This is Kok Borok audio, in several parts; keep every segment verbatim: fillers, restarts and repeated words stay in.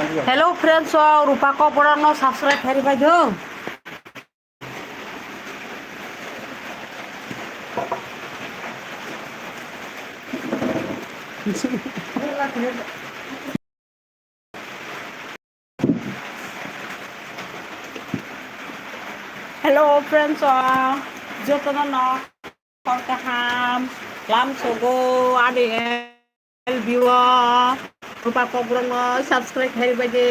Hello friends, o Rupa Kokborok no subscribe khairi bai do. Hello friends, o jotono no hor kaham lam sogo ani view o Rupa Kokborok no subscribe khairi bai de,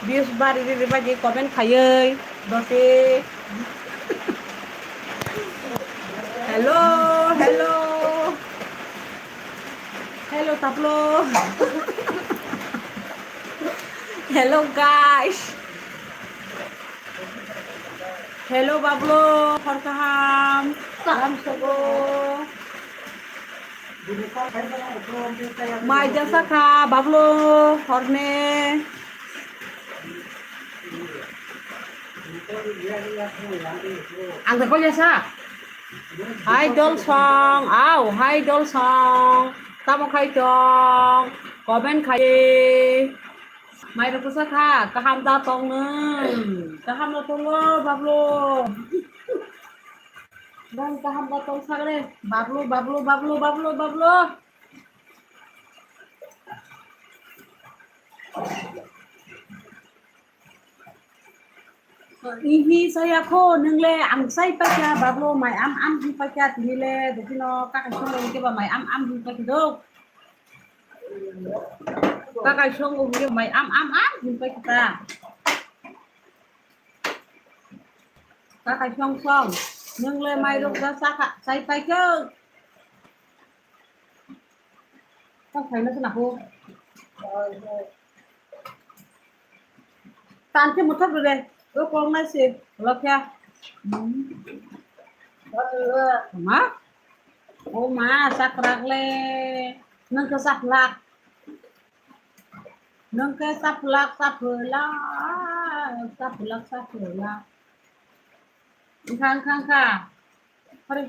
views bari ri bai de, comment khaiwi dosi. Hello, hello. Hello, Taplo. Hello, guys. Hello, Bablo. Hor kaham. Kaham sogo. Mai jasa kha, Bablo. Hor ne. Ang tak kau jasa. Hai Dolsong, au, hai Dolsong. Tamo khai tong, comment khai. Mai rok sa kha, kaham da tong nung. Kaham da tongo, Bablo. Bang kaham da tong sagre. Bablo, Bablo, Bablo, Bablo, Bablo. Ihi saya kho nung le ang sai paikha Bablo mai am am hi paikha tini le dukino kakai song ke ba mai am am hi paikha do. Kakai song ke ba mai am am am hi paikha ta. Kakai song song nung le mai rok da saka sai paikha. Tang phaina se nako. Tan khe muthok rwde. O kong nai se. Lokya. Ma? O ma, sakrak le. Nang khe saklak. Nang khe saklak, saklak, saklak, saklak. Engkha, engkha, engkha. Hari.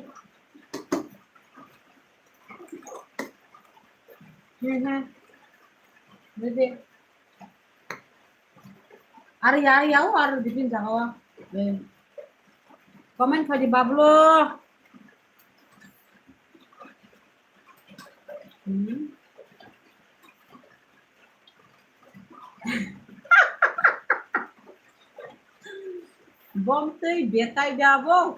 Hmm, hmm. Dede. Ari ya, ari ya, o ari dipin jaga wa. Eh. Comment khaji Bablo. Hmm. Bom twi betai da bo.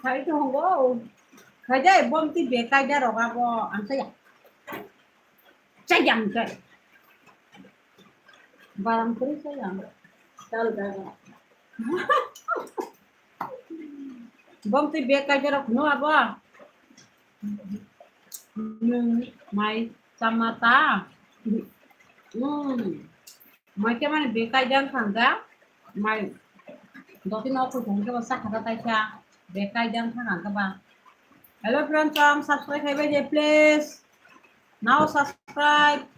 Khai to hongo. Khai dai bom twi betai da roga bo. Ang saya. Chayang chay. Barang kuri chayang. Tal daga. Bom twi bag kaijak rok no abo. Nwng mai chama ta. Hmm. Mai khe mani bag kaijak thangka. Mai doti no khulkung khe bo sakha ta taisa. Bag kaijak thangka ba. Hello friends, um, subscribe khai bai de please. Now subscribe.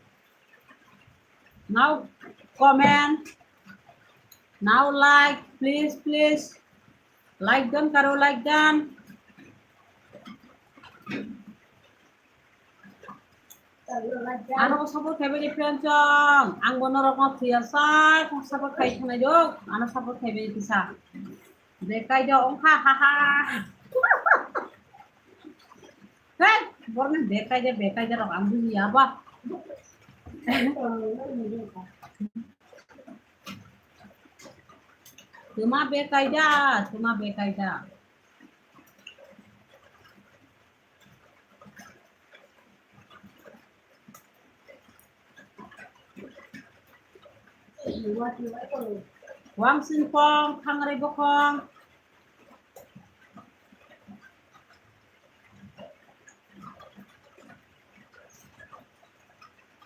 Now comment. Now like, please, please. Like dan karo, like dan. Ano support khai bai de friends, um. Ang bo norok no thwiya sai, support khai thangnai do. Ano support khai bai de kisa. Bekai da ongkha, ha, ha. Hei, borni bekai da, bekai da rok ang bujiya ba. Tuma bekai da, tuma bekai da. Wamsing kong, thangrai bokong.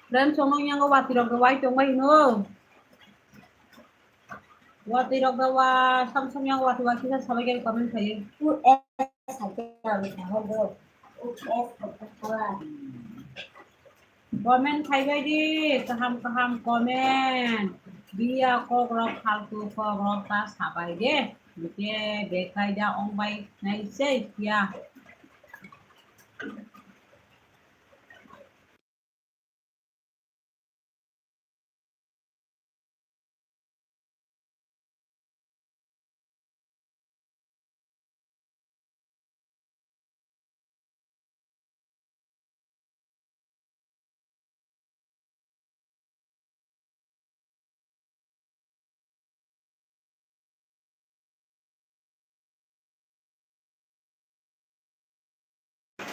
Friends, songno yango wati rok wai tongbai hino. Wati rok ba wa, samsung yang wati wa kisa sabai gari comment khayo. Comment khai bai di, kaham kaham comment. Biya kok rok, faltu kok rok ta sabai de. Bike bekai da ong bai nai sei ya.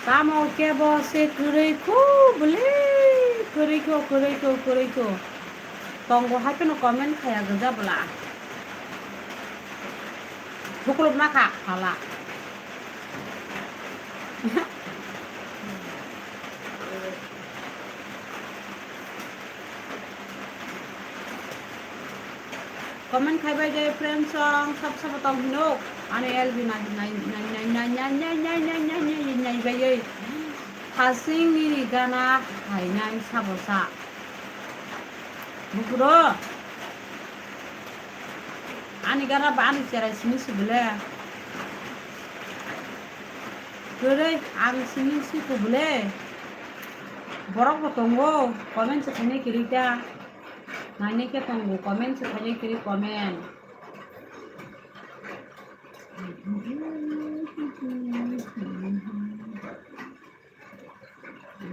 Tamo kebo se kwrwi kho bwle, kwrwi kho, kwrwi kho, kwrwi kho. Tongo hai phano comment khaya gwja bwla. Bukuluk na kha, hala. Comment khai bai de friend song sab sab tong hino. Ani L B nai nai nai bai. Hasing nini gana hai nai sabo sa. Bukuro. Ani gana ba ani cherai sini sibile. Kwrwi ang sini si kubule. Borok bo tongo comment se khainai kwrwi ta. Nainai khe tongo, comment se khainai kwrwi comment.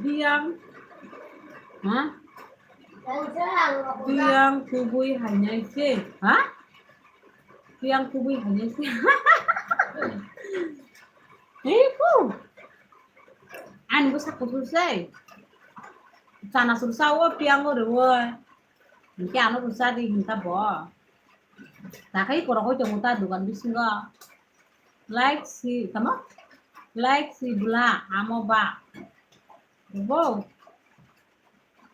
Biyang, ha? Biyang kubui hainai se, ha? Biyang kubui hainai se. Hei ku. Ani bwsa kuthur se. Chana sur sa o biyang o re o. Hingke ano rwchadi hinta bo. Takhai korokoi tongo ta dogan bisingo. Like si, tamo? Like si bwla, amo ba. Bo.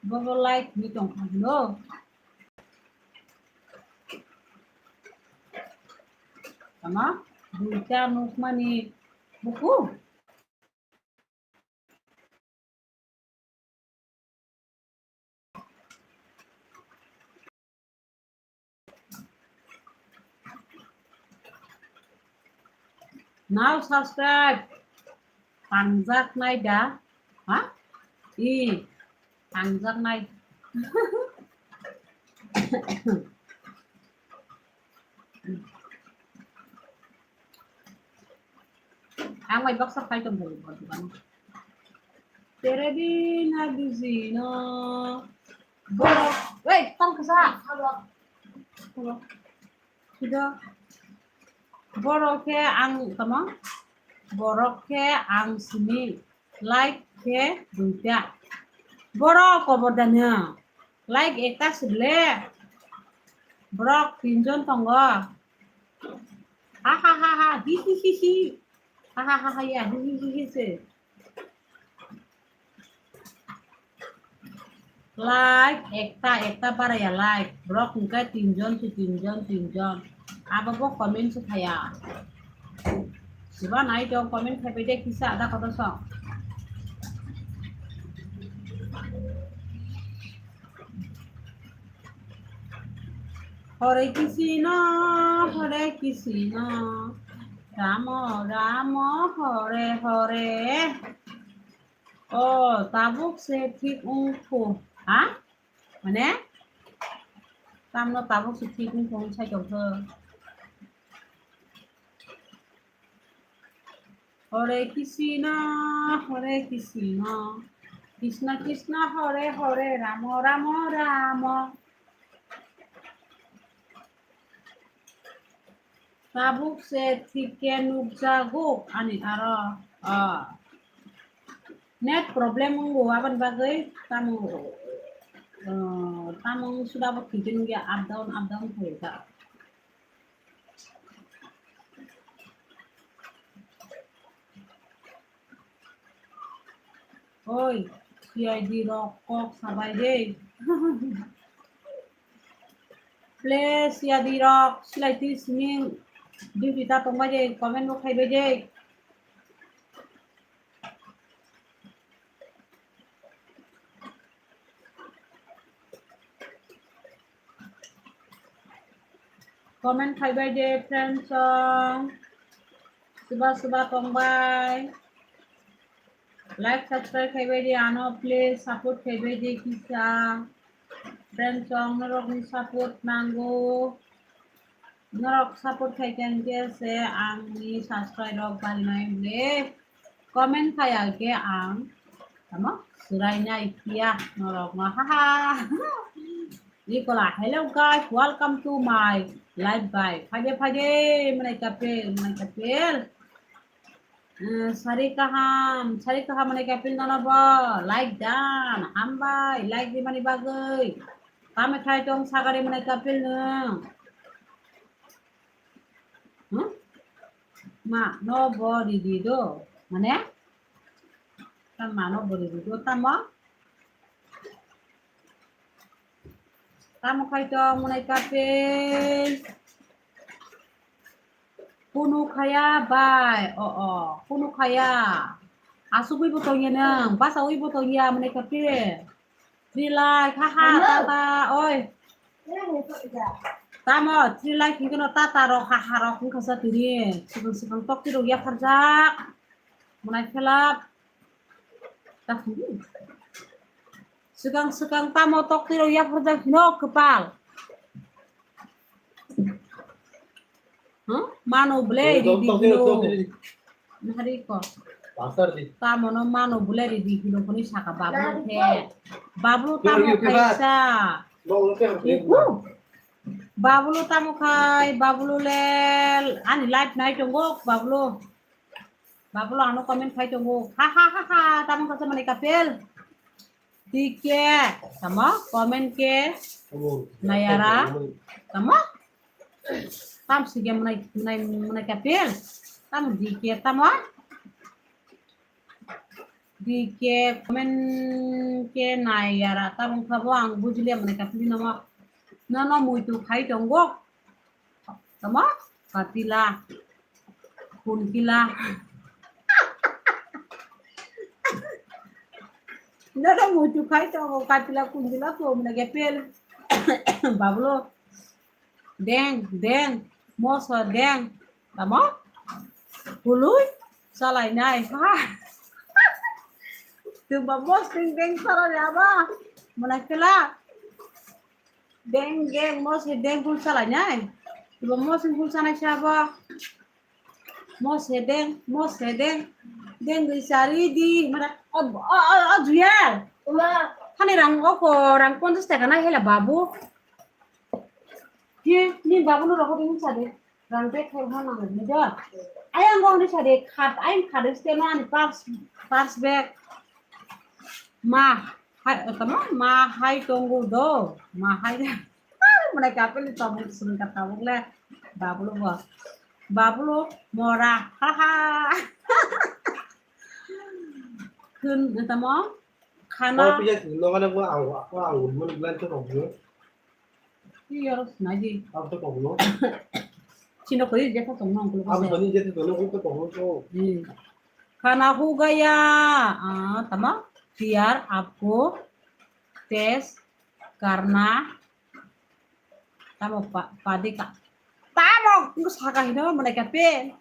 Bobo like ni tongkha hino. Tamo? Duita nukmani buku. Now subscribe. Tangjak nai da. Ha? I. Tangjak nai. Ang bai baksa khai tong bolo bolo bolo. Tere di na buji no. Borok, wei, tang kasa. Sida. Borok khe ang tamo. Borok khe ang sini. Like khe duita. Borok kobor dana. Like ekta sibile. Borok tinjon tongo. Ha ha ha ha. Hi hi hi hi. Ha ha ha ha ya. Hi hi hi hi se. Like ekta ekta baraya like. Borok hingke tinjon se tinjon tinjon. Abo bo comment se khaya. Siba nai tong comment khai bai de kisa ada kotor song. Hare Krishna, Hare Krishna, Rama Rama, Hare Hare. O, tabuk se thik wngkhu. Ha? Mane? Tamno tabuk se thik wngkhu wng sai tongkho. Hare Krishna, Hare Krishna, Krishna Krishna, Hare Hare, Rama Rama, Rama. Tabuk se thik khe nukjago ani aro, ah, net problem wngo aboni bagwi tamo, ah, tamo wng suda bo thik khe nukya up down, up down khaijak. Oi, C I D rok kok sabai de. Please, C I D rok, silai twi sini duty ta tongbai de, comment bo khaibai de. Comment khaibai de friend song. Suba suba tongbai. Like subscribe khaibai de ano please support khaibai de kisa. Friend song norok ni support nango. Norok support khai khe hingke se ang ni subscribe rok bari nai ble. Comment khaya khe ang tamo surai nai phiya norok no, haha. Ikola, hello guys, welcome to my live guys. Phaide phaide, mwnai kapel, mwnai kapel. Eh, sari kaham, sari kaham mwnai kapil nono bo. Like dan, hambai, like rimani bagwi. Tamo khai tong sagari mwnai kapil nwng. Hmm? Ma, no bo ridi do. Mane? Tamo ma no bo ridi do, tamo? Tamo khai tong mwnai kapil. Kunu khaya bai, o, o, kunu khaya. Asugwi bo tongya nang, basa wi bo tongya mwnai kapil. Trilai, ha, ha, tata, oi. Tamo, trilai khikeno tata rok, ha, ha rok, wngkha sa tini. Sikang, sikang tok tiro yapharjak. Mwnai khelap. Swkang swkang tamo tok tiro yapharjak hino kwpal. Huh? Mano ble ridi hino. Nahari ko. Tamo no mano ble ridi hino koni saka bablo khe. Bablo tamo khaisa. Iku. Bablo tamo khai, bablo le ani live nai tongo, bablo. Bablo ano comment khai tongo. Ha, ha, ha, ha, tamo kasa mani kapel. D K, tamo comment ke nayara. Tamo? Tam sige mwnai, mwnai, mwnai kapel. Tamo D K, tamo? D K comment ke nayara. Tamo khabo ang bujiliya mwnai kapel no. No, no, muitu khai tongo. Tamo? Katila. Kunkila. Nada mutu khai tongo katila kunkila to mwnai kapel. Bablo. Deng, deng. Moso deng. Tamo? Hului. Salai nai. Ha. Tuba mos deng deng salai aba. Mwnai kela. Deng, deng, mose deng hul salai nai. Ibo mose hul sanai sabo. Mose deng, mose deng. Deng gwi sari di. Mara, o, o, o, o, Juyal. Hani rang o ko, rang ponchas taka na hela babu. Ye, ni babu no rokho ding sade. Rang bag khai ha nang ni do. Ayang go ni sade khat, ayang khat ste no ani purse, purse bag. Ma, hai, tamo? Ma hai tongo do. Ma hai. Mwnai kapel ni tamo sung ka tabuk le. Bablo bo. Bablo mora. Ha ha. Khun tamo? Khana. Mau pijak lo ngana mo ang, mo ang mun bulan to kong. Iya, harus naji. Apa to kong? Cino koi jeta tong nong kulo. Apa tadi jeta tong nong kulo kong to? Hmm. खाना हो गया, ah, tamo? प्यार आपको टेस्ट करना, tamo pa-, padika. Tamo, ngu saka hino, mwnai kapel.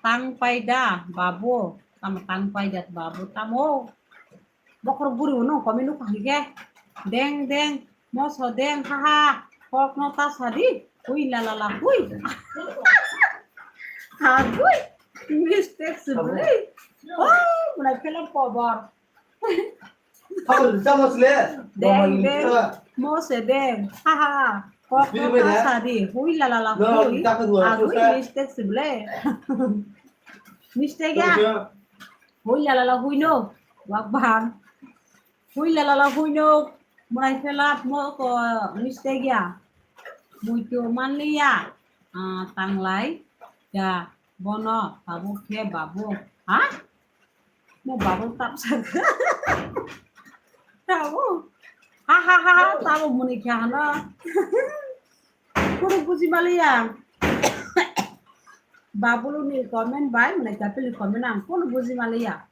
Tang paida, babu. Tamo tang paida, babu. Tamo. Bokhorok buri uno, komi nuk hangke. Deng, deng. Moso deng, ha, ha. Kok no ta sadi. Hui, la, la, la, hui. Ha, hui. Mistake se buri. Oh, mwnai film cover. Deng, deng. Mose deng. Ha, ha, ha. Kok, kok, ta sadi. Hui, la, la, la, hui. Agui, mistake se bule. Mistake ya. Hui, la, la, la, hui, no. Wak bang. Hui, la, la, la, hui, no. Mwnai film mo ko mistake ya. Muitu manliya. Ah, tanglai. Ya. Bono, babu khe, babu. Ha? Mo babu tap sak. Babu. Ha, ha, ha, ha, tamo muni khe hano. Kunu buji maliya. Babulu ni comment bai, mwnai kapil ni comment ang kunu buji maliya.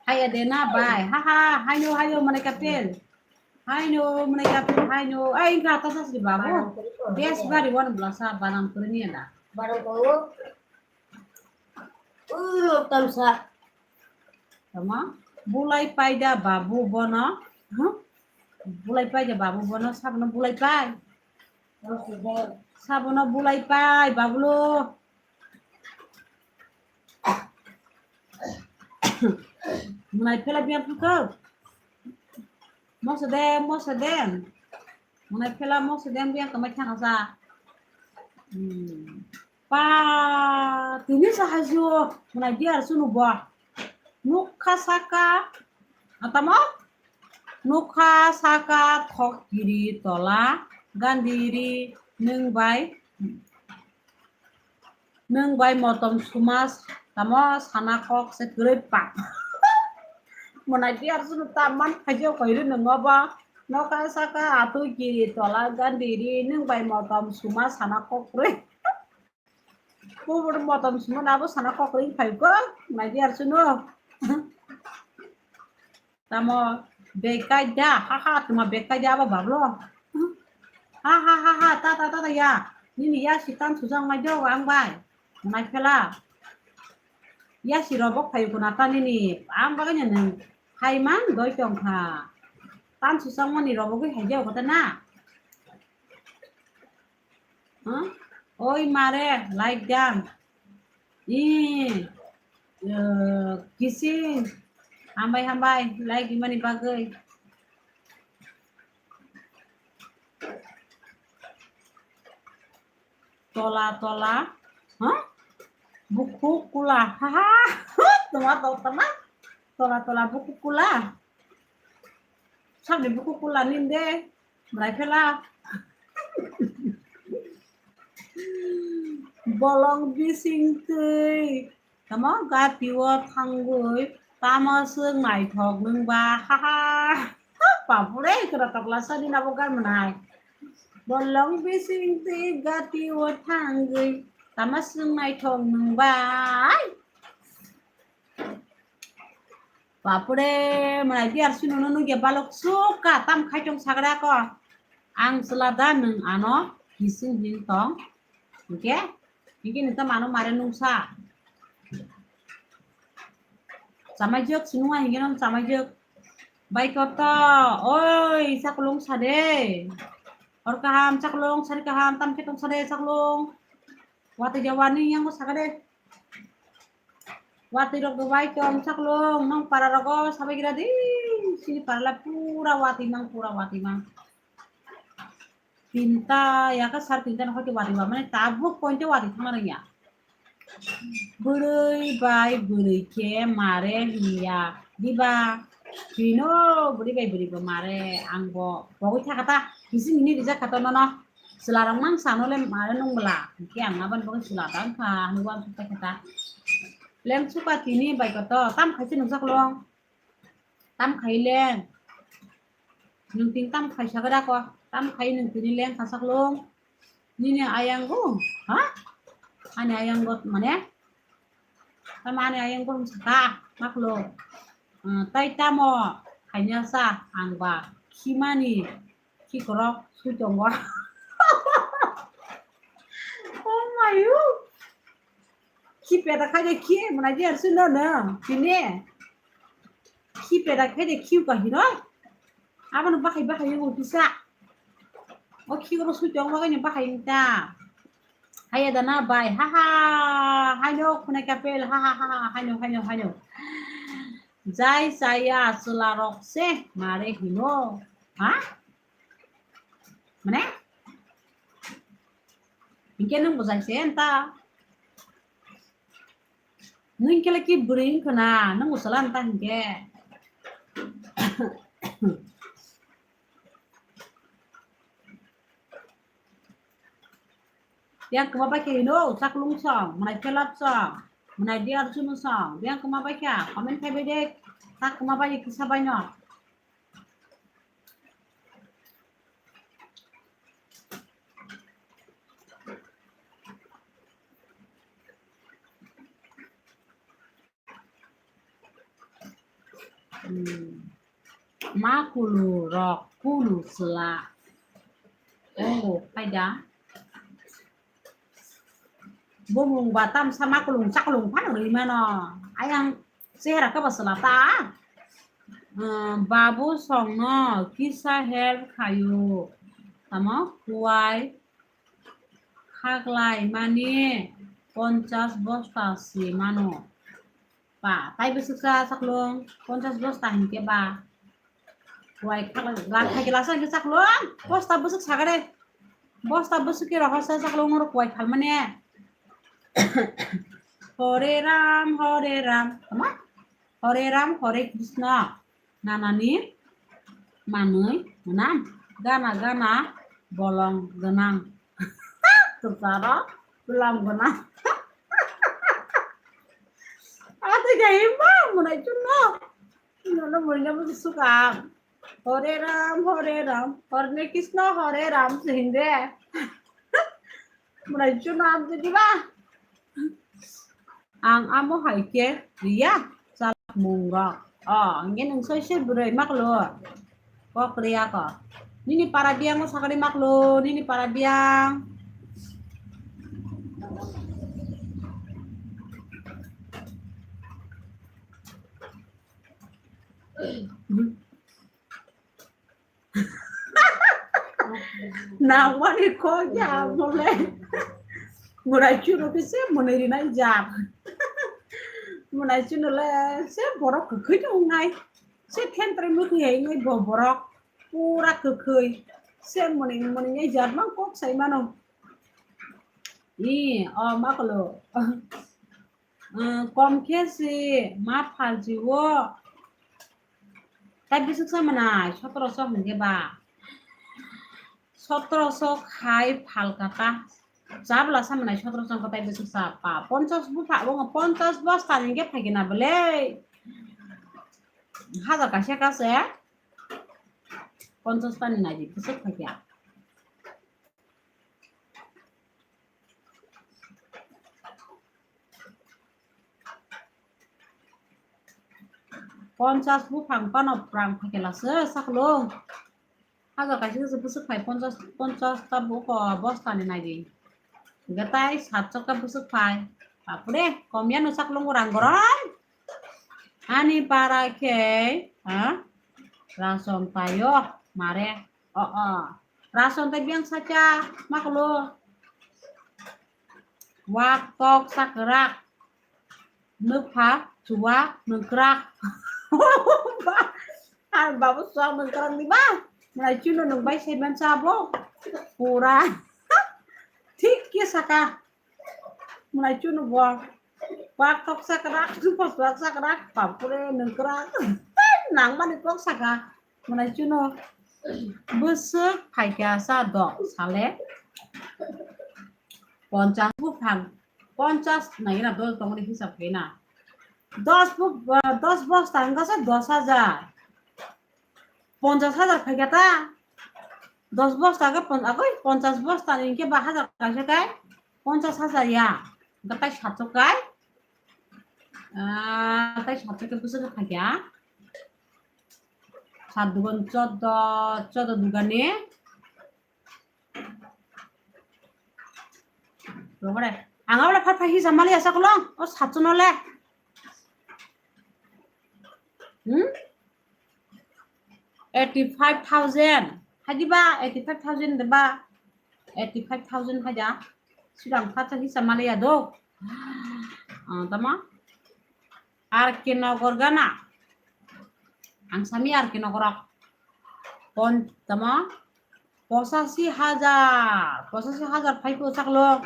Haya dena bai. Ha, ha, haino, hayo, mwnai kapil. Haino, mwnai kapil, haino. Ai, ingka ta sasri babu. Des bari wan blasa banang kuri ni da. Barang kau. Uh, tamsa. Tama? Bulai paida babu bono. Huh? Bulai paida babu bono. Sabono bulai pai. Sabono bulai pai, babulo. Mwnai phela biang phakau. Mosa de, mosa de. Mwnai phela mosa de biang kamai thang sa. Hmm. Pa, tini sa haju, mwnai di ar sunu bo. Nukha saka, atamo? Nukha saka thok kiri tola, gandiri, nwng bai, nwng bai motom sumas, tamo sana kok se kwrwi pa. Mwnai di ar sunu ta man khajo koiri nwngo bo. Nukha saka atwi kiri tola, gandiri, nwng bai motom sumas, sana kok kwrwi. Kubur motom simo na bo sana kokri phai ko, nai di ar suno. Tamo bekai da, ha ha, tuma bekai da ba bablo. Ha ha ha ha, ta ta ta ta ya. Nini ya si tan sujang mai do ang bai. Nai phela. Ya si robok phai ko na ta nini, ang bagai nang. Hai man doi tong kha. Tan sujang mani robok hai jao ko ta na. Huh? Oi mare, like dan. Ih, eh, kissing. Hambai, hambai, like imani bagwi. Tola, tola. Huh? Buku kula. Haha. Tuma to tama. Tola, tola, buku kula. Sabni buku kula ninde. Mrai phela. Bolong bising twi. Tamo gati o thangwi. Tamo swng naithok nwng ba. Haha. Bapure, kra tokla sadi nabo gan mwnai. Bolong bising twi gati o thangwi. Tamo swng naithok nwng ba. Bapure, mwnai di ar sino no nugya balok suka tam khai tong sagra ko. Ang sela da nwng ano kising hin tong. Hingke, hingke nwng tam ano mare nungsa. Chamai jok sinunga hingke nong chamai jok. Bai koto, oi, chaklong sade. Hor kaham chaklong, sari kaham tam khe tong sade chaklong. Wati jawani yang ko sagade. Wati rok do bai tong chaklong, nong para rogo sabai gira di. Sini para la pura wati mang, pura wati mang. Tinta, ya ka sar tinta no hoite wati ba, mane tabuk pointe wati thang rang ya. Bwrwi bai bwrwi khe mare hinya. Diba? Bino bwrwi bai bwrwi bo mare ang bo bogwi thaka ta. Kisi mini rijak kha to nono. Chwla rok mang sano le mare nung bwla. Hingke ang aban bogwi chwla ta wngkha hwnwi uansuk ta khe ta. Leng suka tini bai koto tam khaise nungjaklong. Tam khai leng. Nwng tin tam khai sagra ko. Tam khai nwng tini leng kha saklong. Nini ayang go. Ha? Ani ayang go mane? Tamo ani ayang go saka. Maklo. Ah, tai tamo khaina sa ang ba. Khimani. Khikorok sui tongo. Oh my, oh. Khi peda khai de khi, mwnai di ar sui no no. Tini. Khi peda khai de khi ka hino. Abo no bahai bahai yo pisa. O khi ko sui tongo ga ni bahai ta. Haya dana bai. Ha ha. Haino khunai kapel. Ha ha ha ha. Haino, haino, haino. Jai saya chwla rok se mare hino. Ha? Mane? Hingke nung bujai se anta. Nung kele ki bwrwi wngkha na, nung usala anta hingke. Yang kema bai khe hino, chaklung song, mwnai phelap song, mwnai di arjun song, yang kema bai khe, comment khai bai de, tak kema bai kisa bai no. Hmm. Ma kulu rok kulu sela. Oh, paida. Bumung batam sama kulung chakulung phano rwi mano. Ayang chehra khe bo chwla ta. Ah, babu songno kisa help khaio. Tamo kuwai khaklai mani ponchas bosta si mano. Ba, tai bwswk sa chaklung, ponchas bosta hinkhe ba. Kuwai khala, la khai gila sa hinkhe chaklung, bosta bwswk sagare. Bosta bwswk khe rohor sa chaklung, oro kuwai khalmani. Hare Ram, Hare Ram. Tama? Hare Ram, Hare Krishna. Nanani manwi mwnam. Gana gana bolong gwnang. Kwcharo bwlam gwnang. Ate ga himba mwnai chunno. Nono mwnai bo sukang. Hare Ram, Hare Ram, Hare Krishna, Hare Ram se hinde. Mwnai chunno amtwi diba. Ang amo hai khe riya chalak mung rok. O, hingke nwng soi soi bwrwi maklo. Kok riya ko. Nini para biyang o sakari maklo, nini para biyang. Nangmani kok ya mole. Mwnai chunno khe se mwnai rinai jak. Mwnai chunno le se borok kwkhwi tongnai. Se khentre mukhi hai wngwi bo borok pura kwkhwi. Se mwnai mwnai jak mang kok sai mano. I, o maklo. Kom khe si ma phalchi o. Tai bwswk sa mwnai sotoroso hwnkhe ba. Sotoroso khai phalka ta. Chabla sa mwnai sotoroso hwnkhe tai bwswk sa pa. Ponchas bupha, o ponchas bosta ni hwnkhe phaikhe na bwle. Hajar kaisa kase. Ponchas ta ni naidi bwswk phaikha. Ponchas buphang phano phrang phaikhe lase saklung. Hajar kaisa khe bwswk phai ponchas, ponchas ta buko bosta ni naidi. Gatai satso khe bwswk phai. Bapre, komya no saklung rang gorom. Ani para khe, ha? Rason tayo, mare. O, o. Rason tai biyang sacha, maklo. Wak tok sakrak. Nukpha, chuwa, nukrak. Ar babu chuwa nukrak ni ba? Mwnai chunno nung bai sai man sabo. Pura. Thik khe saka. Mwnai chunno bo. Wak tok sakrak, chupa chuwa sakrak, bapre nukrak. Nangmani kok saka. Mwnai chunno bwswk phaikha sa dok sale. Ponchas buphang, ponchas naina dol tongni hisab khaina. Dos bu, ah, dos bosta wngkha sa dos hajar. Ponchas hajar phaikha ta. Dos bosta khe pon-, agoi ponchas bosta ni hwnkhe ba hajar kaisa kai ponchas hajar ya. Hwnkhe tai satso kai. Ah, tai satso khe bwswk khe phaikha. Sat dugan chordo, chordo dugani. Rogore. Ang abla phat phai hisa mali asa kolong. O satso nole. Hmm? Eighty five thousand. Hadi ba, eighty five thousand de ba. Eighty five thousand haja. Sidang phat hisa mali ya do. Ah, tama? R K Nogor gana. Ang sami R K Nogor. Pon, tama? Pochasi hajar. Pochasi hajar phaiko saklo.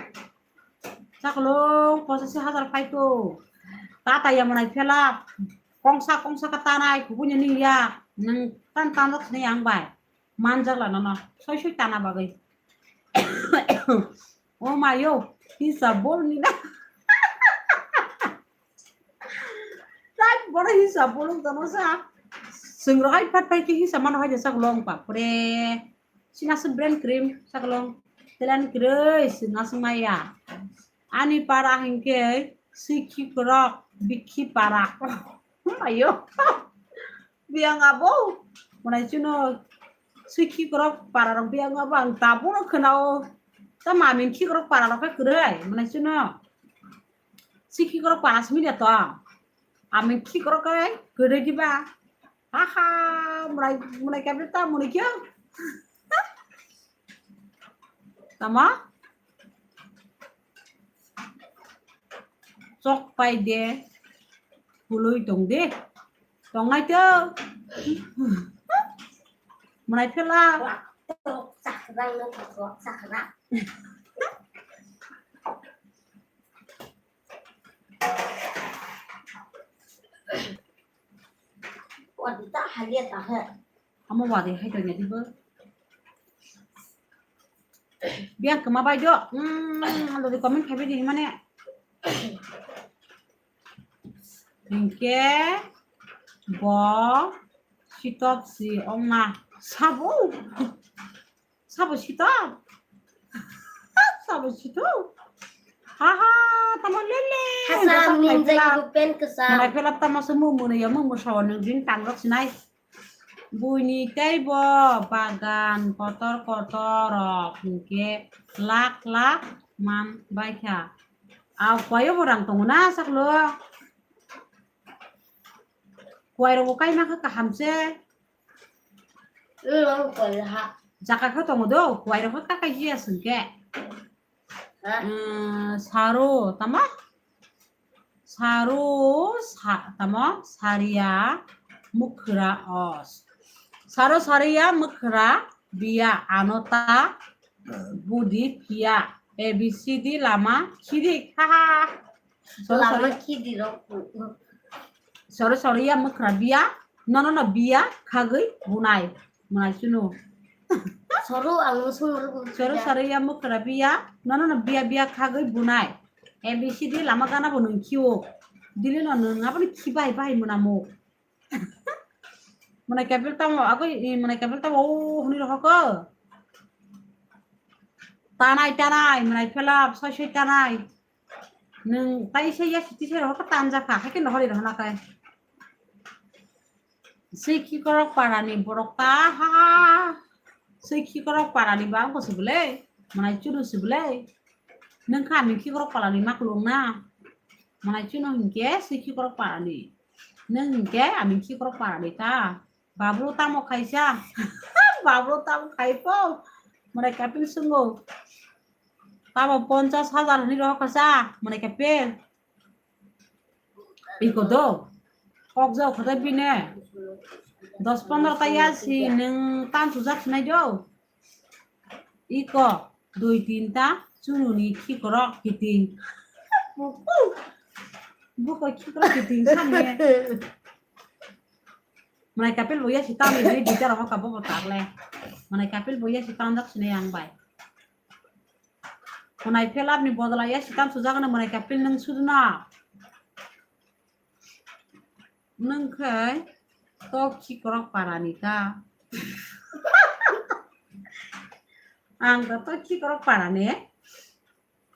Saklo, pochasi hajar phaiko. Tata ya mwnai phela. Kongsa, kongsa ka tanai, kubunya ni ya. Nang tan tan rok sini yang bai. Manjak la nono. Soi soi tana bagwi. O mayo, hisa bol ni na. Tai boro hisa bolong tamo sa. Swngrok hai phat pai khe hisa mano hai jasa long pa pore. Sina se brand cream saklong. Telan kroi sina se maya. Ani para hingke sikhi krok bikhi para. Ayo. Biyang abo. Mwnai chino sikhi krok para rok biyang abo ang tabuk no khwnao. Ta mamin khi krok para rok khe kwrwi. Mwnai chino. Sikhi krok para simi de to. Ami khi krok kai kwrwi diba. Aha, mulai, mulai kabri ta muni kyo. Tama? Chok pai de. Pului tong de. Tongnai to. Mulai phela. Sakra, sakra. Wadi ta haliya ta he. Amo wadi hai to nyadi bo. Biang kema bai do. Hmm, lo di comment khai bai di mane. Hingke bo sitop si ongna sabo. Sabo sitop. Sabo sitop. Ha ha, tamo lele. Hasam ninja ibu pen kesam. Manai phelap tamo se mu muni ya mu musawa nung din tangrok sinai. Buini tei bo bagan kotor kotor rok hingke lak lak man baikha. Au kuayo bo rang tongo na saklo. Kuai rok bo kaima kha kaham se. Jaka khe tongo do, kuai rok khe kakai jia singke. Saro tama? Saro sa-, tama? Saria mukhra os. Saro saria mukhra biya ano ta budi piya. A B C D lama khidik. Ha ha. Sori, sori. Lama khidik rok. Sori, sori, ya mukhra biya. No, no, no, biya khagwi bunai. Bunai chunu. Soro ang soro. Sori, sori, ya mukhra biya. No, no, no, biya, biya khagwi bunai. A B C D lama gana bo nung khiwo. Dili no nung aboni khibai bai munamo. Mwnai kapil tamo, agoi, i mwnai kapil tamo, o hwnwi rohor ko. Tanai, tanai, mwnai phelap, soi, soi tanai. Nwng tai se ya siti se rohor ko tanjakha, haikhe nohori rohorna kai. Swi khikorok parani borok ta, ha, ha, ha. Swi khikorok parani ba wngkha se bwle, mwnai chunu se bwle. Nwng kha ani khikorok parani makulung na. Mwnai chunu hinkhe swi khikorok parani. Nwng hinkhe ani khikorok parani ta. Babru tamo khaisa. Babru tamo khai po. Mwnai kapil swngo. Tamo ponchas hajar hwnwi rohor kha sa. Mwnai kapil. Iko do. Kok jao kha da bine. Dos pondro ta ya si nwng tan sujak sinai do. Iko, dui tinta chununi khikorok kiting. Buko khikorok kiting sani. Mwnai kapil bo ya si tang ni dui dita rohor ka bobo tak le. Mwnai kapil bo ya si tang jak sini yang bai. Mwnai phelap ni bodol ya si tang sujak na mwnai kapil nwng sudna. Nwng khe tok khikorok parani ta. Ang to tok khikorok parani.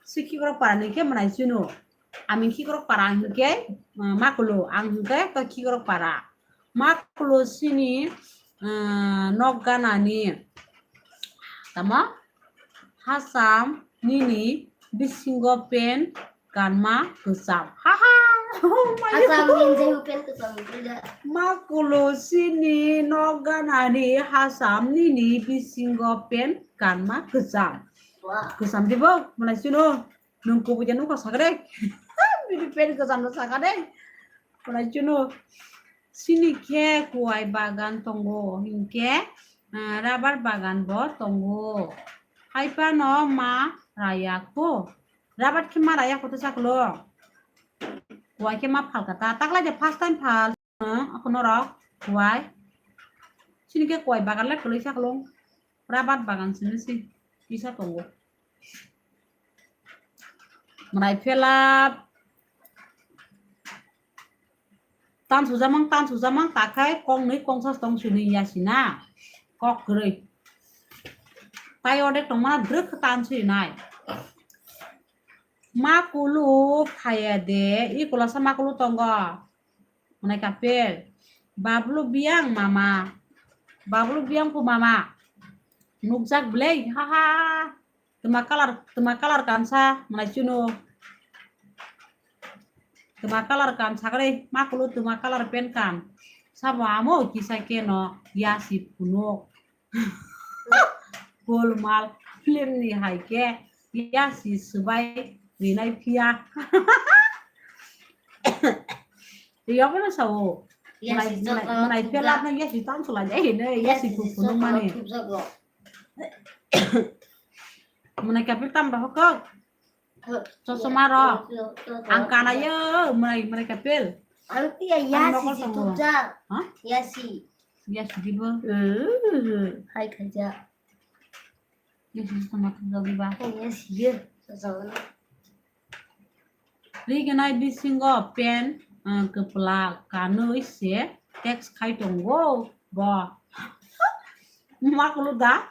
Swi khikorok parani khe mwnai chunu. Ami khikorok para ang hinkhe, uh, makulo. Ang hinkhe tok khikorok para. Makulo sini, uh, nok ganani. Tamo? Hasam nini bisingo pen kanma kwcham. Ha ha. Oh my God. Hasam ninja pen kwcham. Makulo sini nok ganani hasam nini bisingo pen kanma kwcham. Wow. Kwcham dibo, mwnai chunu. Nwng kubui de nukha sakha de. Bini pen kwcham no sakha de. Mwnai chunu. Sini khe kuai bagan tongo, hinkhe, ah, rabar bagan bo tongo. Haiphano ma raya kho. Rabar khe ma raya kho to saklo. Kuai khe ma phalka ta. Taklai de first time phal. Ako norok kuai. Sini khe kuai bagan le kwlwi saklo. Rabar bagan sini si. Kisa tongo. Mwnai phelap. Tan sujamang, tan sujamang, takhai kong nwi kong sa tong sini ya sina. Kok kwrwi. Tai odek tongmana drwk tan sui nai. Makulu phaya de, i kulasa makulu tongo. Mwnai kapil. Bablu biyang mama. Bablu biyang pu mama. Nukjak blei, ha ha. Twma colour, twma colour kansa, mwnai chunu. Twma colour kansa kare, makulu twma colour pen kan. Sabo amo kisa keno, yasi phunuk. Golmal film ni hai khe, yasi swbai rinai phiya. Yabo no sao. Yasi mwnai, choklo mwnai thupjak. Phiya lapna yasi tang sula jai hino, yasi phunuk mani. Thupjak lo. Mwnai kapil tam rohor kok. Chosma rok. Ang kanayo, mwnai, mwnai kapil. Ang tiya Ang yasi nokol si tongo. Tujak. Ha? Yasi. Yasi dibo? Hmm, hai khaijak. Yasi sama tujak diba? Hai yasi ye. Sasawano. Rignai bisingo pen, ah, kwpla kanwi se text khai tongo bo. Makulu da?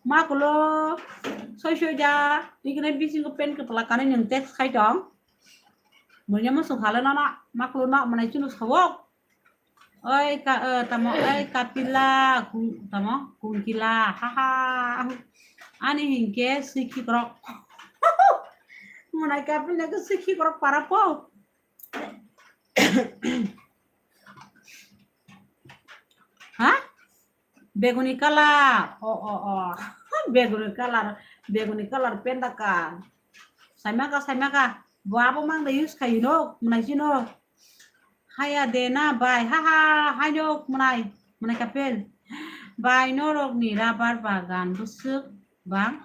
Makulu soi soi da. Rignai bisingo pen kwpla kanwi nwng text khai tong. Munya musu khale nono makulu no manai chunu sawok. Oi ka, eh, tamo, oi kapila, kung-, tamo, kungkila, haha. Ani hinkhe swi khikrok. Mwnai kapila khe swi khikrok para po. Ha? Beguni colour. O, o, o. Beguni colour, beguni colour penda ka. Saimaka, saimaka. Bo abo mang da use khai no, mwnai chino. Haya de na bai, ha ha, haino mwnai, mwnai kapel. Bai norok ni rubber bagan bwswk bang.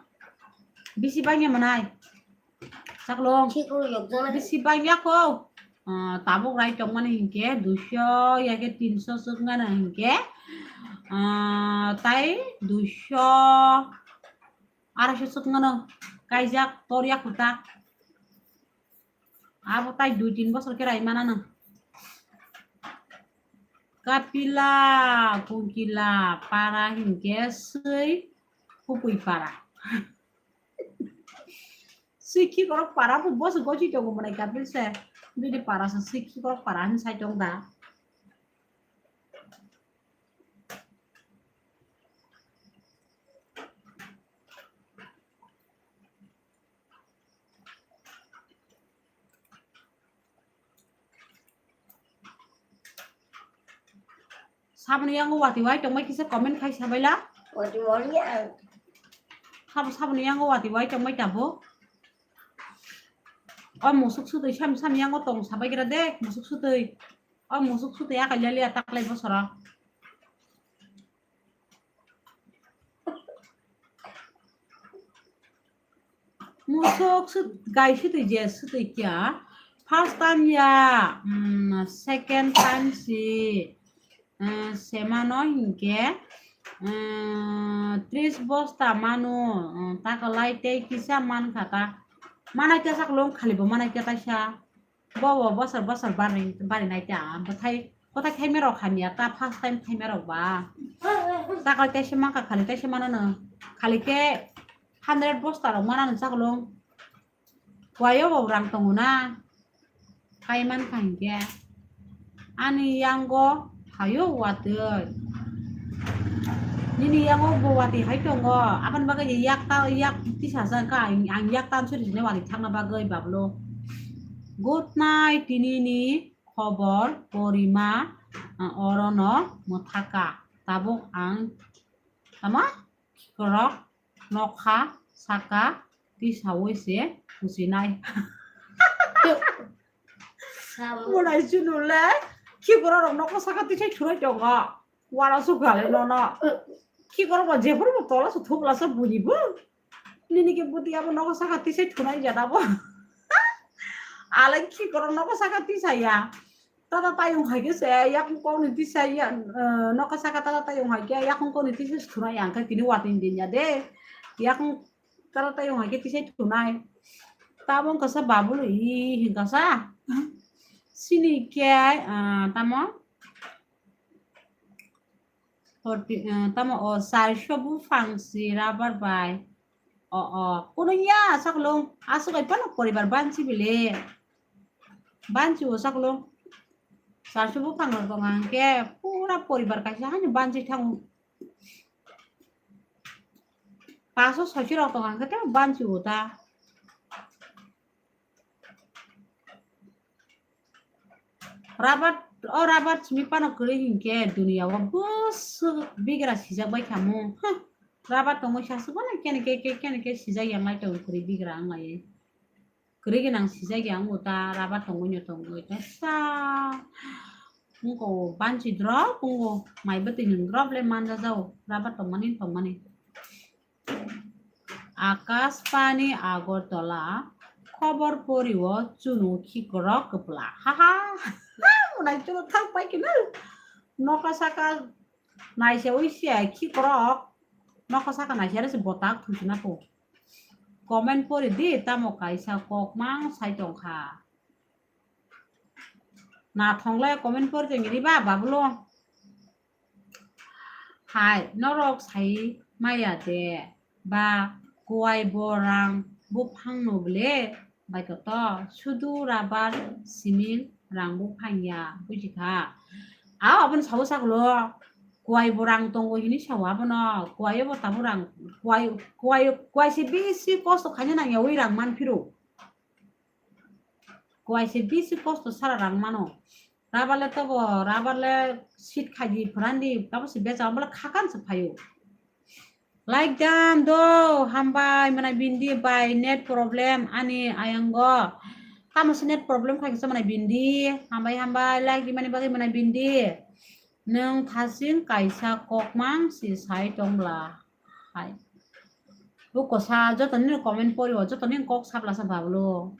Bisi bangya mwnai. Chaklong. Chikung yokjana. Bisi bangya ko. Ah, tabuk rai tongmani hinkhe duiso ya khe tinso swk ngana hinkhe. Ah, tai duiso araiso swk ngano. Kaijak tor ya kuta. Abo tai dui tin bosor khe rai manano. Kapila, kungkila, para hinkhe swi hupui para. Swi khikrok para bo boso gochi tongo mwnai kapil se. Bini para se swi khikrok para hin sai tong da. Saboni yango wati wai tongbai kisa comment khai sabaila. Wati wali ang. Sabo saboni yango wati wai tongbai tabo. O musuk sutwi sam sam yango tong sabai gira de musuk sutwi. O musuk sutwi akai lali atak lai bosora. Musuk sut-, gai sutwi je sutwi kya. First time ya, mm, second time si, mm, semano hinkhe, mm, tris bosta manu, mm, takalai tei kisa mankha ta. Manai kya sak long khali bo manai kya taisa. Bo bo bosor bosor bari, bari nai ta. Bwthai, bwthai thaima rok hamya ta, first time thaima rok ba. Chakal taisa mangkha khali taisa mano no. Khali khe hundred bosta rok mana no chakal long. Wayo bo rang tongo na. Kai man kha hinkhe. Ani yango hayo watwi. Nini yango bo watwi hai tongo. Aboni bagwi yak ta, yak tisa sa kha, ang, ang yak tan suri sini watwi thangna bagwi bablo. Good night, tini ni khobor porima, ah, orono mwthaka. Tabuk ang, tama? Khikrok nokha saka tisawi se kusinai. Sabo. Munai chunu le khikrok rok nokha saka tisai thunai tongo. Wara sukha le nono. Khikrok bo jephuru bo tola se thukla se buni bo. Nini khe buti abo nokha saka tisai thunai jada bo. Ale khikrok nokha saka tisaya. Tata tayung hai khe se yakung kokni tisa ya, eh, nokha saka tata tayung hai khe yakung kokni tisa thunai ang khe tini watwi din ya de. Yakung tata tayung hai khe tisa thunai. Tabo wngkha sa babulu hi hinkha sa. Sini khe, ah, tamo? Forty, eh, tamo o charso buphang si rubber bai. O, o, kuno ya saklung. Aswk ai phano poribar banchi bile. Banchi o saklung. Charso buphang rok tong ang khe pura poribar kaisa haino banchi thango. Paso soiso rok tong ang khe tei banchi o ta. Rabat, o rabat simi phano kwrwi hinkhe duniya o bwswk bigra sijak bai kha mung. Huh, rabat tongwi saswk phano kene ke, ke, kene ke sijak yang lai tongo kwrwi bigra wng lai. Kwrwi gwnang sijak yang wngkha rabat tongwi no tongwi ta sa. Wngkha banchi drop wngkha mai bwtwi nwng drop le manja jao rabat tongmani tongmani. Akashbani Agartala, khobor pori o chunu khikrok kwpla. Ha ha. Nai chwlo thang pai khe na. Nokha saka naisa wi se khikrok. Nokha saka naisa se botak thwngsi na ko. Comment pori di tamo kaisa kok mang sai tong kha. Na thongle comment pori tong ri ba bablo. Hai, norok sai maya de ba kuai bo rang buphang no ble bai to to sudu rabar siming rang buphang ya buji kha. A abon sabo saklo kuai bo rang tongo hini sawa abono kuai bo tamo rang kuai kuai kuai se bisi kosto khaina nang ya wi rang man phiro. Kuai se bisi kosto sara rang mano. Rabar le tobo, rabar le sit khai di, phoran di, tamo se becha, omo le khakan se phaio. Like dan do, hambai, mana bindi bai, net problem, ani ayango. Tamo se net problem khai kisa mana bindi, hambai, hambai, like di mani bagwi mana bindi. Nwng thasing kaisa kokmang si sai tong bla. Hai. Bo kosa joto nini comment pori o, joto nini kok sabla sa bablo.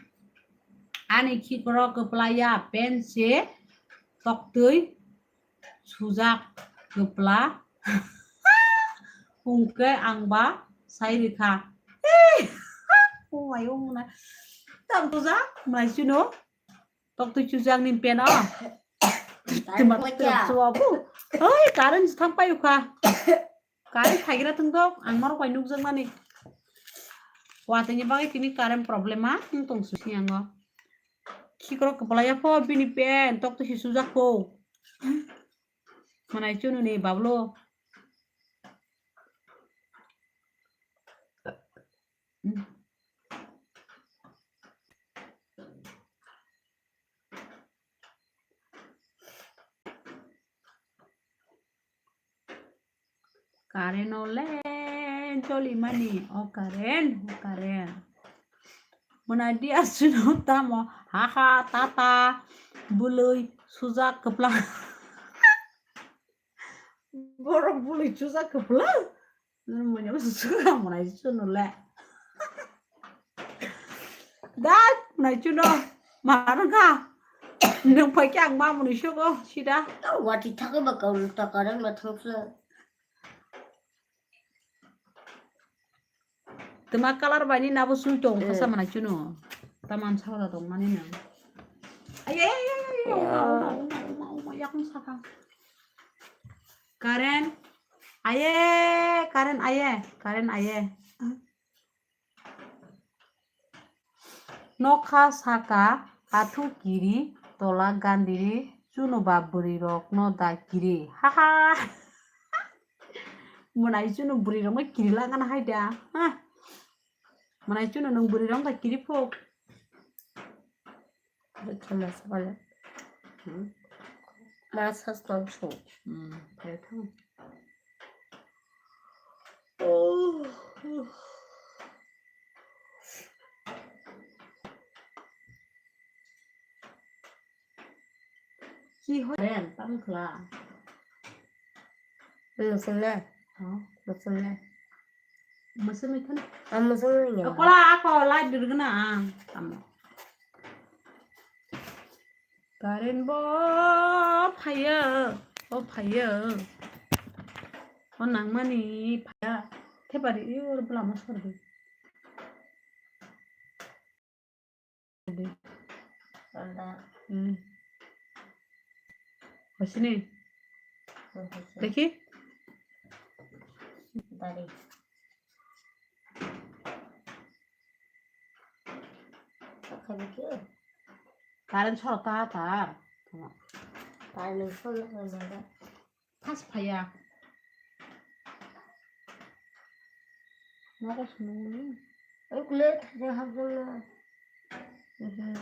Ani khikrok kwplaya pen se toktwi sujak kwpla. Hwnkhe ang ba sai rikha. Oh my, oh my. Tam sujak, mai sino. Toktwi sujak ni pen o. Tuma tok suwa bu. Oi, current thang payu kha. Current thaigra thung dok, ang norok bai nukjakmani. Watwi ni bagwi tini current problem ma wng tong susi ango. Khikrok kwplai ya pho bini pen, tok to si sujak pho. Manai chunu ni bablo. Current o le joli mani, o current, o current. Muna di asino tamo, ha ha, tata, bului, sujak, kwpla. Borok bului, sujak, kwpla. Nwng manya bo suka mwnai chuno le. Dai mwnai chuno. Marwng kha. Nwng phai khe ang ma mwnwi sugo sida. Wati thakhe ba kaun ta current ma thangsa. Twma colour bai ni nabo sui tong kha sa mwnai chuno. Taman sa da tong mani nwng. Ay ay ay ay. Yakung saka. Current. Aye, current aye, current aye. Nokha saka athu kiri tola gandiri chuno ba bwrwi rok no da kiri. Haha. Mwnai chuno bwrwi rok no kiri langana hai da. Ha. Mwnai chuno nwng bwrwi rok da kiri phuk. Rikha masa bale. Hmm. Masa stol so. Hmm, phai thang. Oh. Ki hoi ren tam khla. Musungle. Ha? Musungle. Musungle kan? Ah, musungle ya. Kola ako light dirgna ang. Tamo. Current bo phaiya, o phaiya. O nangmani phaiya. Thepari i or bwlamo sordi. Anda. Hmm. Hosini. Hmm, hosini. Dekhi? Dari. Current soro ta tar. Current soro ta tar. Pas phaiya. Nogo swnwi. Ukle thajak habjana. Mhm.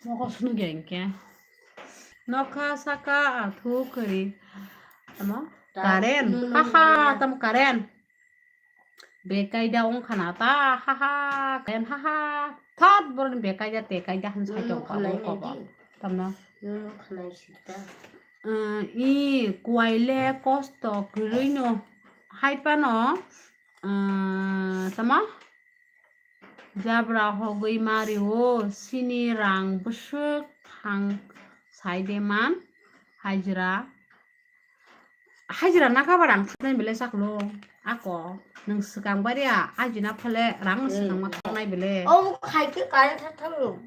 Nogo swnwi hwnkhe. Nokha saka athu kwrwi. Tamo? Current. Haha, tamo current. Bekaida wngkha na ta, ha ha, kayan ha ha. Thot boroni bekaida tekaida han sai tong kha bo kobo. Tamno. Nwng khanai sita. I kuaile kosto kwrwino hai phano, tamo? Jabra hogwi mario, sini rang bwswk thang Sai de man, hajira. Hajira na kaba rang thapnai bele saklo. Ako, nwng swkang baria, ajina phale rang swkang ma thapnai bele. Oh, khai ke kare thap thap lo.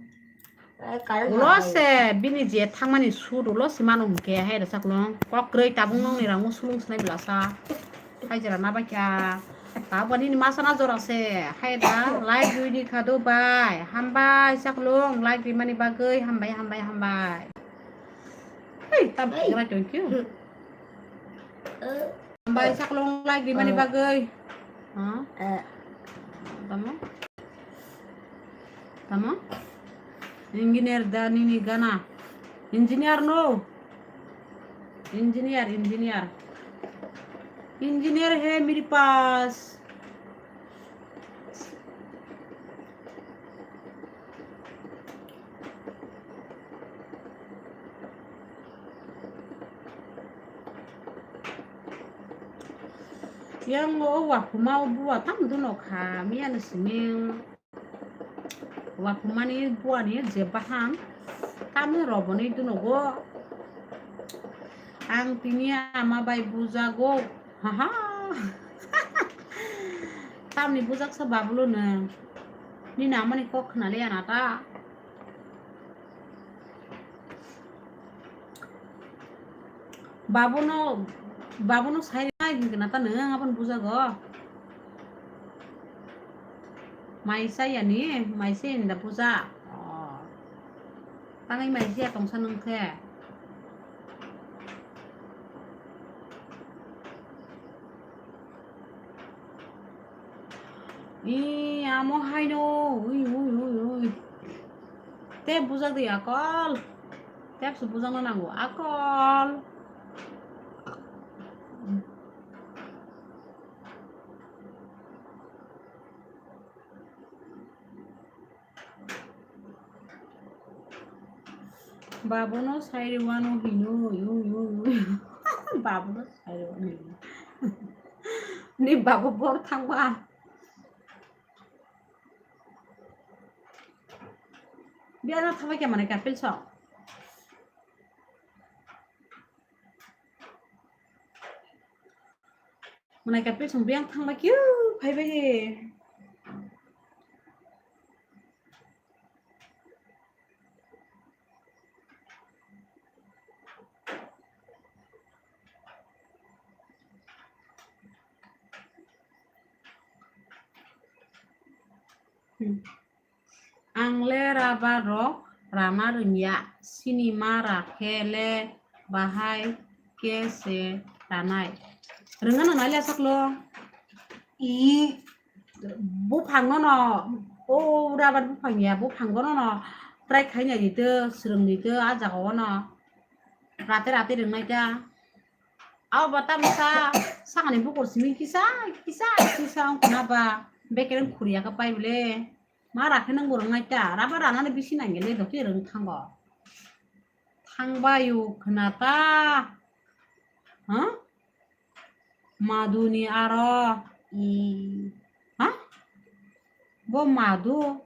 Ulo se bini je thangmani sut ulo se mano hwnkhe hai rwchak long. Kok kwrwi tabuk nokni rang o sulung swnai belasa. Hai jora na bai kha. Tabuk ani ni masa na jora se. Hai da like rwi di kha do bai. Hambai chak long like rimani bagwi. Hambai, hambai, hambai. Hei, tam kira thank you. Hambai chak long like rimani bagwi. Ha? Tamo? Tamo? Engineer da nini gana. Engineer no. Engineer, engineer. Engineer hai mere paas. Yang o waphuma o bua tam duno kha, miya ni simi. Waphumani buani je bahan, tamni roboni dunogo. Ang tini ama bai bujago. Haha. Tamni bujaksa Babulo nwng. Nini amani kok khwnaliya na ta? Babuno, babuno sai nai hwnkhe na ta nwng aboni bujago. Mai chaya ni, mai chaya ni da buja. Oh. Tangwi mai chaya tongsa nwng khe. Ee, amo haino, ui, ui, ui, ui. Tep bujak di akol. Tep se bujakna nango, akol. Babuno sai rwano hino, ui, ui, ui. Babuno sai rwano hino. Ni babu bor thangba. Biya na thangba khe mane kapil sok. Mwnai kapil song biyang thangba khe phaibai de. Hmm. Ang le rubber rok rana rwngya, sini ma ra khe le bahai khe se ranai. Rwngna nanai le aswk lo. I buphang no no, o rubber buphang ya, buphang no no try khai nai di to, swrwng di to, a jaga o no rate rate rwngnai ta. Abo ba tamsa sakani bukur simi kisa kisa kisa wngkha na ba, bekereng khuriya khe pai bole. Ma rakhe nang bo rwngnai ta, raba ranani bisi nangya le dokhe rwng thango. Thangbai o khna ta. Ha? Maduni aro, i, ha? Bo madu.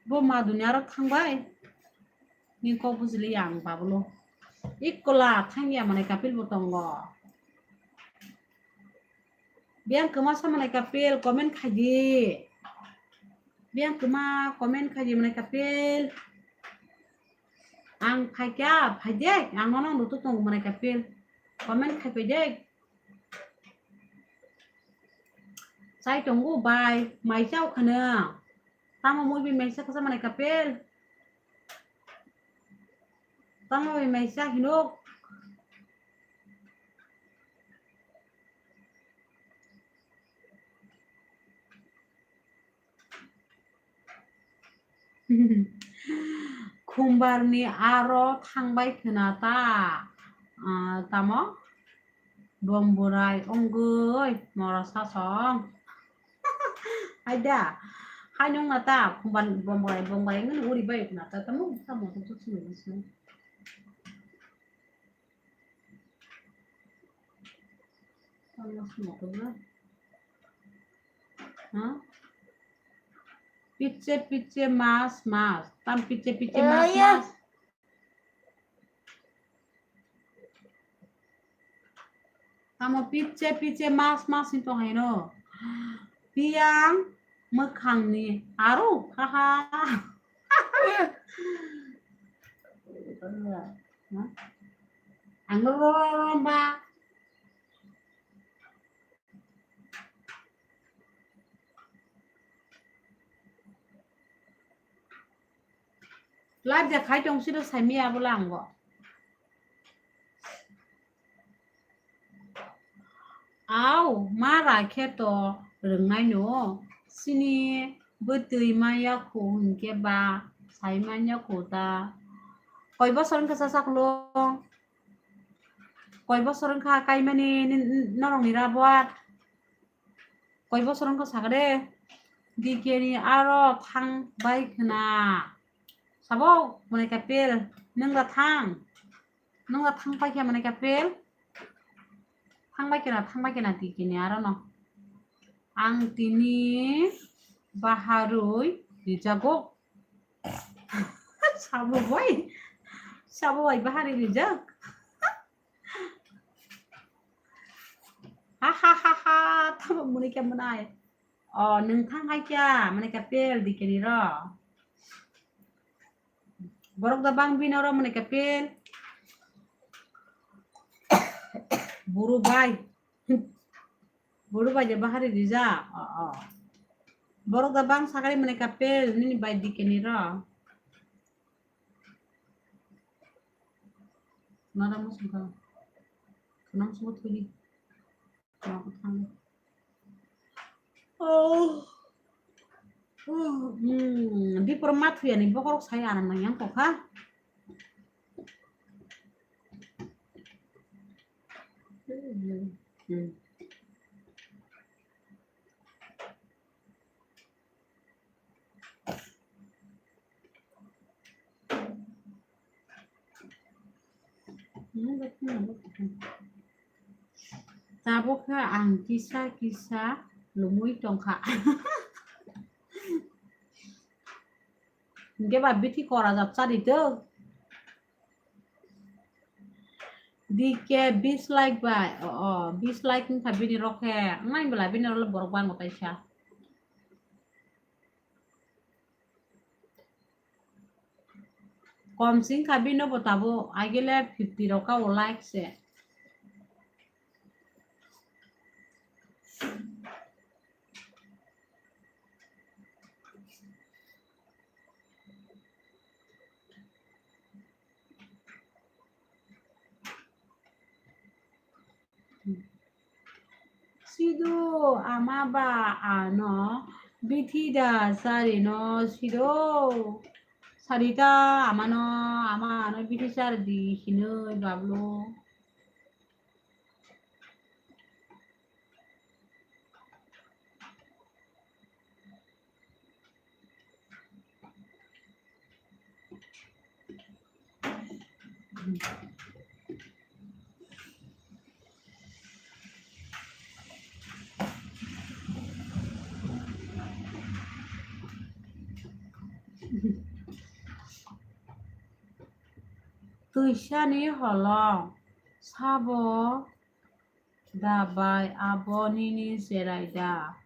Bo maduni aro thangbai. Ni kok bujili yang babulo. Ikkola thangya mane kapil bo tongo. Biyang kwma sa mwnai kapil comment khai di. Biyang kwma comment khai di mwnai kapil. Ang phaikya, phaide, ang nono nutu tongo mwnai kapil. Comment khai phaide. Chai tongo bai, mai chao khana. Tamo moi bi mai sa kasa mwnai kapil. Tamo mai sa hinok. Khumbar ni aro thangbai khna ta, ah, tamo? Bomborai ongoi mora sasong. Aida, hai nung na ta, khumbar bomborai, bomborai ngin uri bai khna ta, tamo? Tamo to sini sini. Tamo sini to na. Ha? Piche piche mas mas. Tam piche piche mas mas. Tamo piche piche mas mas ni tong haino. Piyang mwkhangni aro, haha. Ang ba. Live de khai tong siro saimi abo lango. Au, ma rakhe to rwngnai no. Sini bwtwi ma yakho hinkhe ba sai man yakho ta. Koi bosor wngkha sasak lo? Koi bosor wngkha kaimani norokni rabuat? Koi bosor wngkha sakha de? Dikeni aro thang bai khna. Sabo, mwnai kapil, nwng da thang. Nwng da thang pai khe mwnai kapil. Thang bai khna, thang bai khna dikeni aro no. Ang tini baharwi rijago. Sabo bai. Sabo bai bahari rijak. Ha ha ha ha. Tamo mwnai khe mwnai. O, nwng thang hai kya, mwnai kapil dikeni ro. Borok da bang bini oro mwnai kapil. Buru bai. Buru bai de bahari rija. O, o. Borok da bang sakari mwnai kapil, nini bai dikeni ro. Nada musung ka. Kenang subuh tuli. Kenang kutang. Oh. Hmm, di permat ya nih, pokok saya anak nang yang kok ha. Hmm. Hmm. Tabuk khe ang kisa kisa lumui tongkha. Hingke ba bithi kora jat chari do. D K bis like bai. O, o, bis like wngkha bini rok khe. Nai bela bini rok le borok bango taisa. Kom sing kha bino bo tabo. Agile fifty rok ka o like se. Sido ama ba ano bithi da sari no sido. Sarita ama no, ama ano bithi sari di hinoi bablo. Twisa ni holong sabo da bai, abo nini cherai da?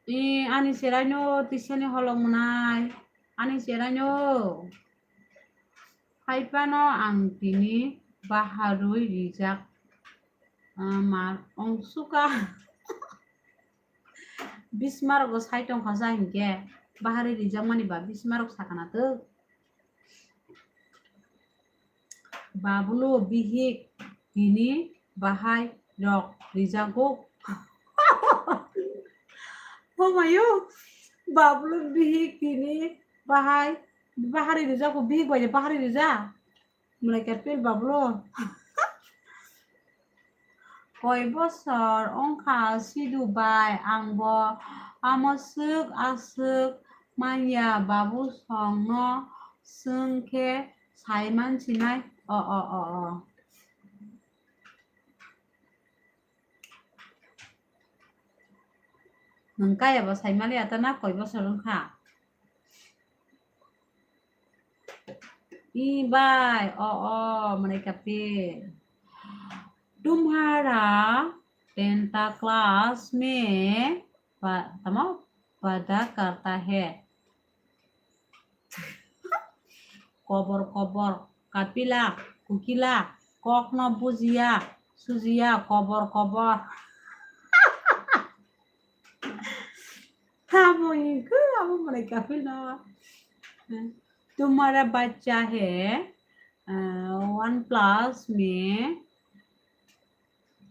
E, ani cherai no twisa ni holong mwnai, ani cherai no. Hai phano ang tini baharwi rijak, ah, ma ongsuka. Bismarok go sai tongkha sa hinkhe, baharwi rijakmani ba Bismarok sakana twk. Babulu bihik tini bahai rok rijago. Homayo, babulu bihik tini bahai, bahari rijago, bihik bai bahari rija. Mwnai kapil babulu. Koi bosor wngkha sidu bai, ang bo amo swk aswk manya babu song no swng khe sai man sinai. O, o, o, o. Nwng kaya bo sai mali ata na koi bosor wngkha? Ni bai, o, o, mwnai kapil. Tumhara tenth class me pa-, tamo pada karta hai. Kobor, kobor, kapila, kukila, kokno bujiya, sujiya, kobor, kobor. Amo hingke amo mwnai kapil no. Tumhara bachcha hai, ah, one plus me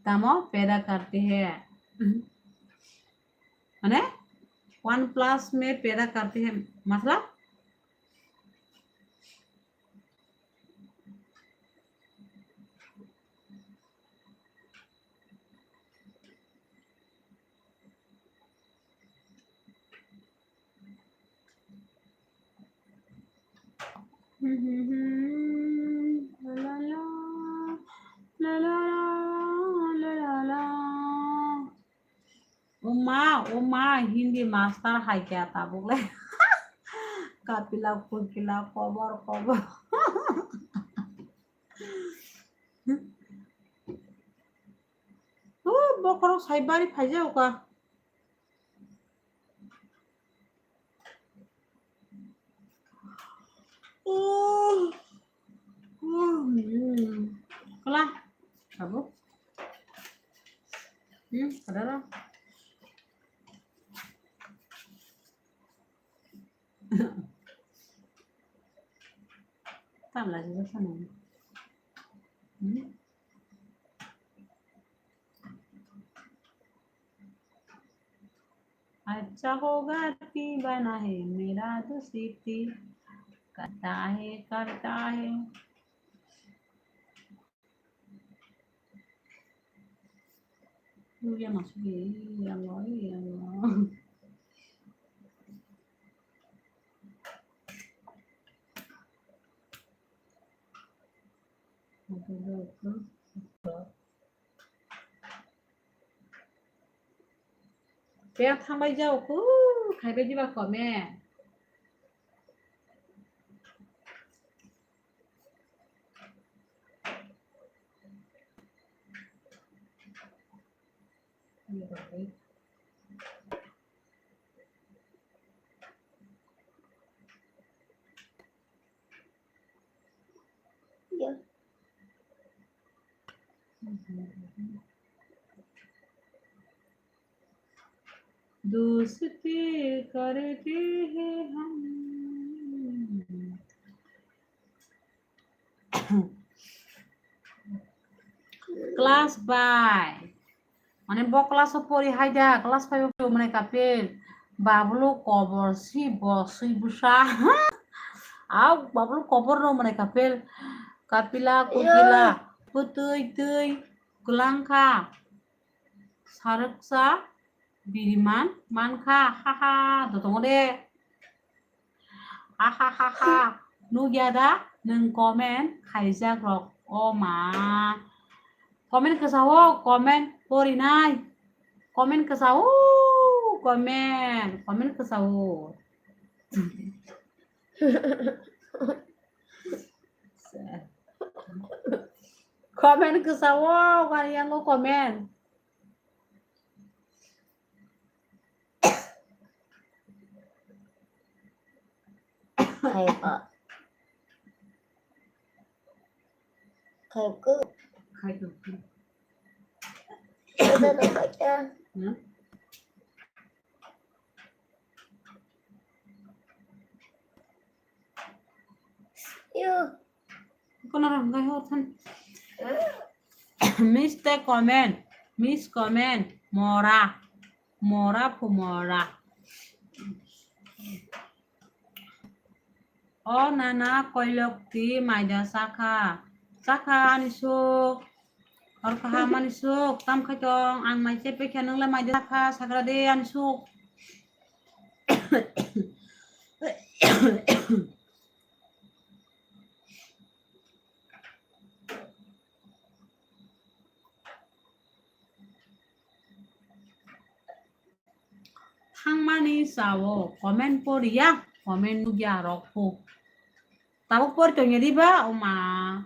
tamo paida karte hai. Mane, one plus me paida karte hai, matlab? Uma, uma, Hindi master hai kya tabuk le. Kapila, kukila, kobor, kobor. Oh, bokorok sai bari phaijak ka. Oh. Oh, hmm. Kala. Abo. Hmm, kadara. Tam lagi sana. Hmm. अच्छा होगा ती बना है मेरा दोस्ती, करता है, करता है। Uya masuk ya, ya Allah, ya Allah. Beng thangbai jao ku, khaibai diba comment. दोस्ती करते हैं हम। Class bai. Mane bo class o pori hai da, class five o pori mane kapil. Babulu kobor si bo sui busa. Au babulu kobor no mane kapil. Kapila, kukila, putui tui, kulangkha. Saruksa biriman mankha, ha ha, do tongo de. Ha ha ha ha. Nugya da nwng comment khaijak rok, o ma. Comment kwchao, comment porinai. Comment kwchao, comment, comment kwchao. Comment kwchao, wari yango comment. Khai ba. Khai ko. Khai ko. Kada no khai ka. Hmm? Yo. Kono rang gai hor than. Miss te comment. Miss comment. Mora. Mora phu mora. O nana koilok ti maida sakha. Sakha ani suk. Hor kaham ani suk. Tam khai tong ang mai chepe khe nung le maida sakha sagra de ani suk. Thangmani sao comment poriya, comment nugya rokphu. Tabuk pori tongya diba, oma.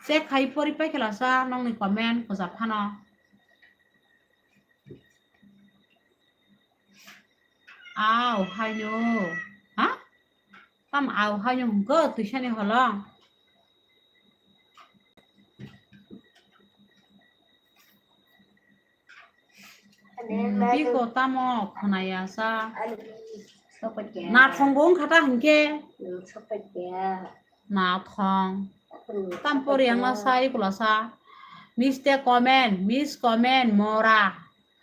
Check khai pori pai khe lasa nongni comment kwchak phano. Au haino. Ha? Tam au haino hwnkhe twisani holong. Hmm, biko tamo khwnaya sa. Nathong bo wngkha ta hinkhe. Nathong. Tam pori ang na sa, ikula sa. Mistake comment, miss comment, mora.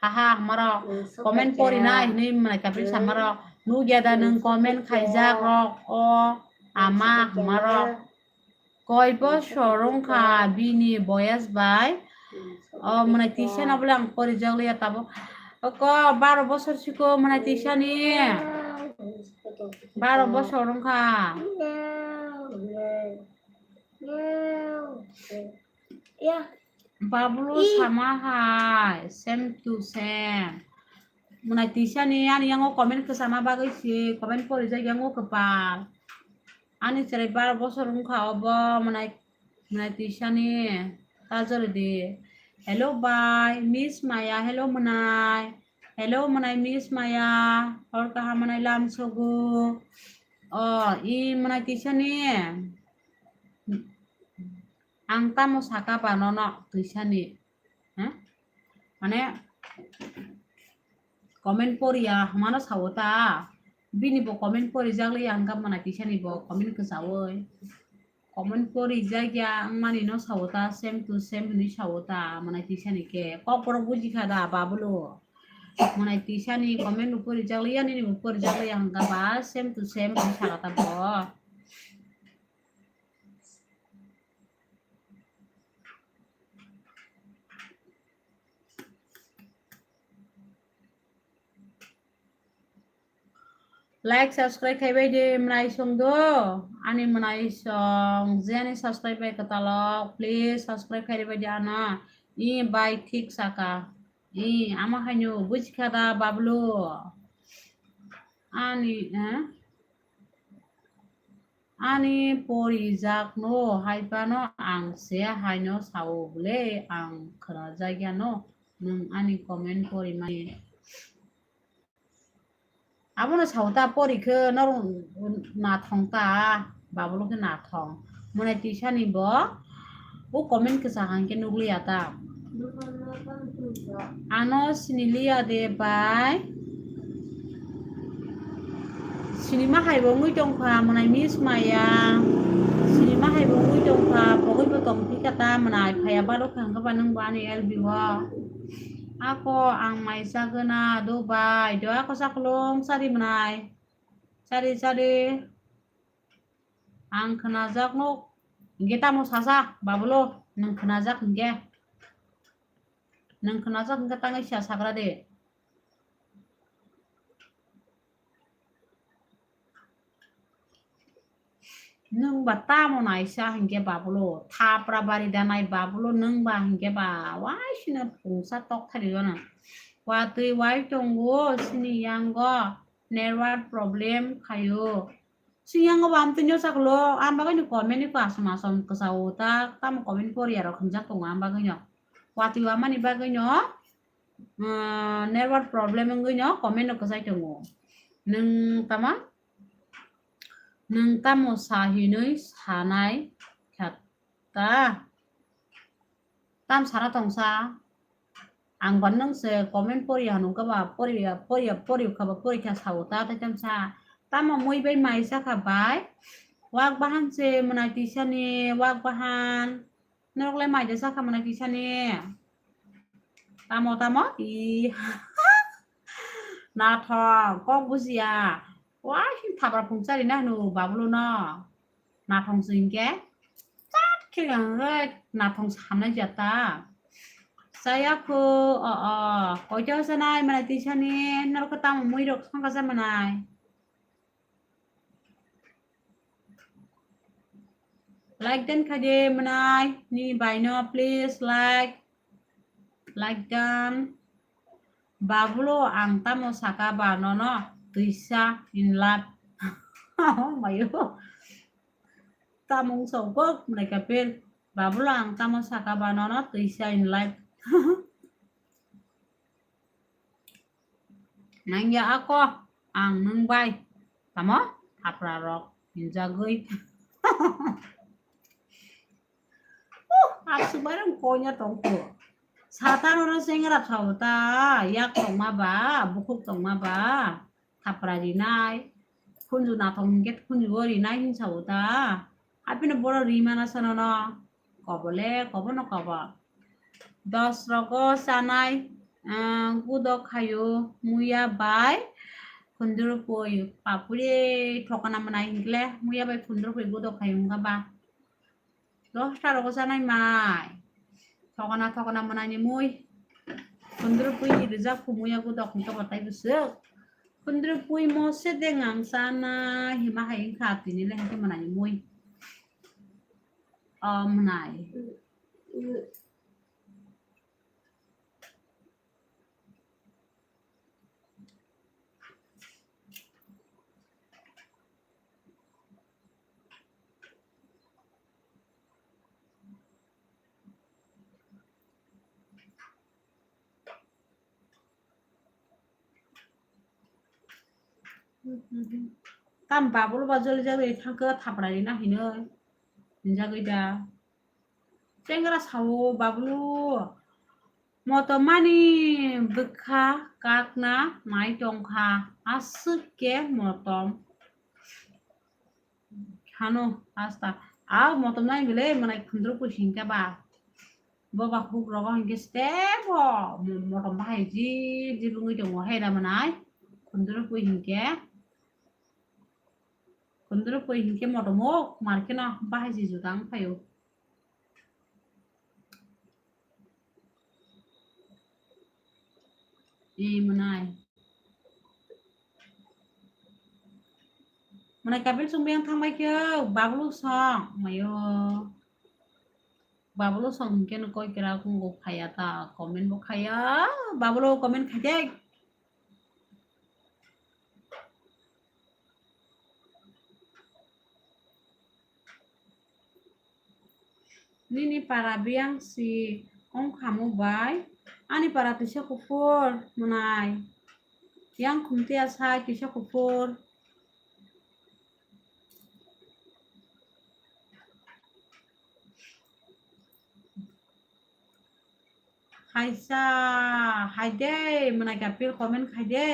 Haha, hamarok comment pori nai hinwi mwnai kapri samarok. Nukya da nwng comment khaijak rok o ama hamarok. Koi bosor wngkha bini boyas bai? O mwnai tisa no bole ang porijak liya tabuk. Oko baro bosor siko mwnai tisa ni. Baro bosor wngkha. Bablu sama hai, same to same. Mwnai tisa ni ani yango comment kwchama bagwi si comment porijak yango kwpal. Ani cherai baro bosor wngkha obo mwnai, mwnai tisa ni ta jori di. Hello bai, Miss Maya, hello mwnai. Hello mwnai Miss Maya, hor kaham mwnai lam sogo. O, i mwnai tisa ni. Ang tamo saka ba nono twisani, ha? Mane comment poriya hwnmano sao ta, bini bo comment porijak le ang gabmana twisani bo comment kwchaui. Comment porijak ya wngmani no sao ta, same to same hinwi sao ta, mwnai twisani khe. Kokborok bujikha da, Babulu? Mwnai twisani comment bo porijak le ya, nini bo porijak le ya hwnkha ba, same to same hinwi saka ta bo. Like, subscribe khai bai di, mwnai song do. Ani mwnai song, jeni subscribe bai kwtalok, please subscribe khai bai di ano. I bai thik saka. I ama haino bujikha da, Bablu? Ani, eh? Ani porijakno hai phano ang se haino sao bwle, ang khwnajakya no nwng ani comment porimani. Abono sao ta, pori khe norok nathong ta, Babulu khe nathong. Mwnai twisani bo, o comment kwchak hwnkhe nukliya ta. Ano siniliya de bai. Sinima hai bo wngwi tongkha, mwnai Miss Maya. Sinima hai bo wngwi tongkha, pogwi bo tongphika ta, mwnai phaiya balo kha hwnkhe ba nwng bo ani L B o. Ako ang mai chagwna do bai, do ako chaklong chari mwnai. Chari chari. Ang khwnajak nuk. Hingke tamo sasa, Babulu, nwng khwnajak hingke. Nwng khwnajak hingke tangwi siya sagra de. Nwng ba tamo naisa hingke Babulu, thapra bari danai Babulu, nwng ba hingke ba waisino pungsa tok thari gana. Watwi wai tongo sini yango, network problem khayo. Sini yango ba amtwino saklo, am bagwino comment ni ko asom asom kwchao ta, tamo comment pori aro khwnjak tongo am bagwino. Watwi wamani bagwino, ah, network problem wngwino comment no kwchai tongo. Nwng tama? Nwng tamo sa hinwi sanai kha ta? Tam sana tongsa? Ang ba nwng se comment pori hwnka ba, pori, pori, pori kha ba, pori kha sao ta, tai tamsa. Tamo mui bai mai sa kha bai? Wak bahan se mwnai tisa ni, wak bahan. Norok le mai de sakha mwnai tisa ni. Tamo, tamo? I. Nathong, kok bujiya. Wai, thapra phung chari na hwno Babulu no. Nathong se hingke. Chat khe ang le nathong samnai jata. Saya kho, o, o. Koito sanai mwnai tisa ni, norok tamo mui rok songkha sa mwnai. Like dan khaide mwnai ni baino, please like. Like dan. Babulu ang tamo saka ba nono twisa in love. Oh my God. Tamung songkok mwnai kapil. Babulo ang tamo saka ba nono twisa in life. Nangya ako ang nwng bai. Tamo? Thapra rok hinjagwi. Uh, aswk bai rong konya tongkho. Sata nono sengra thao ta, yak tongma ba, bukhuk tongma ba. Thapra rinai, khunju nathok hinkhe khunju o rinai hinsa o ta. Haphino boro rimana sa nono. Kobole, kobono kobo. Dos rogo chanai, ah, gudok khaio muya bai khundrupui papuri thokna mwnai hinkle muya bai khundrupui gudok khaio wngkha ba. Dosta rogo chanai mai. Thokna, thokna mwnai ni mui. Khundrupui ni rijak khumuya gudok hwnkhe bo taibo swk. Khundrupui mo se deng ang chana hima hai wngkha tini le hwnkhe mwnai ni mui. O mwnai. Tam babul ba joli jagwi thangkhe thapra rina hinwi hinjagwi da. Chengra sao babulu motomani bwkha kakna mai tongkha aswk khe motom. Hano, asta. Au, motom nai bile, manai khundrupui hinkhe ba. Boba huk rogo hinkhe stebo, mo-, motom bahai ji, ji bungwi tongo, hai da manai. Khundrupui hinkhe. Khundrupui hinkhe motom o, markhe no, bahai ji juda wng phaio. I mwnai. Mwnai kapil chwng biyang thangbai khe babulu song mayo. Babulu song hinkhe no koi kira kungo khaya ta comment bo khaya. Babulu comment khaide. Nini para biyang si ongkhamu bai? Ani para twisa kuphur mwnai. Yang khumtiya sai twisa kuphur. Haisa, hai de, mwnai kapil comment khai de.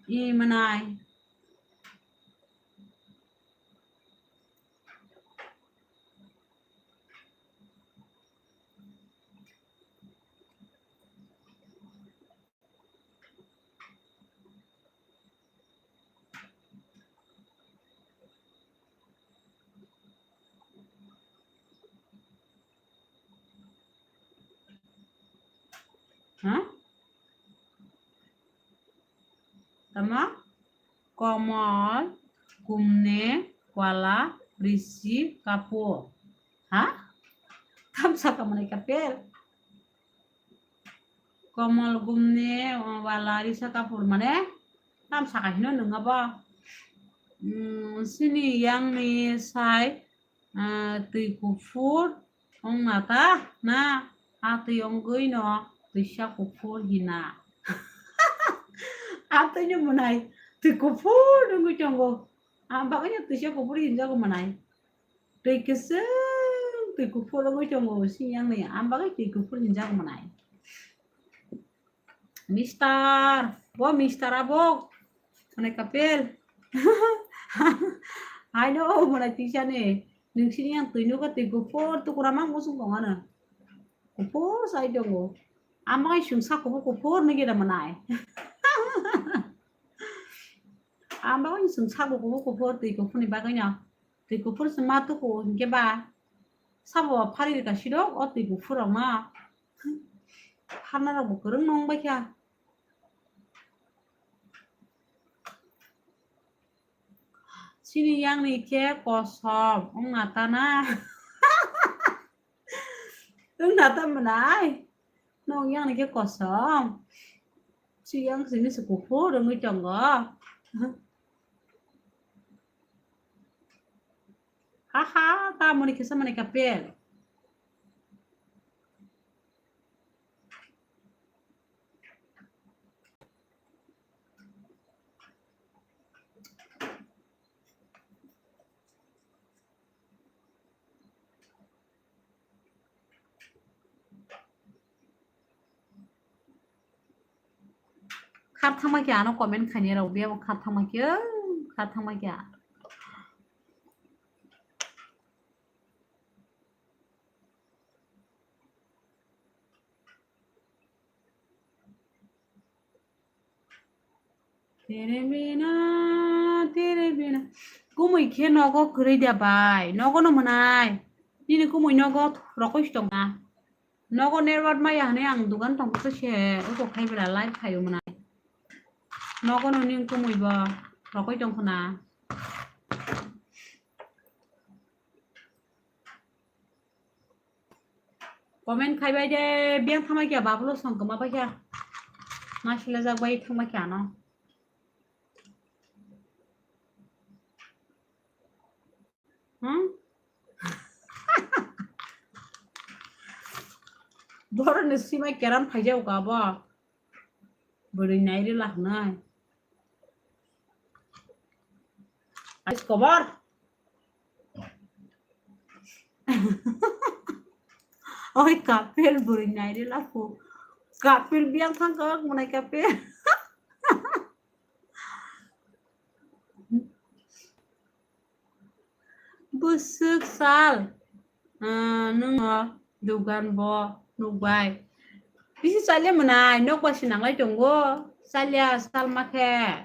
I mwnai. Ha? Tama? Komol, Gumne, Wala, Rishi, Kapoor. Ha? Tam saka mwnai kapil. Komol, Gumne, Wala, Risha Kapoor mane tam saka hino nwnga ba. Hmm, sini yang ni sai, ah, twi kuphur ongna ta na, ah, twi ongwi no twisa kuphur hina. Ah, twi no mwnai twi kuphur wngwi tongo. Ah, bagwi no twisa kuphur hinjago mwnai. Twi kwchwng, twi kuphur wngwi tongo, sini yang ni, ang bagwi twi kuphur hinjak mwnai. Mister, bo mister abo, mwnai kapil. Haino, mwnai tisa ni, nung sini yang twi nukha twi kuphur, tukura mang musung tong ano. Kuphur sai tongo. Ang bagwi sungsa kuphur kuphur nigi da mwnai. Ang bagwi sungsa kuphur kuphur twi kuphur ni bagwi no. Twi kuphur se ma tuku hinkhe ba sabo phari rwkha sirok o twi kuphur rok no. Pharna rok bo kwrwng no wng bai kha. Sini yang ni khe kosom wng na ta na. Wng na ta mwnai. Nong yang ni khe kosom. Si yang sini se kuphur wngwi tongo. Aha, tamoni kisa mani kapel. Khar thangma khe ano comment khainai rok biyabo khar thangma khe, khar thangma khe. Tere bina, tere bina. Kumui khe nogo kwrwi da bai. Nogo no mwnai. Nini kumui nogo rokoi tongna. Nogo network maya hwnwi ang dugan tongkha se, uko khai bela live khaio mwnai. Nogo no ning kumui bo rokoi tongkhna. Comment khai bai de, biyang thangma kya, babulo song kwma bai kya. Ma sila jak bai thangma kya no. Hmm? Borok ni sima keram phai jak ka bo. Bwrwi nai rwla hwnwi. Ais kobar. Oi kapel bwrwi nai rwla phu. Kapel biyang thang kok mwnai kapel. Bwswk sal, ah, nwng o dugan bo nukbai. Bisi chalya mwnai, nokbai se nanglai tongo. Chalya salma khe.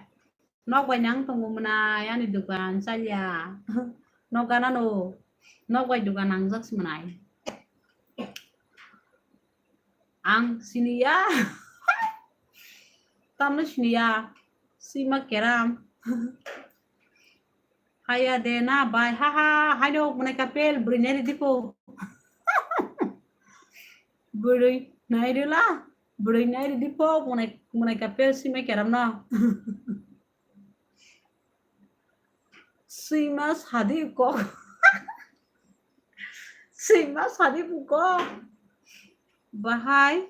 Nokbai nang tongo mwnai, ani dugan chalya. Nok ganano. Nokbai dugan nangjak se mwnai. Ang siniya. Tamno siniya. Sima keram. Haya de na bai, ha ha, haino mwnai kapel, bwrwi nai rwdi pho. Bwrwi nai rwla, bwrwi nai rwdi pho, mwnai, mwnai kapel sima keram no. Sima sadi kok. Sima sadi kok. Bahai,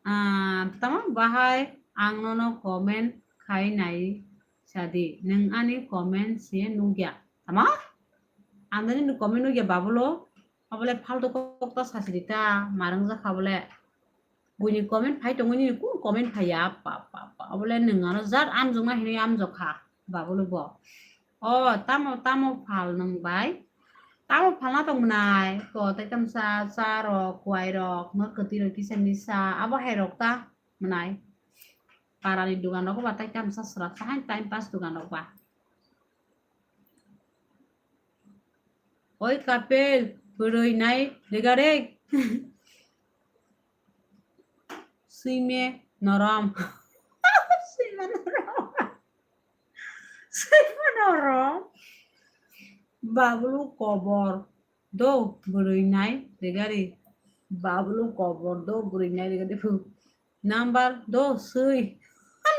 ah, tamo bahai ang nono comment khai nai sadi. Nwng ani comment se nukya. Tamo? Ang nini comment nukya babulo. Abole faltu kok ta sasidi ta, marang jakha bole. Buini comment phai tongo, nini kun comment phaiya, pa, pa, pa. Abole nwng ano jar amjokna hinwi amjokha, babulo bo. O, tamo, tamo phal nwng bai? Tamo phalna tong mwnai? Ko, tai tamsa, cha rok, kwai rok, no kwtwi rok, kisa misa, abo hai rok ta mwnai. Parani dugan rok ba tai tamsa swrapsa hai time pass dugan rok ba. Oi kapel, bwrwi nai rega reg. Swime norom. Swime norom. Swime norom. Babulu kobor. Do bwrwi nai rega reg. Babulu kobor do bwrwi nai rega reg. Number do swi.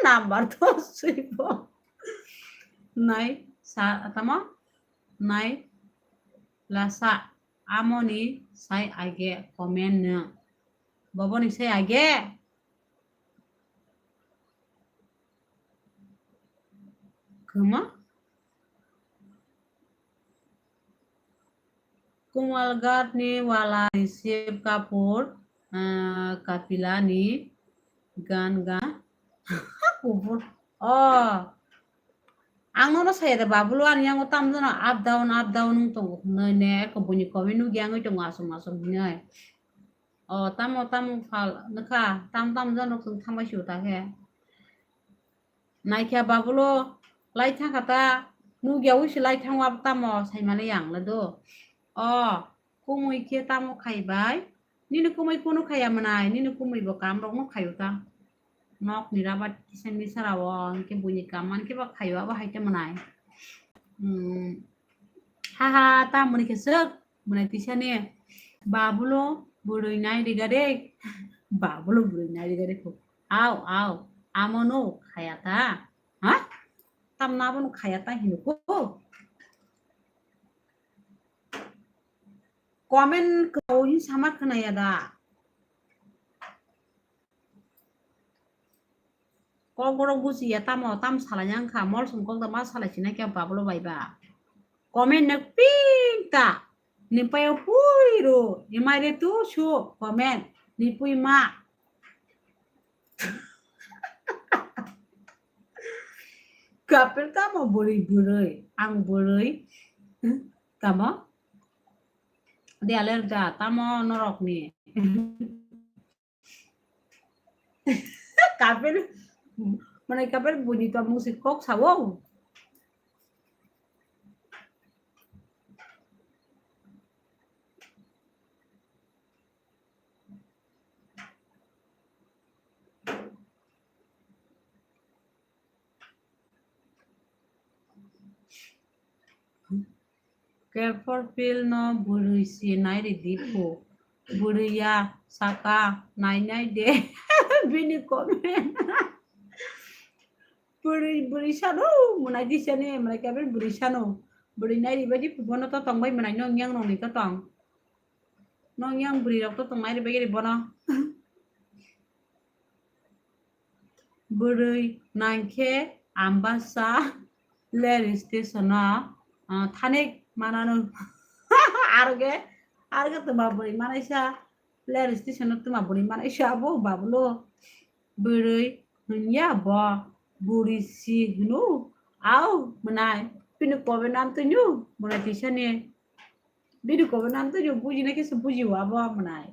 Number do swi bo. Nai sa tamo? Nai lasa. Amoni sai age comment no. Boboni sai age. Kwma? Kumalghat ni wala Rishabh Kapoor, ah, Kapila ni gan ga kubur. Oh. Ang nono saya de babulo ani yango tam jana up down, up down wng tongo hwnwi ne, eko buini comment nugya wngwi tongo aswk aswk hwnwi. O, tamo, tamo phal, nukha, tam, tam jon rok chwng thangbai sio ta khe. Naikha babulo, lai thangkha ta, nukya wi se lai thangwa tamo, saimani yang le do. O, kumui khe tamo khaibai? Nini kumui kunu khaiya mwnai, nini kumui bo kam rok no khaio ta. Nok ni rabat kisa misa rao, hwnkhe buini kam man khe ba khaio, abo hai ta mwnai. Hmm. Ha ha, tamoni khe swk. Mwnai tisa ni babulo bwrwi nai rega de. Babulo bwrwi nai rega de kho. Au, au, amo no khaya ta. Ha? Tamna abo no khaya ta hino kho. Comment kwrwi sama khwnaya da. Kok borok bujiya tamo, tam salai yang kha, mol sum kok da ma salai sinai khe babulo bai ba. Comment nak ping ta. Ni payo pui ro, ni mai re tu su comment, ni pui ma. Kapil tamo bwrwi bwrwi, ang bwrwi. Hmm, tamo? Dialer da, tamo norok ni. Kapil, mane kapil buini tongmung si kok sao. Kerphor pil no bwrwi si nai ri di phu. Bwrwi ya saka nai nai de. Bini comment. Bwrwi, bwrwi sano, mwnai di sani, mwnai khe bwrwi sano. Bwrwi nai ri bai di phu bono to tong bai mwnai nong yang nong ni to tong. Nong yang bwrwi rok to tong nai ri bai di bono. Bwrwi nangkhe Ambasa rail station o, ah, thanik manano. Arge, arge tuma bwrwi manaisa rail station o tuma bwrwi manaisa abo babulo. Bwrwi hwnya bo bwrwi si hwno. Au mwnai, pini kobe nam twnyo mwnai tisani. Bini kobe nam twnyo bujina khe se bujiwa bo mwnai.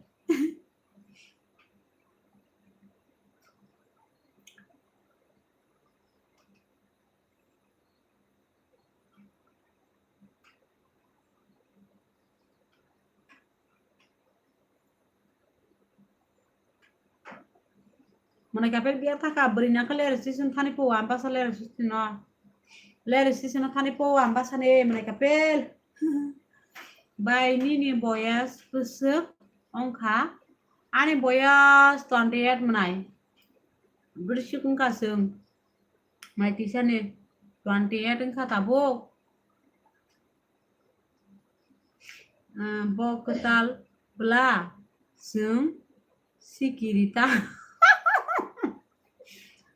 Mwnai kapel biya thaka bwrwi nangkhe rail station thani po Ambasa rail station no. Rail station no thani po Ambasa ni mwnai kapel. Bai nini boyas bwswk wngkha? Ani boyas twenty eight mwnai. Bwswk wngkha chwng. Mai tisani twenty eight wngkha tabuk. Ah, bo kwtal bwla chwng sikiri ta.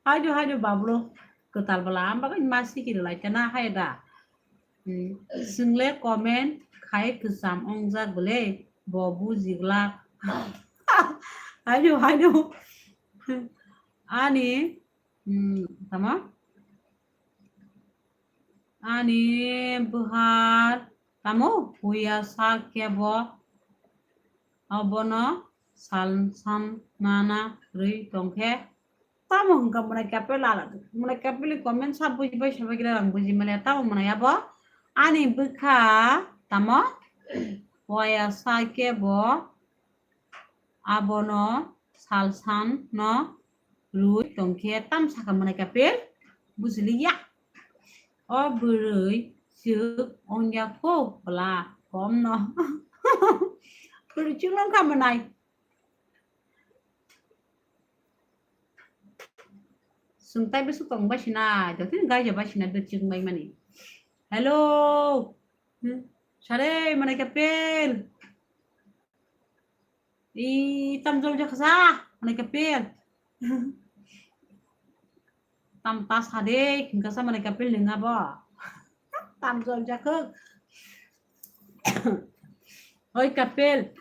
Haino, haino, babro kwtal bwla, ang bagwi ma sikiri lai ta na, hai da. Hmm, chwng le comment khai kwcham wngjak bwle, bo buji glak. Haino, haino. Ani, hmm, tamo? Ani bwhar tamo huya sa kebo abono sal san nana rwi tongkhe. Tamo hwnkha mwnai kapel ala, mwnai kapel ni comment sa buji bai sabai kira rang buji male tamo mwnai abo ani bwkha tamo huya sa kebo abono sal san no rwi tongkhe tam sakha mwnai kapel bujiliya. O bwrwi chwk ongya kho bwla kom no. Bwrwi chwk nong kha mwnai. Sung tai bwswk tong bai sinai, jotin gaija bai sinai bwrwi chwk bai mani. Hello. Hmm. Sare mwnai kapel. I tam jol jakha sa, mwnai kapel. Tam ta sa de, hingka sa mwnai kapel nung abo. Tam jol jakha. Oi kapel.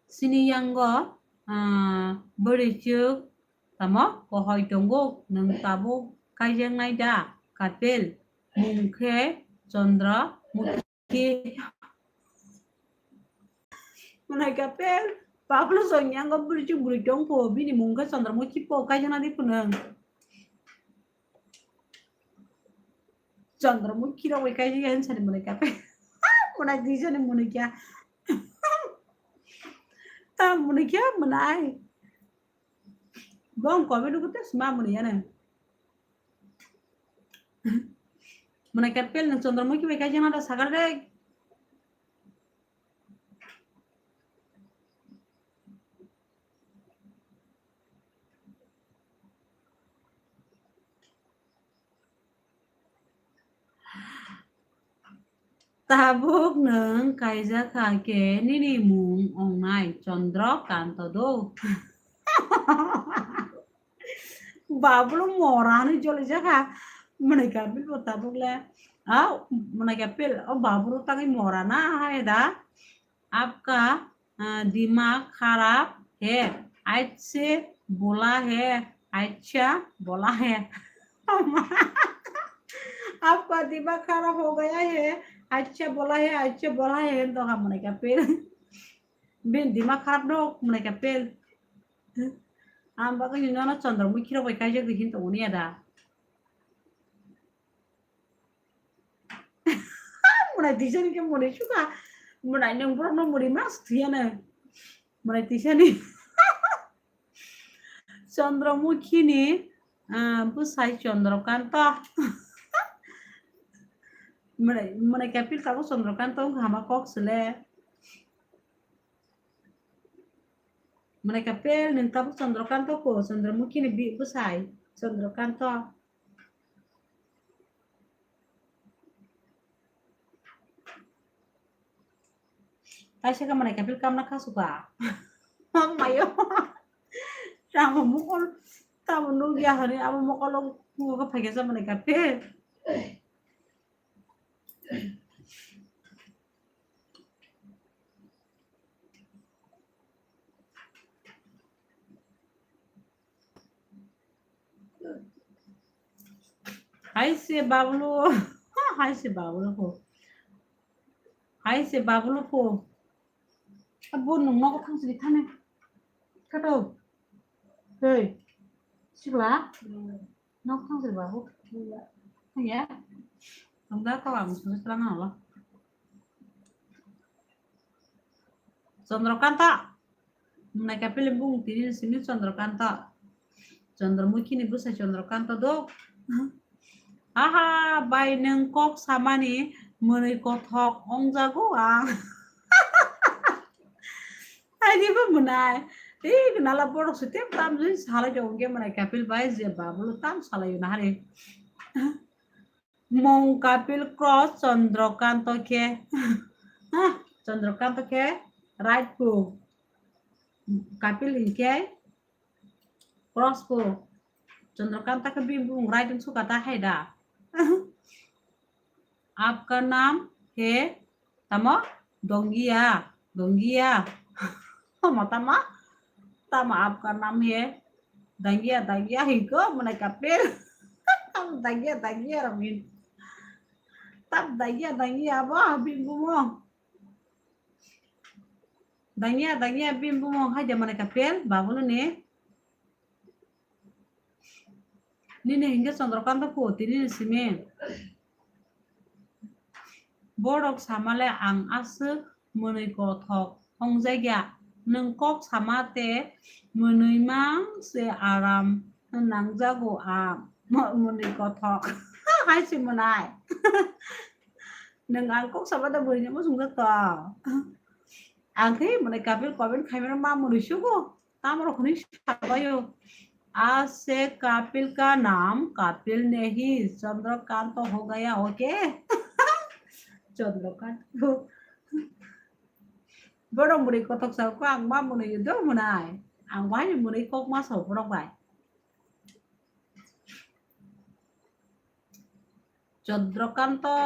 Sini yango, ah, bwrwi chwk tamo kohoi tongo, nung tabuk kaijaknai da, kapel. Mung khe Chandra Ki? Mwnai kapel, Pablo song yango bwrwi chwk bwrwi tong pho, bini mung khe Chandramukhi pho, kaijana di phunung. Chandramukhi rok bai kaijak ya, sani mwnai kapel. Mwnai di sani mwnai kya. Ta mwnai kya, mwnai. Bong kobe dugu te sma mwnai yana. Mwnai kapel nung Chandramukhi bai kaijana da sagar de. Tabuk nwng kaijak kha khe nini mung wngnai Chandra Kanta do. Babulu mora hwnwi jolijak kha. Mwnai kapil bo tabuk le. A, mwnai kapil, o babulu tangwi mora na hai da. Apka, ah, dimag kharap hai. Aise bola hai. Acha bola hai. Apka dimag kharap ho gaya hai. Acha bola hai, acha bola hai. Hendo ha mwnai kapil. Bini dimag kharap no mwnai kapil. Ang bagwi nini ano Chandramukhi rok bai kaijak di hin tongo niya da. Mwnai tisa ni khe mwnai suka. Mwnai nwng borok no mwnai mas thuyana. Mwnai tisa ni. Chandramukhi ni, ah, bwsai Chandrakanta. Mwnai, mwnai kapil tabuk Chandrakanta wngkha hama kok sele. Mwnai kapil nwng tabuk Chandrakanta ko, Chandramukhi ni bi-, bwsai Chandrakanta. Kaisa khe mwnai kapil kamna kha suka. Mayo. Tamo mokol, tamo nugya hari, abo mokol o kugo khe phaikha sa mwnai kapil. Hai se babulu, hai se babulu pho. Hai se babulu pho. Abo nwng nogo thang sidi thane. Kato. Hei. Sikla. Nok thang sidi babu. Iya. Tongda to ang sidi selang alo. Chandrakanta. Mwnai kapil ni bumung tini simi Chandrakanta. Chandramukhi ni bwsai Chandrakanta do. Aha, bai nwng kok samani mwnwi kothok ongjago ang. Aini bo mwnai. Ei, nala borok se tem tam jin salai jong ge mwnai kapil bai je babulu tam salai na hari. Mung kapil cross Chandrakanta khe. Ha, Chandrakanta khe right phu. Kapil hinkhe cross phu. Chandrakanta khe bini bumung right wng suka ta hai da. Apka naam hai tamo? Dongiya, Dongiya. Tamo, tamo? Tamo apka naam hai? Dangiya, Dangiya hiko mwnai kapil. Tamo Dangiya, Dangiya rok hin. Tam Dangiya, Dangiya abo bini bumung. Dangiya, Dangiya bini bumung hai de mwnai kapil, babulu ni. Nini hinkhe Chandrakanta phu, tini ni simi. Borok samale ang aswk mwnwi kothok ongjakya. Nwng kok sama te mwnwi mang se aram nangjago ang. Mo-, mwnwi kothok. Hai se mwnai. Nwng ang kok sama da bwrwi ni muchungjak to. Ang khe mwnwi kapil comment khaimano ma mwnwi sugo. Tamo rok hwnwi sabaio. Ase kapil ka naam Kapil nahi, Chandrakanta ho gaya, okay? Chandrakanta. Borok mwnwi kothok sa ko ang ma mwnwi do mwnai. Ang bai mwnwi kok ma sa borok bai. Chandrakanta.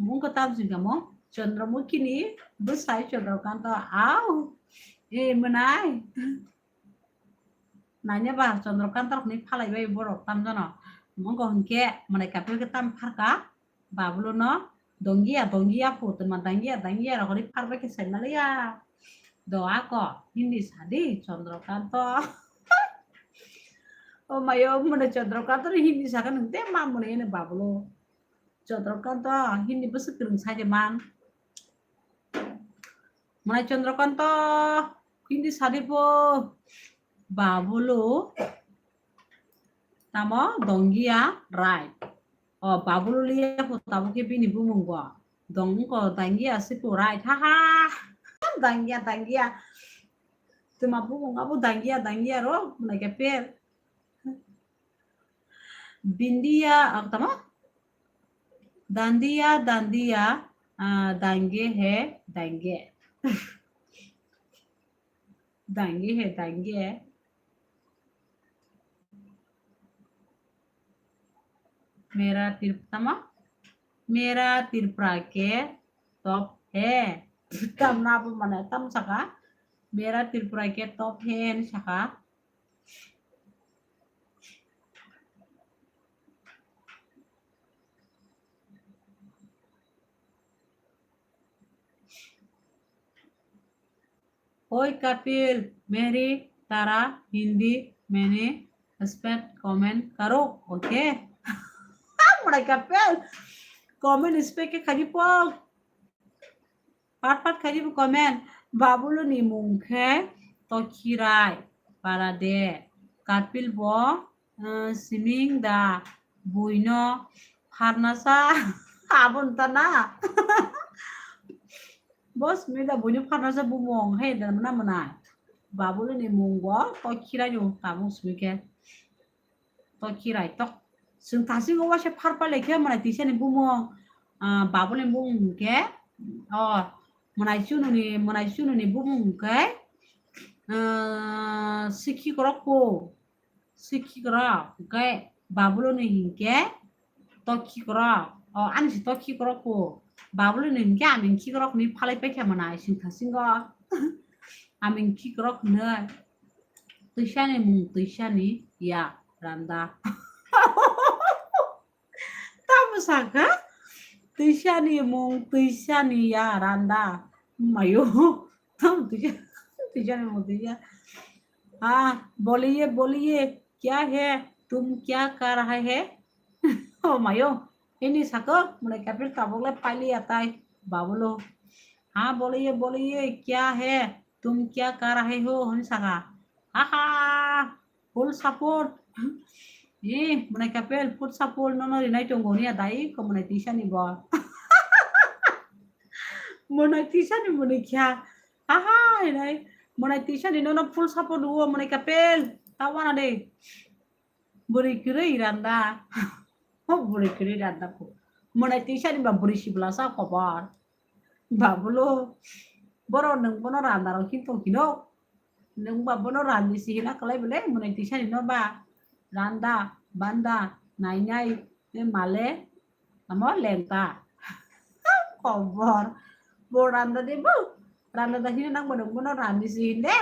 Mungkha tam sing kamo? Chandramukhi ni bwsai Chandrakanta. Au. E mwnai. Nanya ba Chandrakanta rok ni phalai bai borok tam jano. Mungkha hinkhe mwnai kapil khe tam pharka. Babulu no Dongiya, Dongiya phu, tuma Dangiya, Dangiya rok ni pharbai khe sai maliya. Do ako Hindi sadi Chandrakanta. O mayo mwnai Chandrakanta ni Hindi sakha nwng te ma mwnai ene babulu. Chandrakanta Hindi bwswk kwrwng sai de man. Mwnai Chandrakanta Hindi sadi pho babulu tamo Dongiya right. O babulu liya pho tabuk khe bini bumung bo. Dong ko Dangiya si pho right. Ha ha. Dangiya, Dangiya. Tuma bumung abo Dangiya, Dangiya ro mwnai khe per. Bindiya, ah, tamo? Dandiya, Dandiya, Ah, dange he, dange. Dange he, dange. Mera Trip-, tamo? Mera Tripura ke top he. Tam na bo mane, tam saka. Mera Tripura ke top he, ni saka. Oi Kapil, meri tara Hindi mene spet comment karo, okay? Mura Kapil, comment spet ke khagi pok. Pat pat khagi bu comment. Babulo ni mung khe Tokhirai para de. Kapil bo, eh, siming da buino pharnasa abon ta na. Bo siming da buino pharnasa bumung he da na mwnai. Babulo ni mung bo Tokhirai no tabuk siming khe. Tokhirai tok. Chwng thasingo waisa pharpa lekhe mwnai tisa ni bumung, ah, Babul ni bumung hwnkhe, oh, mwnai chunu ni, mwnai chunu ni bumung hwnkhe, ah, Sikhi Korok ko. Sikhi Korok hwnkhe Babul ni hwnkhe Tokhi Korok. Oh, ani se Tokhi Korok ko. Babul ni hwnkhe Aming Khikorok ni phalai paikha mwnai chwng thasingo. Aming Khikorok hwnwi. Twisani mung twisani ya randa. Tamo saka? Twisani mung twisani ya randa. Mayo. Tamo twisani mung twisani. Ah, boliye, boliye, kya hai? Tum kya kar raha hai? Oh, mayo. Hini saka, mwnai Kapil tabuk le paili atai. Babulo. Ha, boliye, boliye, kya hai? Tum kya kar rahe ho? Hwn saka. Ha ha. Full support. Eh, mwnai Kapil, full support nono rinai tongo ni adai ko mwnai tisa ni bo. Mwnai tisa ni mwnai kya. Ha ha, rinai. Mwnai tisa ni nono full support wo mwnai Kapil. Tawana de. Bwrwi kwrwi randa. Ho bwrwi kwrwi randa ko. Mwnai tisa ni ba bwrwi sibla sa kobar. Babulo, borok nwng bono randa rok khin tong khino. Nwng ba bono randi si hina kwlai bole, mwnai tisa ni no ba. Randa, banda, nai nai, e male, amo lengta. Kobor. Bo randa de bo. Randa da hino nang bo nwng bono randi si hinde.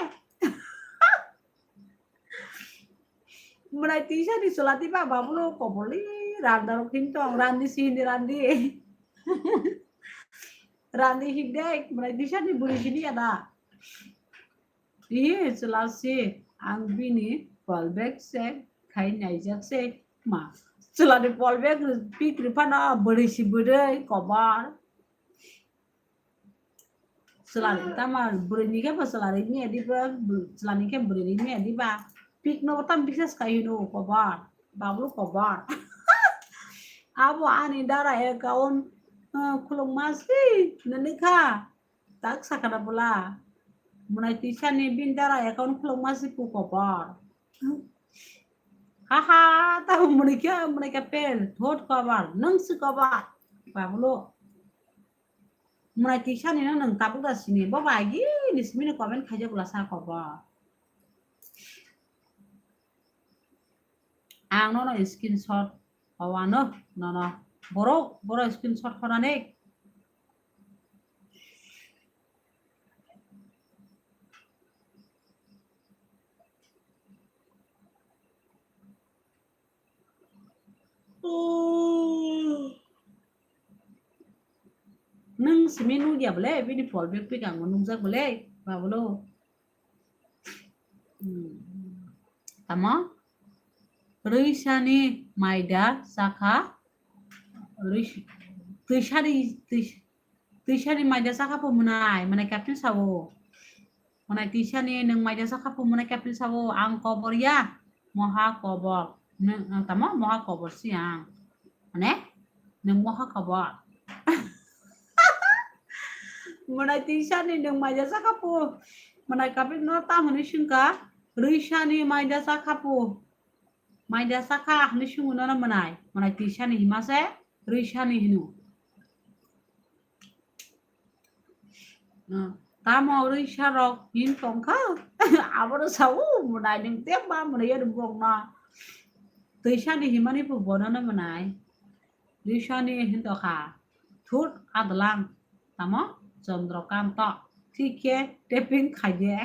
Mwnai tisa ni chwla di ba, Babulo kobor li randa rok khin tong, randi si hinde randi. Randi hinde, mwnai tisa ni bwrwi sini ya da. Ih, chwla se, ang bini call back se khai naijak se ma. Chwla ni call back pick rw phano bwrwi si bwrwi kobar. Chwla ni tama bwrwi ni khe bo chwla ri ni adi ba, chwla ni khe bwrwi ri ni adi ba. Pick no tam bises khai hino kobar. Bablu kobar. Abo ani dara account, eh, khulukma si nini kha. Tak sakana bwla. Mwnai tisa ni bini dara account khulukma si pu kobar. Ha ha, ta mwnai khe, mwnai khe pel, thot kobar, nwng si kobar. Bablu. Mwnai tisa ni no nwng tabuk da sini. Bo bai gi ni simi ni comment khaijak bwla sa kobar. Ang nono screenshot howano, nono. Borok, borok screenshot honani. Nwng simi nukya bwle, bini fall back pick ang nukjak bwle, Bablu. Hmm. Tamo? Rwisani maida chakha, rwis-, twisani, twi-, twisani maida chakha pho mwnai, mwnai captain sao. Mwnai twisani nwng maida chakha pho mwnai captain sao, ang kobor ya, moha kobor. Nwng, nwng tamo moha kobor si ang. Mane? Nwng moha kobor. Mwnai twisani nwng maida chakha pho. Mwnai captain no tam hwnwi swngkha, rwisani maida chakha pho. Maida chakha hwnwi swngo nono mwnai. Mwnai twisani hima se rwisani hino. Hmm. Tamo rwisa rok hin tongkha? Abono sao mwnai nwng tei ma mwnai ani bokno. Twisani himani bo bonono mwnai. Rwisani hin tongkha. Thut adlang. Tamo Chandrakanta. Thik khe taping khaide.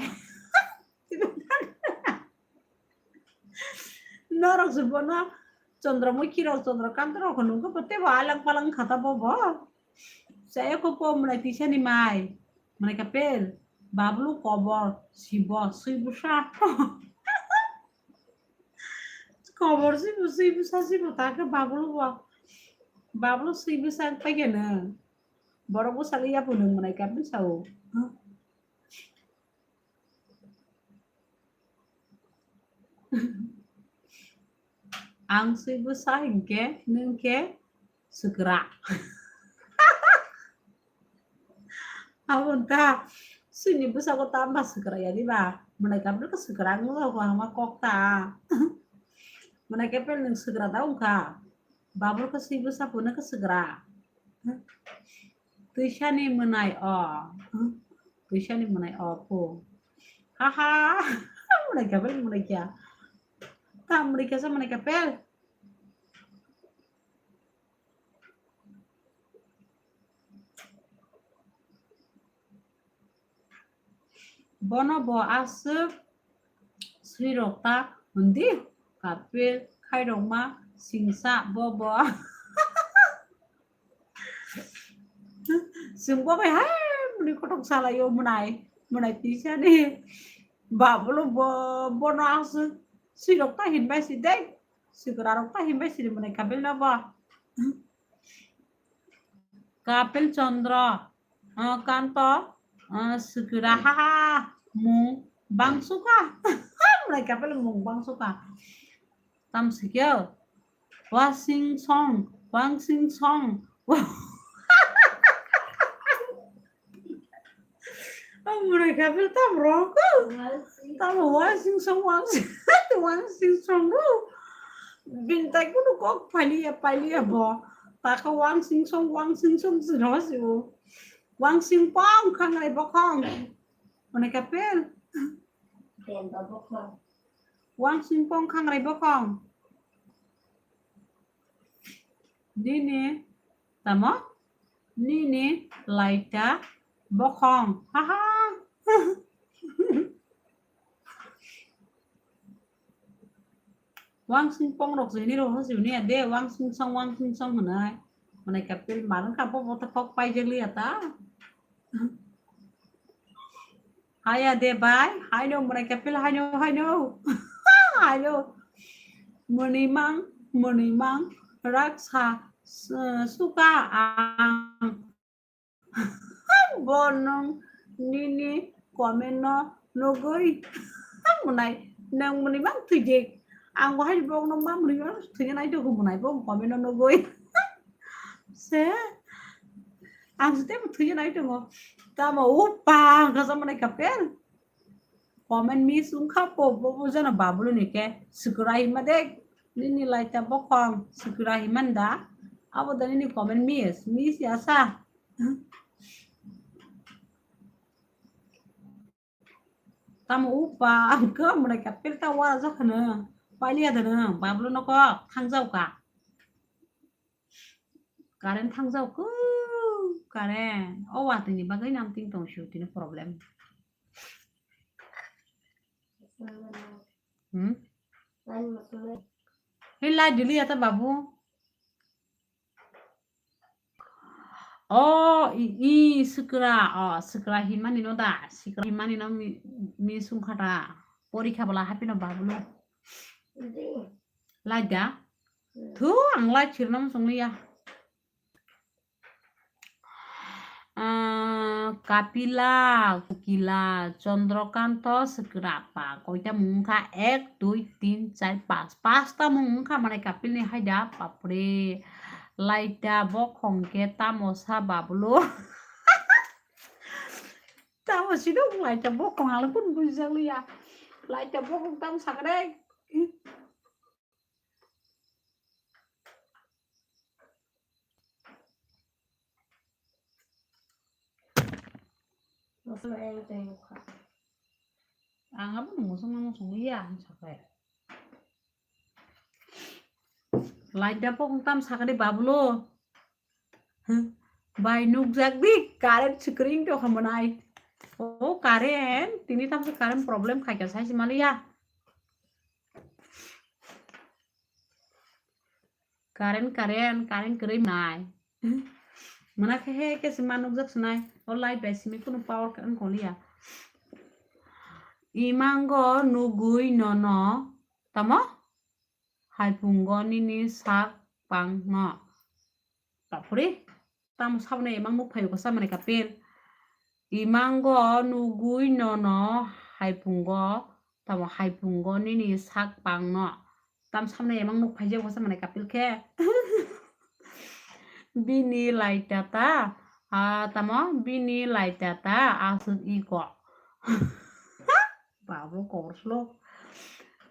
Norok se bono Chandramukhi rok, Chandrakanta rok nungkha bo tebo alang palang khata bobo. Chaya ko po mwnai twisani mai. Mwnai kapel. Bablu kobor, sibo, swi bwsa. Kobor sibo, swi bwsa, sibo ta khe Bablu bo. Bablu swi bwsa wng pai khe nwng. Borok bwsa liya bo nwng mwnai kapel sao. Ang swi bwsa hinkhe nwng khe swkra. Aboni ta swini bwsako tamo ba swkra ya diba? Mwnai kapel khe swkra wngwi rw hama kok ta. Mwnai kapel nwng swkra da wngkha. Babur khe swi bwsa phunukhe swkra. Twisani mwnai o. Twisani mwnai o phu. Ha ha. Mwnai kapel mwnai kya. Ta mwnai kya sa mwnai kapel. Bono bo aswk swirok ta hwndi, kapil khairokma singsa bo bo. Chwng bo bai hai mwnwi kotok salaio mwnai, mwnai tisani. Babulo bo, bono aswk swirok ta hinbai si dei. Swkra rok ta hinbai si mwnai kapil no bo. Kapil Chandra, ah, Kanto, ah, Swkra, ha, ha, mung bangsuka. Mwnai kapel mung bangsuka. Tam sikyo. Wasing song, wangsing song. Mwnai kapel tam roko. Tam wasing song, wangsing, wangsing song ro. Bintai kuno kok paliya, paliya bo. Taka wangsing song, wangsing song sino siu. Wangsing pong khangrai bokhong. Mwnai kapel. Wangsing pong khangrai bokhong. Nini tamo? Nini laita bokhong. Ha ha. Wangsing pong rok sini rok sini ya de, wangsing song, wangsing song hwnai. Mwnai kapil marang kapo bota kok paijak liya ta. Haya de bai, haino mwnai kapil, haino, haino. Haino. Mwnwi mang, mwnwi mang, raksa, su-, suka ang. Bo nwng nini comment no nugwi mwnai, nwng mwnwi mang thwijik. Ang bo hai bok no ma mwnwi mang thwijak nai tongo mwnai bo comment no nugwi. Se ang se tebo thwijak nai tongo. Tamo upa ang kasa mwnai kapel. Comment miss wngkha po, bo, bo jano Babulu ni khe swkra hima de, nini laita bokhong swkra himani da, abo da nini comment miss, miss ya sa. Tamo upa ang khe mwnai kapil ta wara jakha no, paliya da no, Babulu no kok thangjao ka. Current thangjao khe, current. O watwi ni bagwi nam ting tong sio tini problem. Hmm? Hei, light dili ya ta babu. O, i, i, swkra, o, swkra himani no da, swkra himani no mi, mi sungkha ta. Porikha bwla happy no babu no. Light da? Thu, ang light sirnam songli ya. Ah, Kapila, Kukila, Chandrakanta, Swkrapa. Koita mung wngkha? Ek, dui, tin, char, panch. Panchta mung wngkha mane Kapilni haida, bapre. Laita bokhong khe tamo sa babulu. Tamo sino laita bokhong ang kun bujak liya. Laita bokhong tamo sakre. Mosok yang tei nukha. Ang abo no mosok no mosok ya ang sakai. Light da pok tam sakani babulo. Bai nukjak di current screen to khamanai. O current tini tamsa current problem khaika sai simaliya. Current, current, current kwrwi nai. Mwnakhe he khe se ma nukjak se nai. O light bai simi kunu power wng kong liya. Imango nugui nono tamo? Haipungo nini sak pangno. Tapuri? Tamo saboni imang nuk phaio kasa mani kapil. Imango nugui nono haipungo, tamo haipungo nini sak pangno. Tam saboni imang nuk phaijak kasa mani kapil khe. Bini laita ta, ah, tamo bini laita ta, aswk iko. Babu korslo.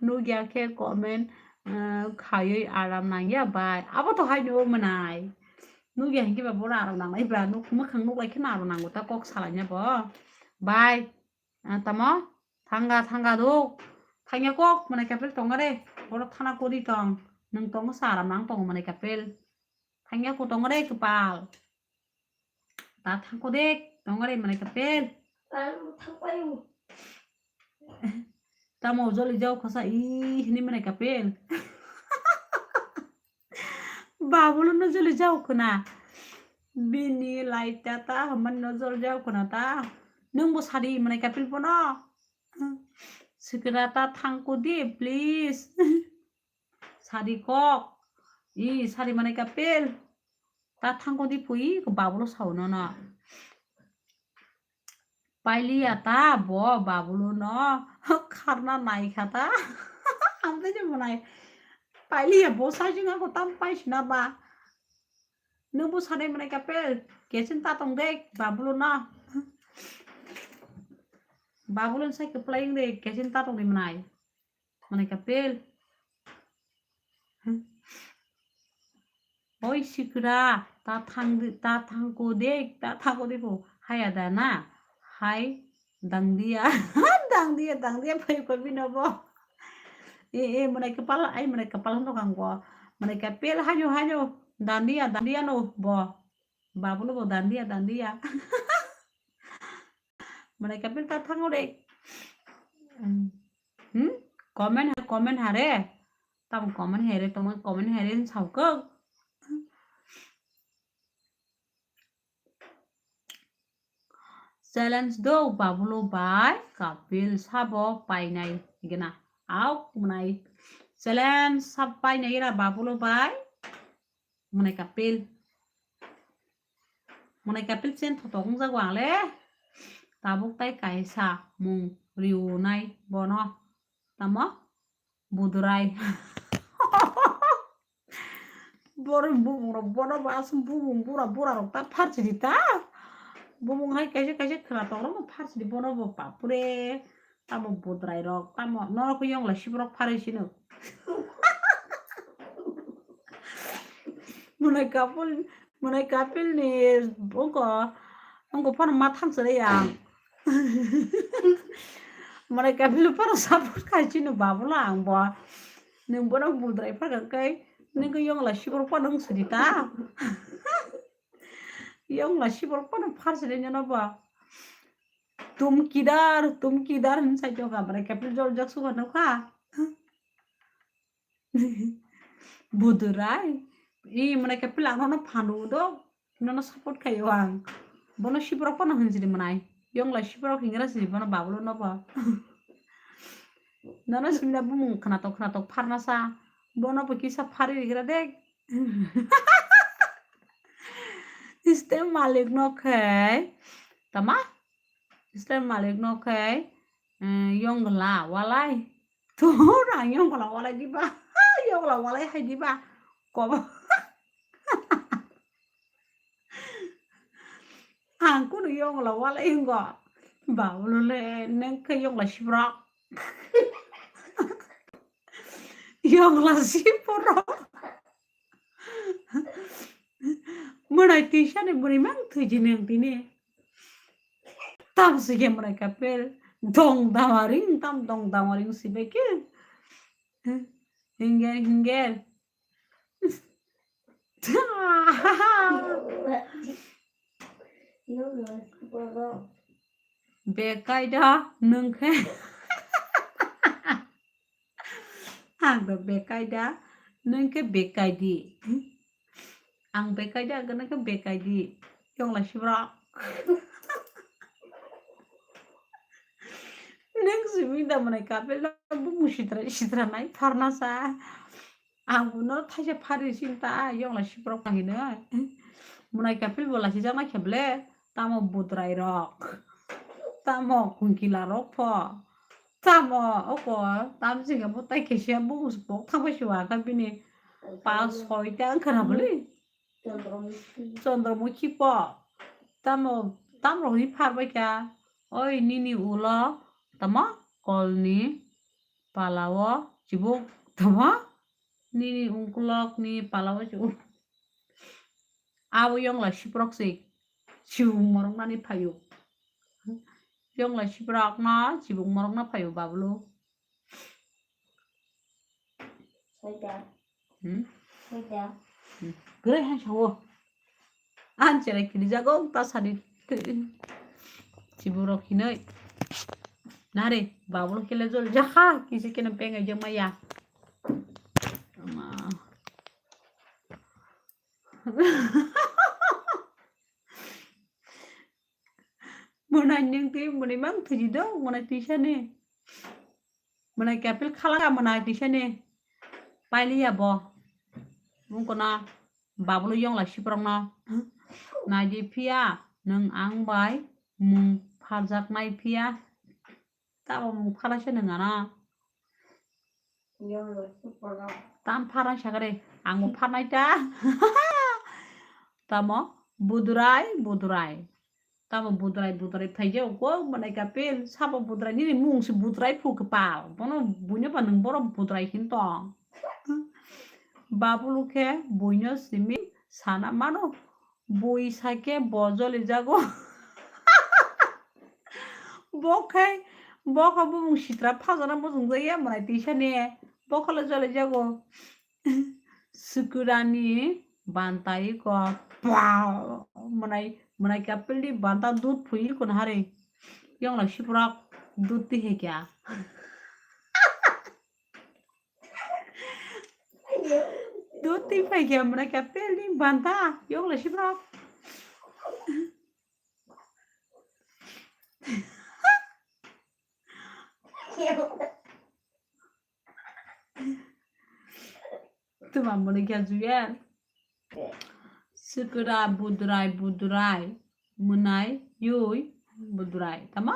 Nugya khe comment, eh, khayui aram nangya bai. Abo to haino mwnai. Nugya hinkhe ba boro aram nangnai ba. Nuk mwkhang nuklai khe aram nango ta kok salaina bo. Bai. Ah, tamo? Thanga, thanga duk. Thangya kok mwnai kapil tongo re. Boro thana kori tong. Nwng tongo sa aram nang tongo mwnai kapil. Thangya ko tongo re kwpal. Ta thangko de, tongo re mwnai kapil. Tamo joli jao khosa i hini mwnai kapil. Babulo no joli jao khuna. Bini laita ta hamani no joli jao khuna ta. Nwng bo sadi mwnai kapil bono. Sikra ta thangko di, please. Sadi kok. I sadi mwnai kapil. Ta thangko di pui ko babulo sao nono. Pailiya ta bo babulo no kharna nai kha ta. Amte je mwnai. Pailiya bo sai jing ako tam paisina ba. Nung bo sanai mwnai kapil. Kesin ta tong de babulo no. Babulo sai ke playing de kesin ta tong de mwnai. Mwnai kapil. Oi sikra, ta thang di, ta thangko de, ta thangko de bo. Haya da na. Hai, dangdiya. Dangdiya, dangdiya, phai ko bino bo. E, e, mwnai kapal, ai mwnai kapal hano kang bo. Mwnai kapil, hayo, hayo. Dandiya, dandiya no bo. Babulo bo dandiya, dandiya. Mwnai kapil ta thango de. Hmm? Comment ha, comment ha re. Tam comment ha re, tamo comment ha re, sao kok. Challenge do babulo bai kapil sabo painai gena. Au mwnai. Challenge sab painai ra babulo bai. Mwnai kapil. Mwnai kapil chen thotok wngjago ang le. Tabuk tai kaisa mung riunai bono. Tamo? Budurai. Boro bumung rok bono ba aswk bumung bura bura rok ta pharchidi ta. Bumung hai kaisa kaisa khwnatok rok no pharchidi bono bo bapure. Tamo budrai rok, tamo norok yongla siborok pharwi sino. Mwnai kapil, mwnai kapil ni ungko, ungko phano ma thangsa re yang. Mwnai kapil phano support khai sino babulo ang bo. Nwng bono budrai phakha kai, nwng yongla siborok phano wng sidi ta. Yongla siborok phano pharsa re nyono bo. Tum kidar, tum kidar hin sai tongkha, mwnai kapil jol jak suka nukha. Budurai. I mwnai kapil ang nono phandu do. Nono support khayo ang. Bono siborok phano hinjini mwnai. Yongla siborok hingra sini bono babulo no bo. Nono simna bumung khwnatok khwnatok pharnasa. Bono bo kisa phari rigra de. Iste malik no khai. Tama? Iste malik no khai. Eh, yongla walai. Tura yongla walai diba. Yongla walai hai diba. Kobo. Ang kunu yongla walai hingo. Babulo le neng khe yongla sibrok. Yongla sibrok. Mwnai tisa ni bwrwi mang thwi ji neng tini. Tam si ke mwnai kapel. Dong damaring, tam dong damaring si be ke. Hinger, hinger. Bekaida nung khe. Ang do bekaida, nung khe bekaidi. Ang bekaida, ang nung khe bekaidi. Yongla sibrok. Nung simi da mwnai kapel no bumung sitra, sitra nai pharna sa. Ang buno thaisa phari sinta, yongla sibrok tangino. Mwnai kapel bo lasi jakna kheble, tamo budrai rok. Tamo kungkila rok pho. Tamo oko, tam singa bo tai khesia bo bok thangbai siwa ka bini pa soita wngkha na bwlwi. Chondromukhi. Chondromukhi po. Tamo, tam rok ni phar bai kha. Oi nini ulo tamo kolni palao chibuk tamo. Nini ungkulok ni palao chibuk. Abo yongla siprok se chibuk morok nani phaio. Yongla siprok no chibuk morok no phaio babulu. Soida. Hmm? Soida. Hmm. Gre hai sao. An chere kini jago ta sani. Chiburo kinoi. Nare, babul kele jol jakha, kisi kene pengai jama ya. Ama. Mwnai nung twi mwnai mang thwi do, mwnai twi sani. Mwnai kapil khala mwnai twi sani. Pailiya bo. Mungkona babulu yongla siprokno. Naidi phiya nung ang bai mung pharjaknai phiya. Tamo mung pharnai se nung ano. Tam pharnai sakare, ang bo pharnai ta. Tamo budrai, budrai. Tamo budrai, budrai phaijao ko mwnai kapil, sabo budrai nini mung se budrai phu kwpal. Bono buino ba nung boro budrai hin tong. Babulu khe buino simi sana mano. Bui sake bo joli jago. Bo khai, bo kha bumung sitra phajana mujung jaya mwnai twi sani. Bo khala joli jago. Sukurani bantai ko. Pau. Mwnai, mwnai kapilni banta dud phuyi kun hari. Yongla siprok dud twi hekya. Dud twi phaikya mwnai kapilni banta. Yongla siprok. Tuma mwnwi khe Juel. Sukura budrai budrai mwnai yui budrai. Tama?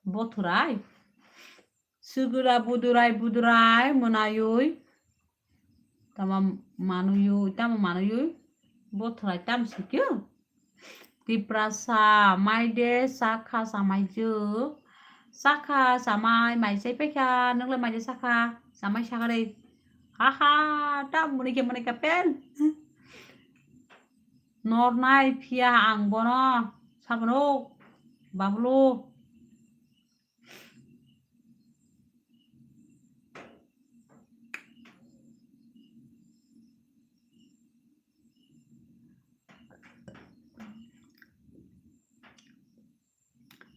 Bothurai. Sukura budrai budrai mwnai yui. Tama manuyui, tama manuyui. Bothurai tam sikyo. Tiprasa mai de sakha samai ju. Sakha samai mai sai paikha, nokle mai de sakha samai sakha de. Haha, ta muni ke muni kapel. Nornai phiya ang bono sabono babulu.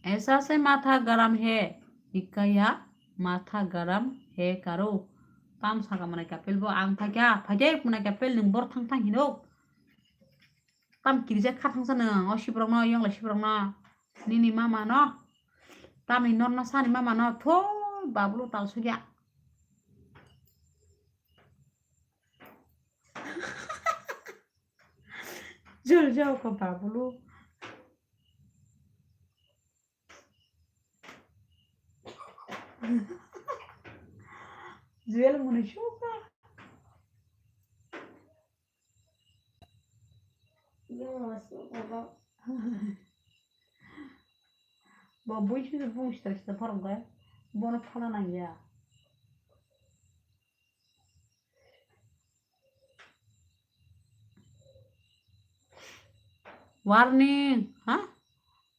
Aisa se matha garam he, ikaya matha garam he karo. Tam saka mwnai kapel bo ang phaikha, phaikhe mwnai kapel nung bor thang thang hino. Tam kirja kha thangsa nung, o sibrokno, yongla sibrokno, nini mama no, tamni norna sani mama no, tho babulu tal sugya. Jol jao ko babulu. Juel muni suka. Bo bui sui bung sita sita phorong khe bono phala nang ya. Warning, ha?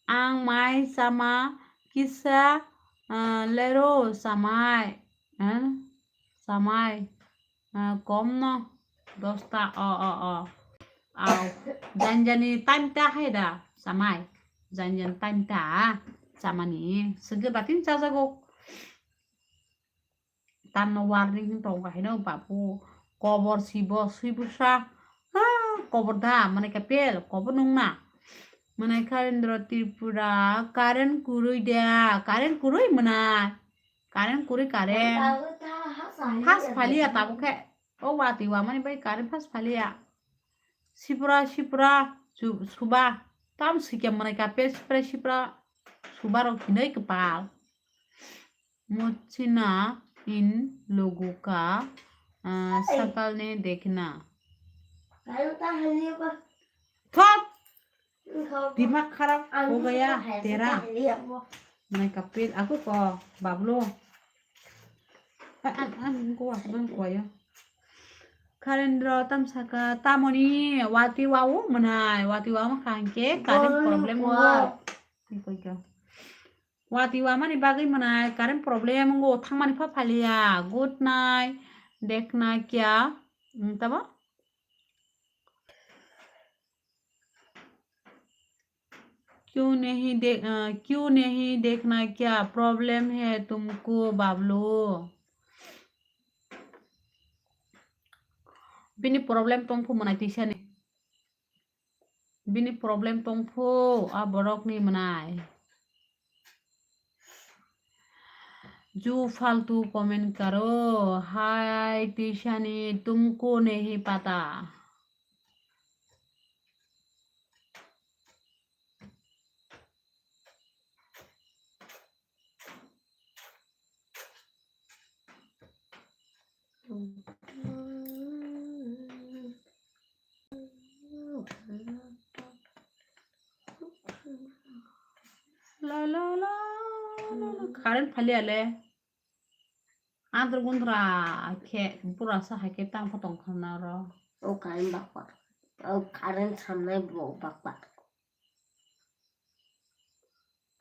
Ang mai chama kisa, ah, lero chamai, ah, chamai, ah, kom no dosta, o, o, o. Au, janjani time ta hai da chamai. Janjani time ta chamani. Sege batin chajago. Tanno warning hin tong ka hino babu. Kobor sibo, sibusa. Ha, kobor da, mane ka pel, kobor nung na. Mane Kharendra Tripura, current kurui da, current kurui mane. Current kurui current. Fast phaliya tabo khe. O wati wa mani bai current fast phaliya. Sipra, sipra, su-, suba. Tam sikya mane ka pel sipra, sipra. Suba rok hinoi kepal. Muchina in logo ka, ah, sakalne dekhna. Thot! Dimak kharap ho gaya tera. Mane kapil aku ko bablo. An, an, an, ko wa, an, ko wa yo. Kharendra tam saka tamoni wati wa o manai, wati wa ma khangke current problem wo. Ni koi kyo. Wati wamani bagwi mwnai current problem wngo, thangmani pha phaliya. Good night, dekhna kya, mm, tamo? Kyun nahi de-, ah, kyun nahi dekhna kya, problem hai tumko, bablu? Bini problem tongphu mwnai tisani. Bini problem tongphu a borokni mwnai. Ju faltu comment karo, hai tisani tumko nahi pata. La, la, la, la, la. Current phaliya le. Andro gundra khe pura sa hai khe tang kho tong kha na ro. O current bakwa. O current samnai bo bakwa.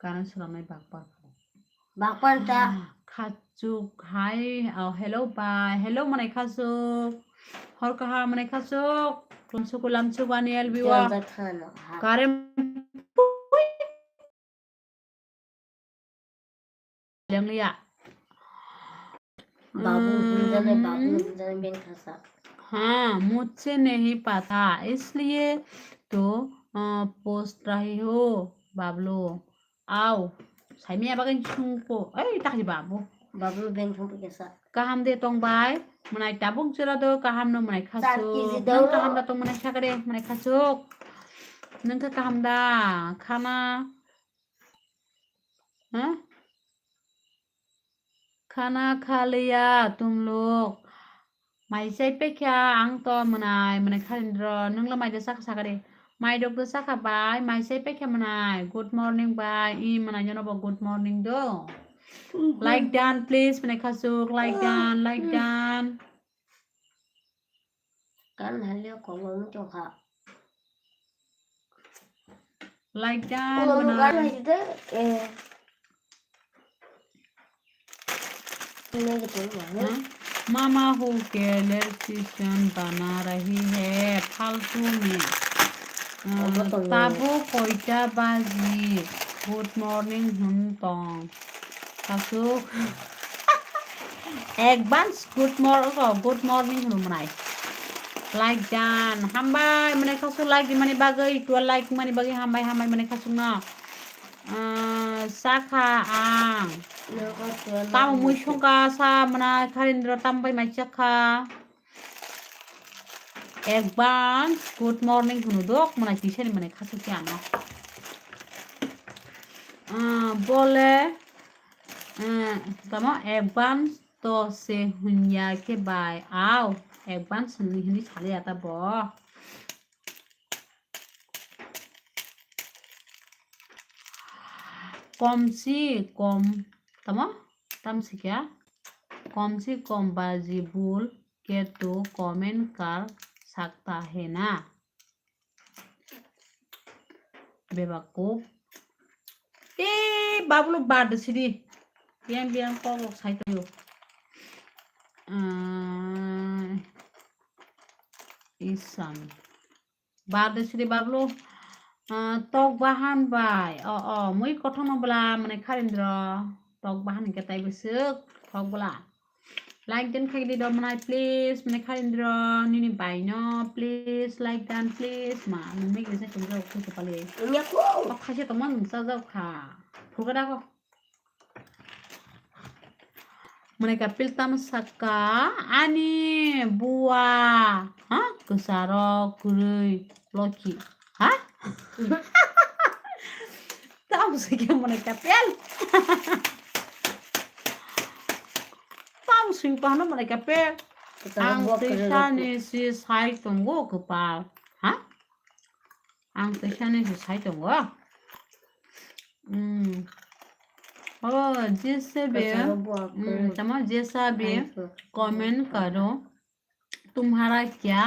Current swnamnai bakbar. Bakbar ta. Khachuk hai, oh, hello bai. Hello mwnai khachuk. Hor kaham mwnai khachuk. Lamsuk lamsuk ani L B wa. Janda thano, ha. Current. Lengliya. बाबू हिंजन है, बाबू हिंजन है, बेन खसा। हाँ, मुझसे नहीं पता, इसलिए तो, अ, पूछ रही हो, Bablo. Ao, saimia bagin sungko. Ei, takhi babu. Babu ben sungko kesa. Kaham de tong bai, mwnai tabuk jora do, kaham no mwnai khasuk. Char kg do. Nang kaham da tong mwnai sakare, mwnai khasuk. Nang kha kaham da, khana. Ha? Khana khaliya tumluk. Mai chai pekha ang to mwnai, mwnai khalindro. Nungla mai do sakha sakari. Mai dok do sakha bai, mai chai pekha mwnai. Good morning bai. I mwnai jono bo good morning do. Like dan please, mwnai khasuk. Like dan, like dan. Kan halio kolom tongkha. Like dan, kolom mwnai. Kan halio de, eh. Ini gitu, ya. Hm? Mama ho ke late session bana rahi hai, faltu mein. Hm, obo tongo. Tabo koita baji? Good morning hwn tong. Khasuk. Advance good mor-, oh, good morning hwnwi mwnai. Like dan. Hambai mwnai khasuk like di mani bagwi, twelve like mani bagwi hambai, hambai mwnai khasuk no. Ah, sakha ang. Tamo mui songka sa mwnai kharindro tambai mai chakha. Advance good morning hwnwi dok mwnai tisani mwnai khasuk ya no. Ah, bole, ah, tamo advance to se hwnya khe bai. Au, advance hwnwi hwnwi sali ata bo. Kom si kom, tamo? Tam si kya? Kom si kom baji bul ke to comment kar sakta hai na. Bebakuf. Bablu birthday sidi. Biyang biyang kok rok sai tongo. Ah, isan. Birthday sidi Bablu. Ah, tok bahan bai. O, o, mui kothoma bwla mane kharindro. Tok bahan hwnkhe tai bwswk tok bwla. Like dan khai di do manai, please, mane kharindro, nini bai no, please, like dan, please, ma, nini gisa chungjak khe kepali. Nyaku. O khaisa tongma nungsa jak kha. Phurga dago. Mane kapil tam saka, ani bua, ha, kesaro, kurui, loki, ha? Tam sike mane kapil. Tam sui pahano mane kapil. Kita Ang buat kerja teisani si sai tongo kepal. Ha? Ang teisani si sai tongo. Hmm. Oh, jese be. Kita buat Hmm, kerja. Tamo jesa be Hai, so. Comment karo. तुम्हारा क्या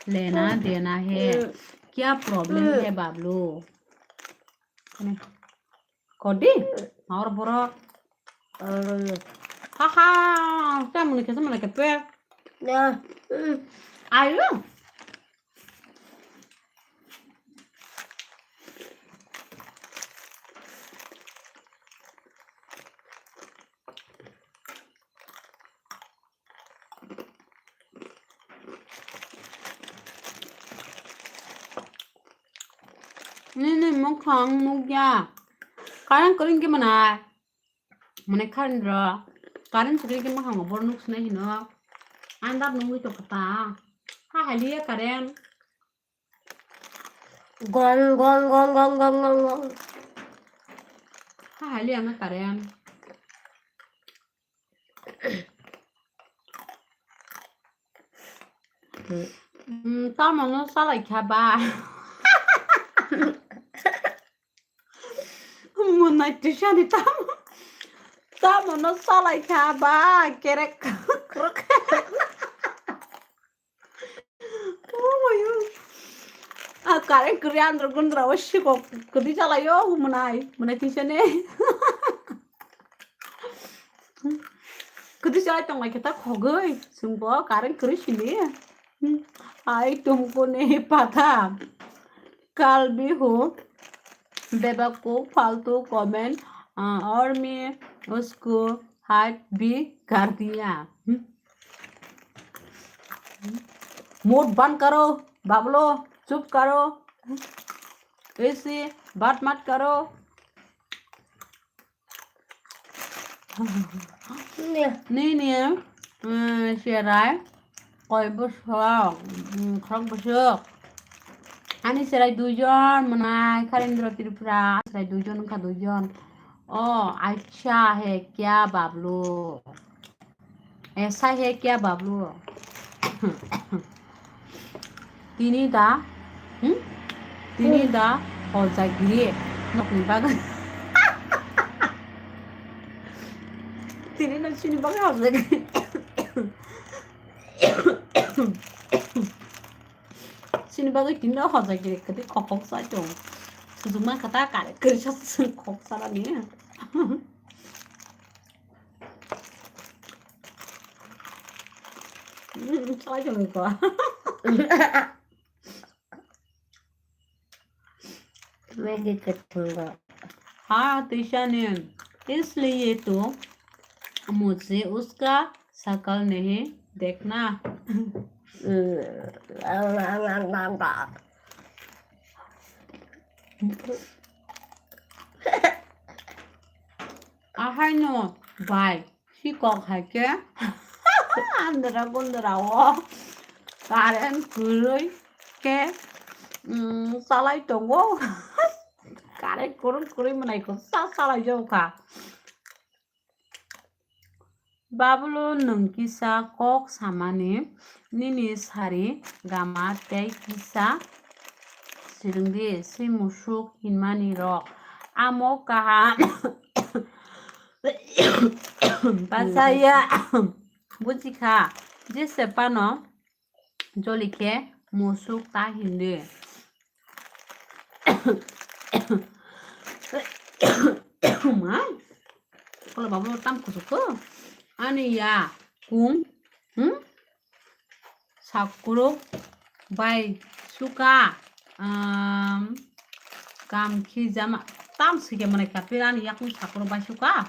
लेना देना है? Hmm. क्या problem Hmm. है Bablu? Kodi? Maor borok. Hmm. Ha ha. Tamoni kesa mana kepe? Ya. Hmm. Ayo. Nini mukhang nukya. Karang kering ke mana? Mane kharindra. Karang kering ke mukhang obor nuk sinai hino. Andar nungwi to kata. Ha haliya karang. Gong, gong, gong. Ha haliya na karang. Mm, tamo no salai kha ba. Munai tisani tamo. Tamo no salai kha ba. Kerek krok. Oh my God. Ah, kare kri andro gundra o shiko kri chala yo munai. Munai tisane. Kudi chalai tong lai khe ta khogwi, chwngbo current kwrwi sini. Hmm. Ai tumkuni pata. Kal bihu. Bebakuf faltu comment, ah, aur main usko hide bhi kar diya. Hmm. Mut bandh karo, Bablu, chup karo. Aisi baat mat karo. Nini, mm, serai koi bosok, mm, khorok bosok. Ani serai duijon, mwnai Kharendra Tripura, serai duijon wngkha duijon. O, acha hai kya Bablu? Aisa hai kya Bablu? Tini da, hmm? Tini da hojagiri nokni bagwi. Tini no chini bagwi hojagiri. Chini bagwi tini no hojagiri kwtwi khokok sai tong. Sujuma kata kare kwrwi sa kok sarani. Hmm, chai chong ko. Maggie kathungo. हाँ, तीशा ने, इसलिए तो मुझे उसका शकल नहीं देखना। Hmm. Ahaino bai. Sikok hai khe andra gundra o current kwrwi khe, mm, chalai tongo. Current kwrwng kwrwi mwnai khe sa chalai jao kha. Bablu, nwng kisa kok samani, nini sari gama tei kisa swrwngdi, se musuk hinmani rok. Amo kaham. Bachaya. Bujikha. Jese pano joli khe musuk ta hindi. Ma. Kolo babu tam kusuku. Ani ya kung. Hmm? Sakuruk bai suka. Um, kam khi jama. Tam sike mane kapir ani yakung sakuruk bai suka.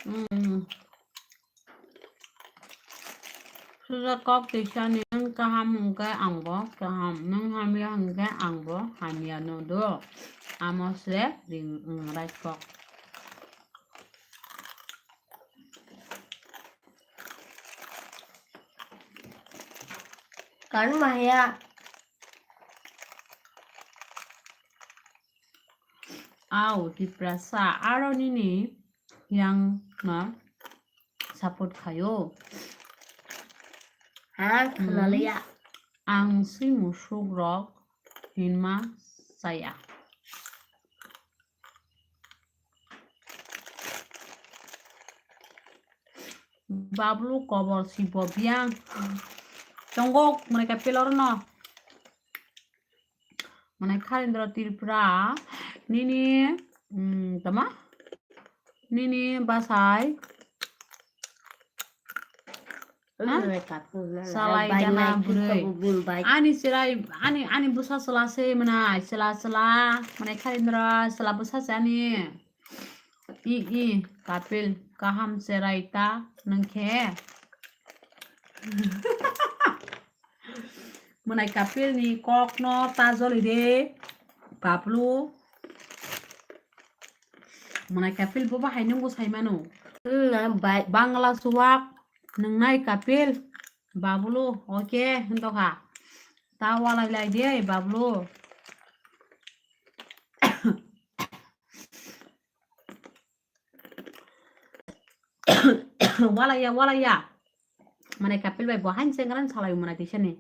Hmm. Suja kok tisani nwng kaham hwnkhe angbo kaham, nwng hamya hwnkhe angbo hamya no do. Amo se ring, mm, right kok. Kan mahya. Au, Tiprasa, aro nini yang no support khayo. Ha, hmm, khwnaliya. Ang si musuk rok hinma saya. Bablu kobor sibo biyang. Tongo mane ka pelor no. Mane Kharindra Tripura nini, mm, tama? Nini basai. Ha? Salai jana bwrwi. Ani chwrai, ani, ani bwsa chwla se mwnai, chwla, chwla. Mane Kharindra chwla bwsa se ani. I, i, Kapil, kaham cherai ta nwng khe. Mwnai Kapil ni kok no ta joli de, Bablu. Mwnai Kapil bo bahai nungbo sai mano. Hmm, bai. Bangla suwak nwngnai Kapil, Bablu, oke, hwn tokha. Ta walai lai de, Bablu. Walaya, walaya. Mane Kapil bai bo hain sengran salai mane tisani.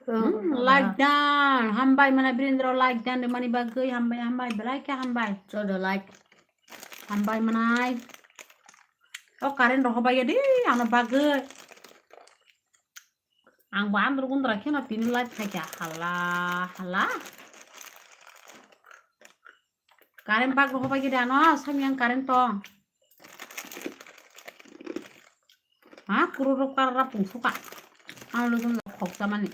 Hmm, like dan. Hambai mane Birendra like dan de mani bagwi hambai, hambai, belai khe hambai. Chodo like. Hambai manai. O current rohobai ya de ano bagwi. Ang bo andro gundra kheno tini light khaikha hala hala. Current bak rohobai gede ano samyang current tong. Ha kuru rok kar rap pung suka. Ang lo jong khok chamani.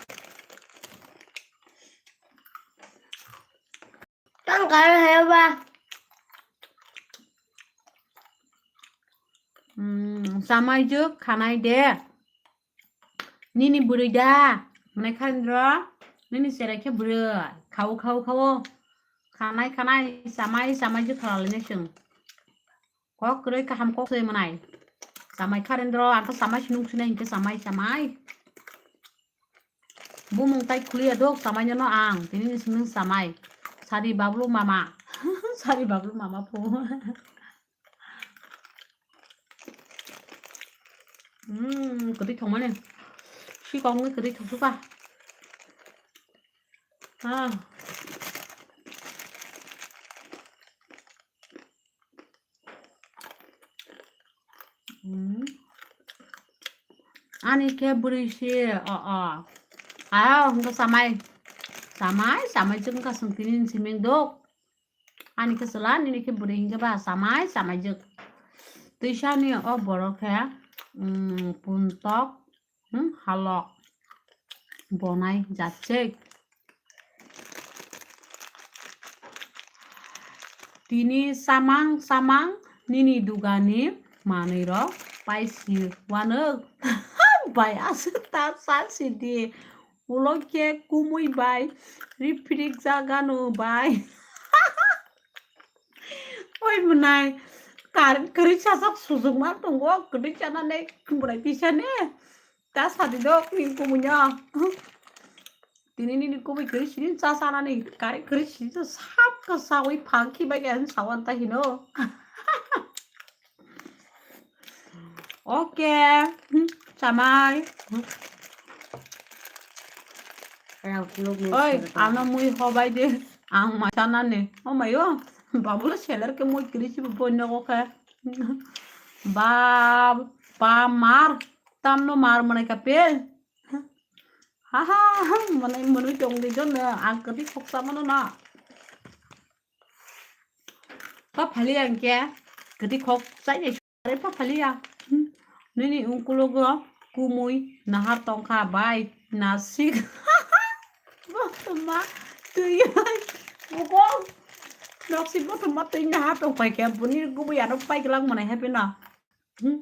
Tang current haya ba. Hmm, samai jok khanai de. Nini bwrwi da? Mwnai Kharindra, nini cherai khe bwrwi. Khao, khao, khao. Khanai, khanai, chamai, chamai je khalalainai chwng. Kok kwrwi kaham kok se mwnai. Chamai Kharindra, ang khe chamai sinung sinai hinkhe chamai, chamai. Bumung tai khuliya dok, chamai no ang. Tini ni sinung chamai. Sari Bablu mama. Sari Bablu mama phu. Hmm, kwtwi thwngmani. Sikokni kwtwi thwngsuka. Ah. Hmm. Ani khe bwrwi se, o, o. Ayo, hwnkhe chamai. Chamai, chamai chwng ka swng tini ni simeng dok. Ani khe chwla, nini khe bwrwi hinkhe ba chamai, chamai jwk. Twisani o borok khe, mm, puntok, hmm, halok bonai jachek. Tini samang samang nini dugani manwi rok paisi wanok bai aswk ta sa sidi. Ulo khe kumui bai, riphirik jagano bai. Oi mwnai, current kwrwi sajak sujukma tongo, kwrwi chanani bwrai tisani. Ta sadi dok ni kumui no. Tini nini kumui kwrwi sini cha chanani, current kwrwi sini cha sap ka sawi phang khi bai khe sawan ta hino. Oke. Chamai. Oi, ano mui hobai de. Ang ma chanani. O mayo. Babulo seller ke mui kiri si bo no ko khe. Ba, ba mar. Tamno mar mane ka pe. Ha ha, ha, mane mwnwi tong di jono, ang kwtwi khok cha mano na. Pa phali ang khe, kwtwi khok chai nai sari pa phali ya. Hmm. Nini ungkulogo kumui nahar tongkha bai nasik. Bo ma twi ai. Buko. Noksi bo ma twi nahar tong pai khe, buni kubui ano pai glang mane happy na. Hmm.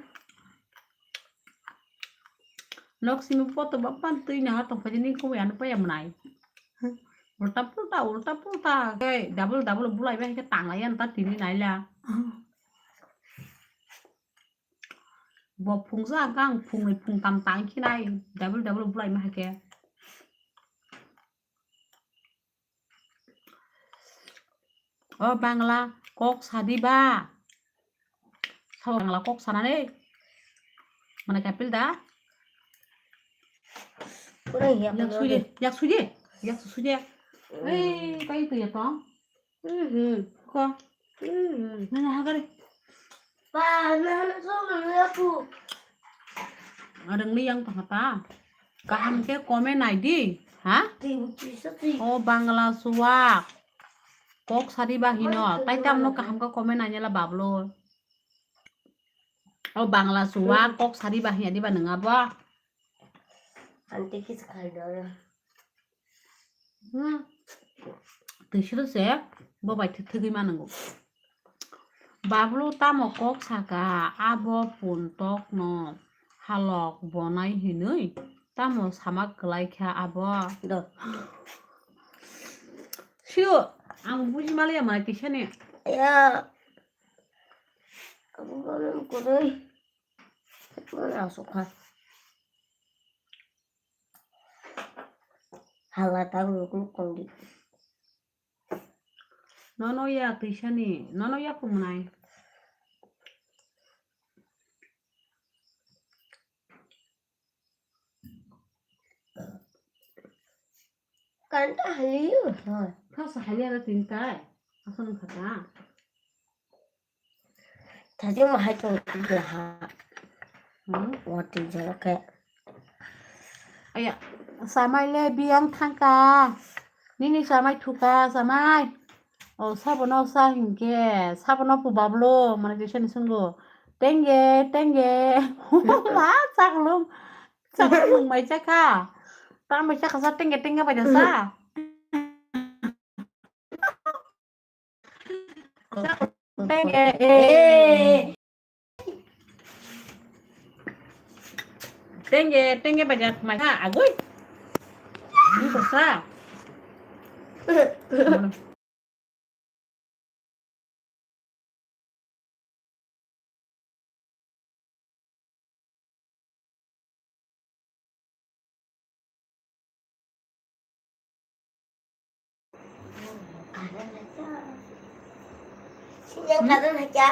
Nok simi poto bapang twi naha tong phai ni kubui ano paya mwnai. Hmm. Ulta pulta, ulta pulta. Khe double double bulai bai khe tanglai yan ta tini naila. Bo phungsa kang phungnwi phungtam tang khinai double double bulai ma khe. O Bangla kok sadi ba. Sao Bangla kok sanani. Mana kapil da? Kurang ya, yak suje, yak suje, yak suje. Eh, kai tu ya tong. Mhm. Ko. Mhm. Nana hagari. Pa, nana so nana aku. Adang ni yang tong ta. Kaham khe comment nai di, ha? Twi, twi, sa twi. O Bangla suwak. Kok sadi ba hino. Tai tamno kaham khe comment nai nela bablo. O Bangla suwak, kok sadi ba hiya di ba nang abo. Ante kis khai do. Hmm. Twi siro se bo bai thwk thwgwi manango. Bablo tamo kok saka, abo puntok no halok bonai hinwi tamo sama kwlai kha abo. Do. Sio, ang buji maliya mai kisani. Ya. Abo gana kwrwi. Kwrwi asuk kha. Hala ta nukung kondi. Nono ya twisani, nono ya kumnai. Kanta haliyo. Hoi. Thasa haliya na tintai. Asal khata. Tadi mo hai tong ha. Hmm? Wati jalo khe. Aya, samai le biyang thangka. Nini samai thuka, samai. O, sabono sa hinkhe, sabono pu bablo, mane kisa ni sungo. Tenge, tenge. Ma, chaklung. Chaklung mai chakha. Ta mai chakha sa tenge, tenge bai da sa. Tenge, eh. Tenge, tenge bai da mai sa, agoi. Ni ko sa.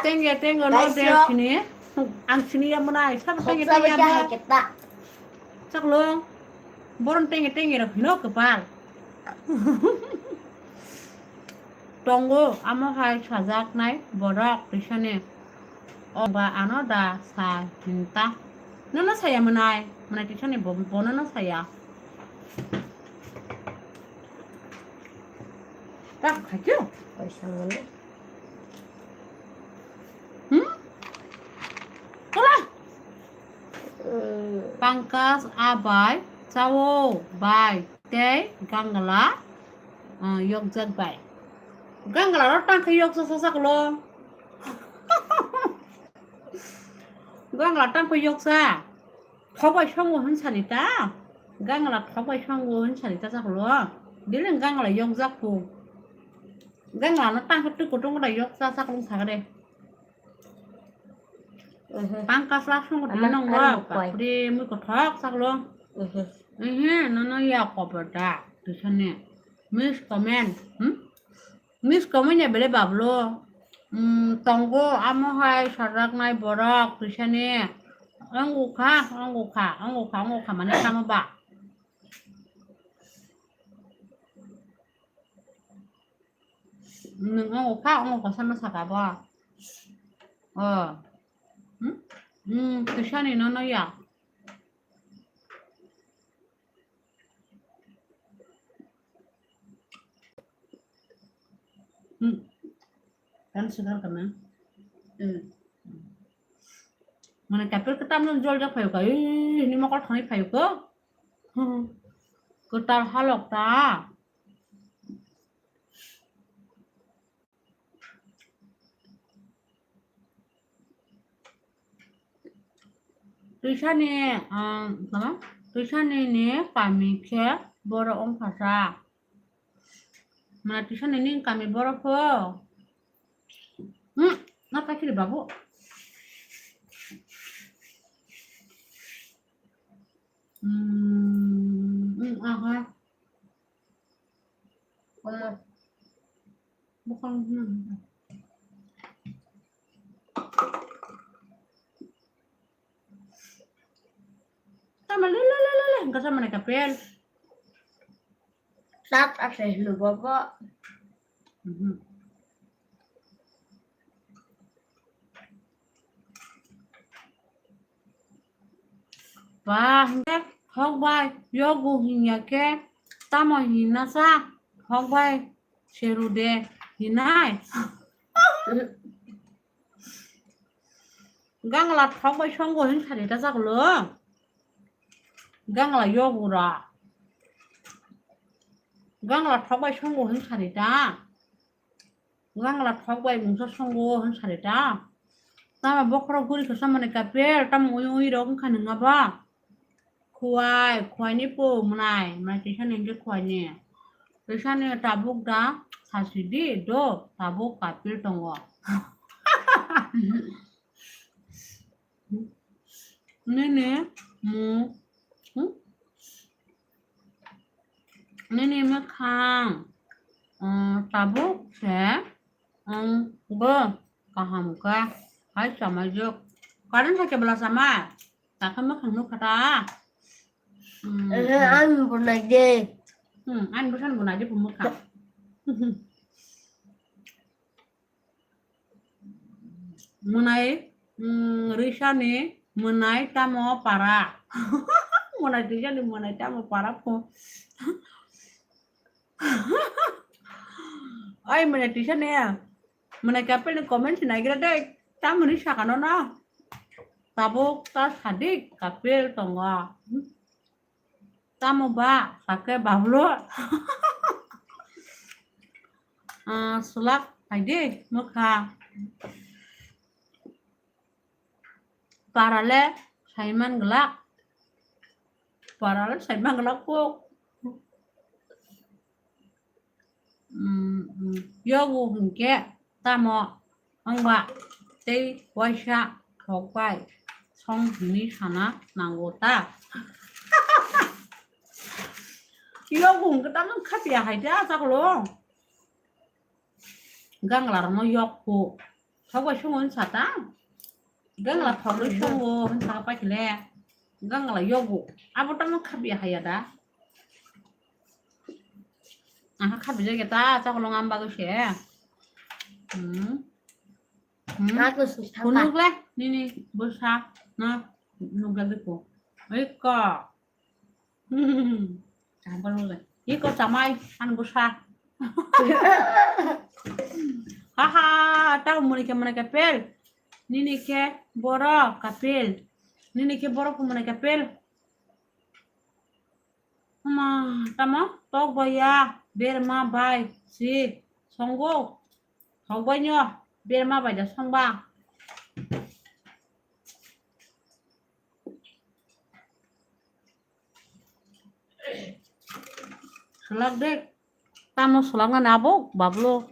Tenge, tenge, no, tenge, sini. Ang sini ya mana, sab tenge, tenge, ya mana. Chaklo, boron tenge, tenge, rok, hino, kepal. Tongo, amo hai sajaknai borok twisani. O ba ano da sa hinta. Nono saya mwnai, mwnai twisani bo, bono no saya. Tak khachu? Kaisa mwnai. Hmm? Kala? Pangkas abai chao bai tei gangla, ah, yokjak bai. Gangla ro tang khe yoksa sa saklo. Gangla tang khe yoksa. Thok bai songo hwn sani ta. Gangla thok bai songo hwn sani ta saklo. Bini gangla yokjak pu. Gangla no tang khe twi kutung da yoksa saklo sakre. Pangkas la songo twi nongo. Bakri mui kothok saklo. Nono ya kobo da twisani. Miss comment. Hmm? Miss comment ya bele bablo. Hmm, tongo amo hai sajaknai borok twisani. Ongukha, ongukha, ongukha, ongukha mane tamo ba. Nwng ongukha, ongukha sano saka bo. O. Hmm? Hmm, twisani nono ya. Kan segar kana. Hmm. Mane kapil ketam non jol jak phayo ka. Ih, ni mokol thani phayo ko. Hmm. Ketar halok ta. Tuisani, ah, tama? Tuisani ni kami khe boro wngkha sa. Mane tuisani ni kami boro pho. Hmm, na pakhiri babu. Hmm, hmm, aha. Omo. Bukan, hmm. Tama le, le, le, le, le, hingka sa mane kapel. Tak ase hlu bobo. Mhm. Ba, hingke hok bai, yogu hingya ke, tamo hinasa, hok bai, seru de, hinai. Gangla thok bai songo hin sari ta chaklo. Gangla yogu ra. Gangla thok bai songo hin sari ta. Gangla thok bai mungsa songo hin sari ta. Tama bokhorok guri kasa mane kapel, tamo ui ui rok wngkha nungya ba. Khuai, khuaini po mwnai, mwnai tisa ni hwnkhe khuaini. Tisa ni tabuk da sasi di, do, tabuk kapil tongo. Nini mu, hmm? Nini mwkhang, uh, tabuk se wng bo kaham khe hai chamaijuk. Current hai khe bwla chamai? Takhe mwkhang nukha ta? Hmm, eh, hmm. Ang bo nai de. Hmm, ang bo san bo nai de bo mwkhang. Mwnai, mm, risa ni mwnai tamo para. Mwnai risa ni mwnai tamo para pho. Oi, mwnai risa ni, mwnai kapel ni comment sinai gira dei. Tamo ni sakano na. Tabuk ta sadik kapel tongo. Tamo ba, sake bablo. Ah, sulak, hai de, mwkha. Parale, saiman glak. Parale, saiman glak kok. Mm, mm. Yogu hwnkhe tamo wngba tei waisa thok bai song hwnwi sana nango ta? Yogu hwnkhe tamo khapiya hai ta chaklo. Ganglarokno yok phu. Thok bai songo hwn sa ta? Gangla thok bai songo hwn sa paikhle. Gangla yogu. Abo tamo khapiya hai ya da? Aha khapi jageta chakolong am bagwi se. Hmm. Hmm. Aku susah. Kunuk le nini bwsa no nukjagwi ko. Oi ko. Hmm. Kaham ko nukle. Iko chamai an bwsa. Haha, tamo muni khe muni khe pel. Nini khe boro kapel. Nini khe boro khe muni khe pel. Ama, tamo tok bai ya, berma bai si songo. Thok bai no, berma bai da songba. Selak de, tamo selak na abo, bablo.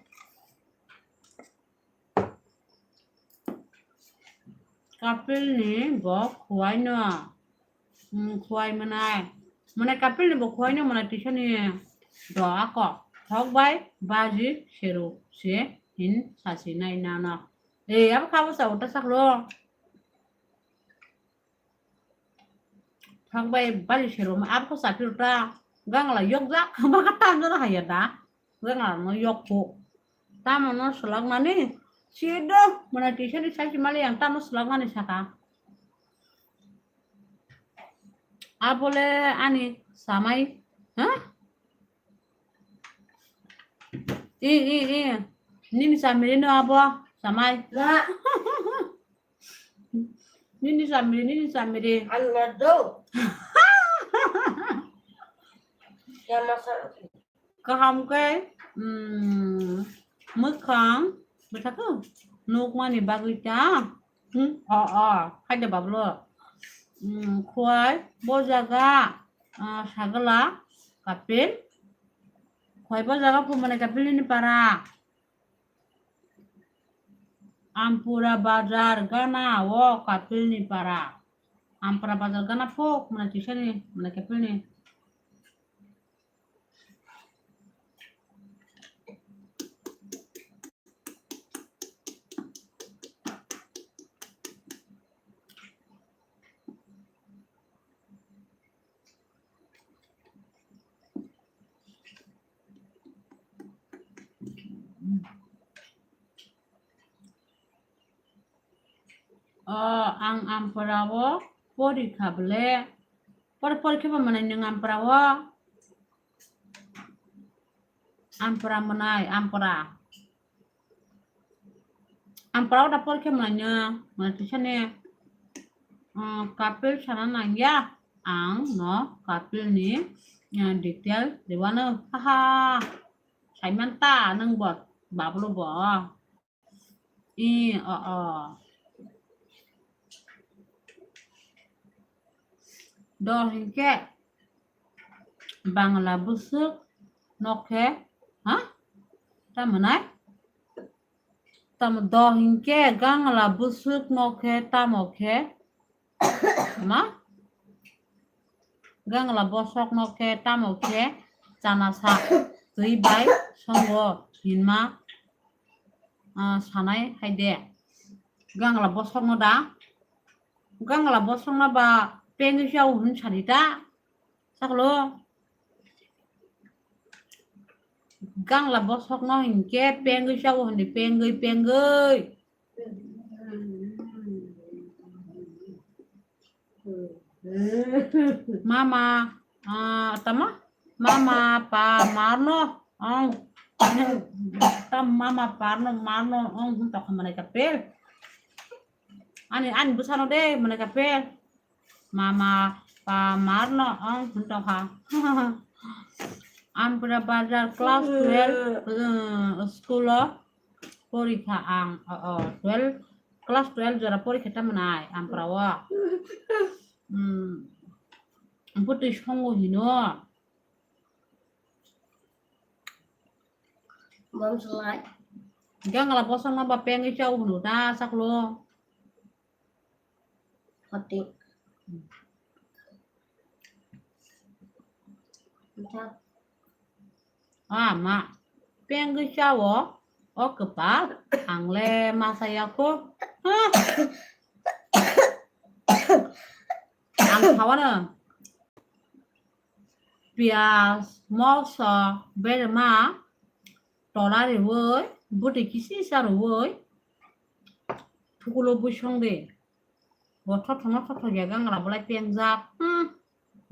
Kapil ni bo khuwai no. Hmm, khuwai mwnai. Mwnai kapil ni bo khuwai no mwnai tisa ni do ako. Thok bai baji seru se hin sasi nai nano. E, abo kha bo sa uta saklo. Thok bai baji seru ma abo kha sa phil ta. Gangla yok jak ba ka tam jana haya da. Gangla no yok ko. Tamo no selak nani. Sido mwnai tisa ni sai si mali yang tamo selak nani saka. Abole ani samai, ha? I, i, i. Nini chamiri no abo, chamai. Na. Nini chamiri, nini chamiri. Ang na do. Ya masa. Kaham khe, mm, mwkhang bwthakhe nukmani bagwi ta. Hmm, o, o, haida bablo. Mm, khwai bo jaga, ah, sagala kapil. Khwai bo jaga pumane kapil ni para. Ampura bazar gana o kapil ni para. Ampura bazar gana phuk mane tisani mane kapil ni. O, ang ampara o porikha bole. Por, porikha bo manai nwng ampara o. Ampara manai, ampara. Ampara o da porikha manai nwng, manai tisane. O, kapil sana nangya. Ang no kapil ni, eh, detail ribano. Haha. Saiman ta nwng bo, bablo bo. I, o, o. Do hinkhe Bangla bwswk no khe, ha? Tamo nai? Tamo do hinkhe Bangla bwswk no khe tamo khe? Ma? Bangla bosok no khe tamo khe chana sa twi bai songo hinma, ah, sanai hai de. Bangla bosok no da? Bangla bosok no ba pengwi chao hin sadi ta? Saklo? Bangla bosok no hinkhe pengwi chao hindi pengwi pengwi. Mama, ah, tama? Mama, pa, marno, ang. Tam mama, parno, marno, ang, hmm, tokha mane kapel. Ani, ani busano de, mane kapel. Mama, pa, marno, ang, hmm, tokha. Ampura bazar class twelve, eh, school o. Porikha ang, o, o, twelve, class twelve jora porikha tamo nai, ampara o. Hmm. Bwtwi songo hino. Bom slai. Gangla bosong no ba pengwi chao hino ta saklo. Hati. Ah, ma. Pengwi chao. O kwpal. Ang le ma saya kho. Ha? Ang khawano. Piyaj, moso, berma, tola riwi, bwtwi kisi sa riwi, thukulo bui song de. Bo thothongno thothok ya gangra bolai pengjak. Hmm.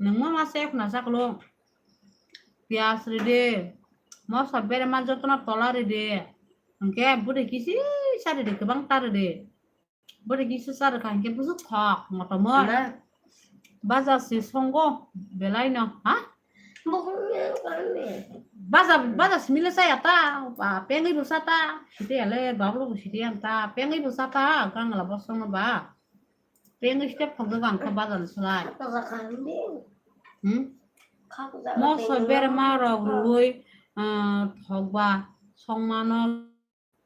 Nungma ma se khna saklo. Piyaj ride. Moso berma jotono tola ride. Hwnkhe bwtwi kisi sa ride, kwbang ta ride. Bwrwi kisa sa rwkha hinkhe busu thok motomor. Baja si songo belai no, ha? Baja, baja si mile saya ta, ba, pengwi bo sa ta, site ale bablo bo site an ta, pengwi bo sa ta, gangla bosong no ba. Pengwi step thok jaga ang kha baja ni slai. Hmm? Moso berma rok rwwi, ah, thok ba songmano.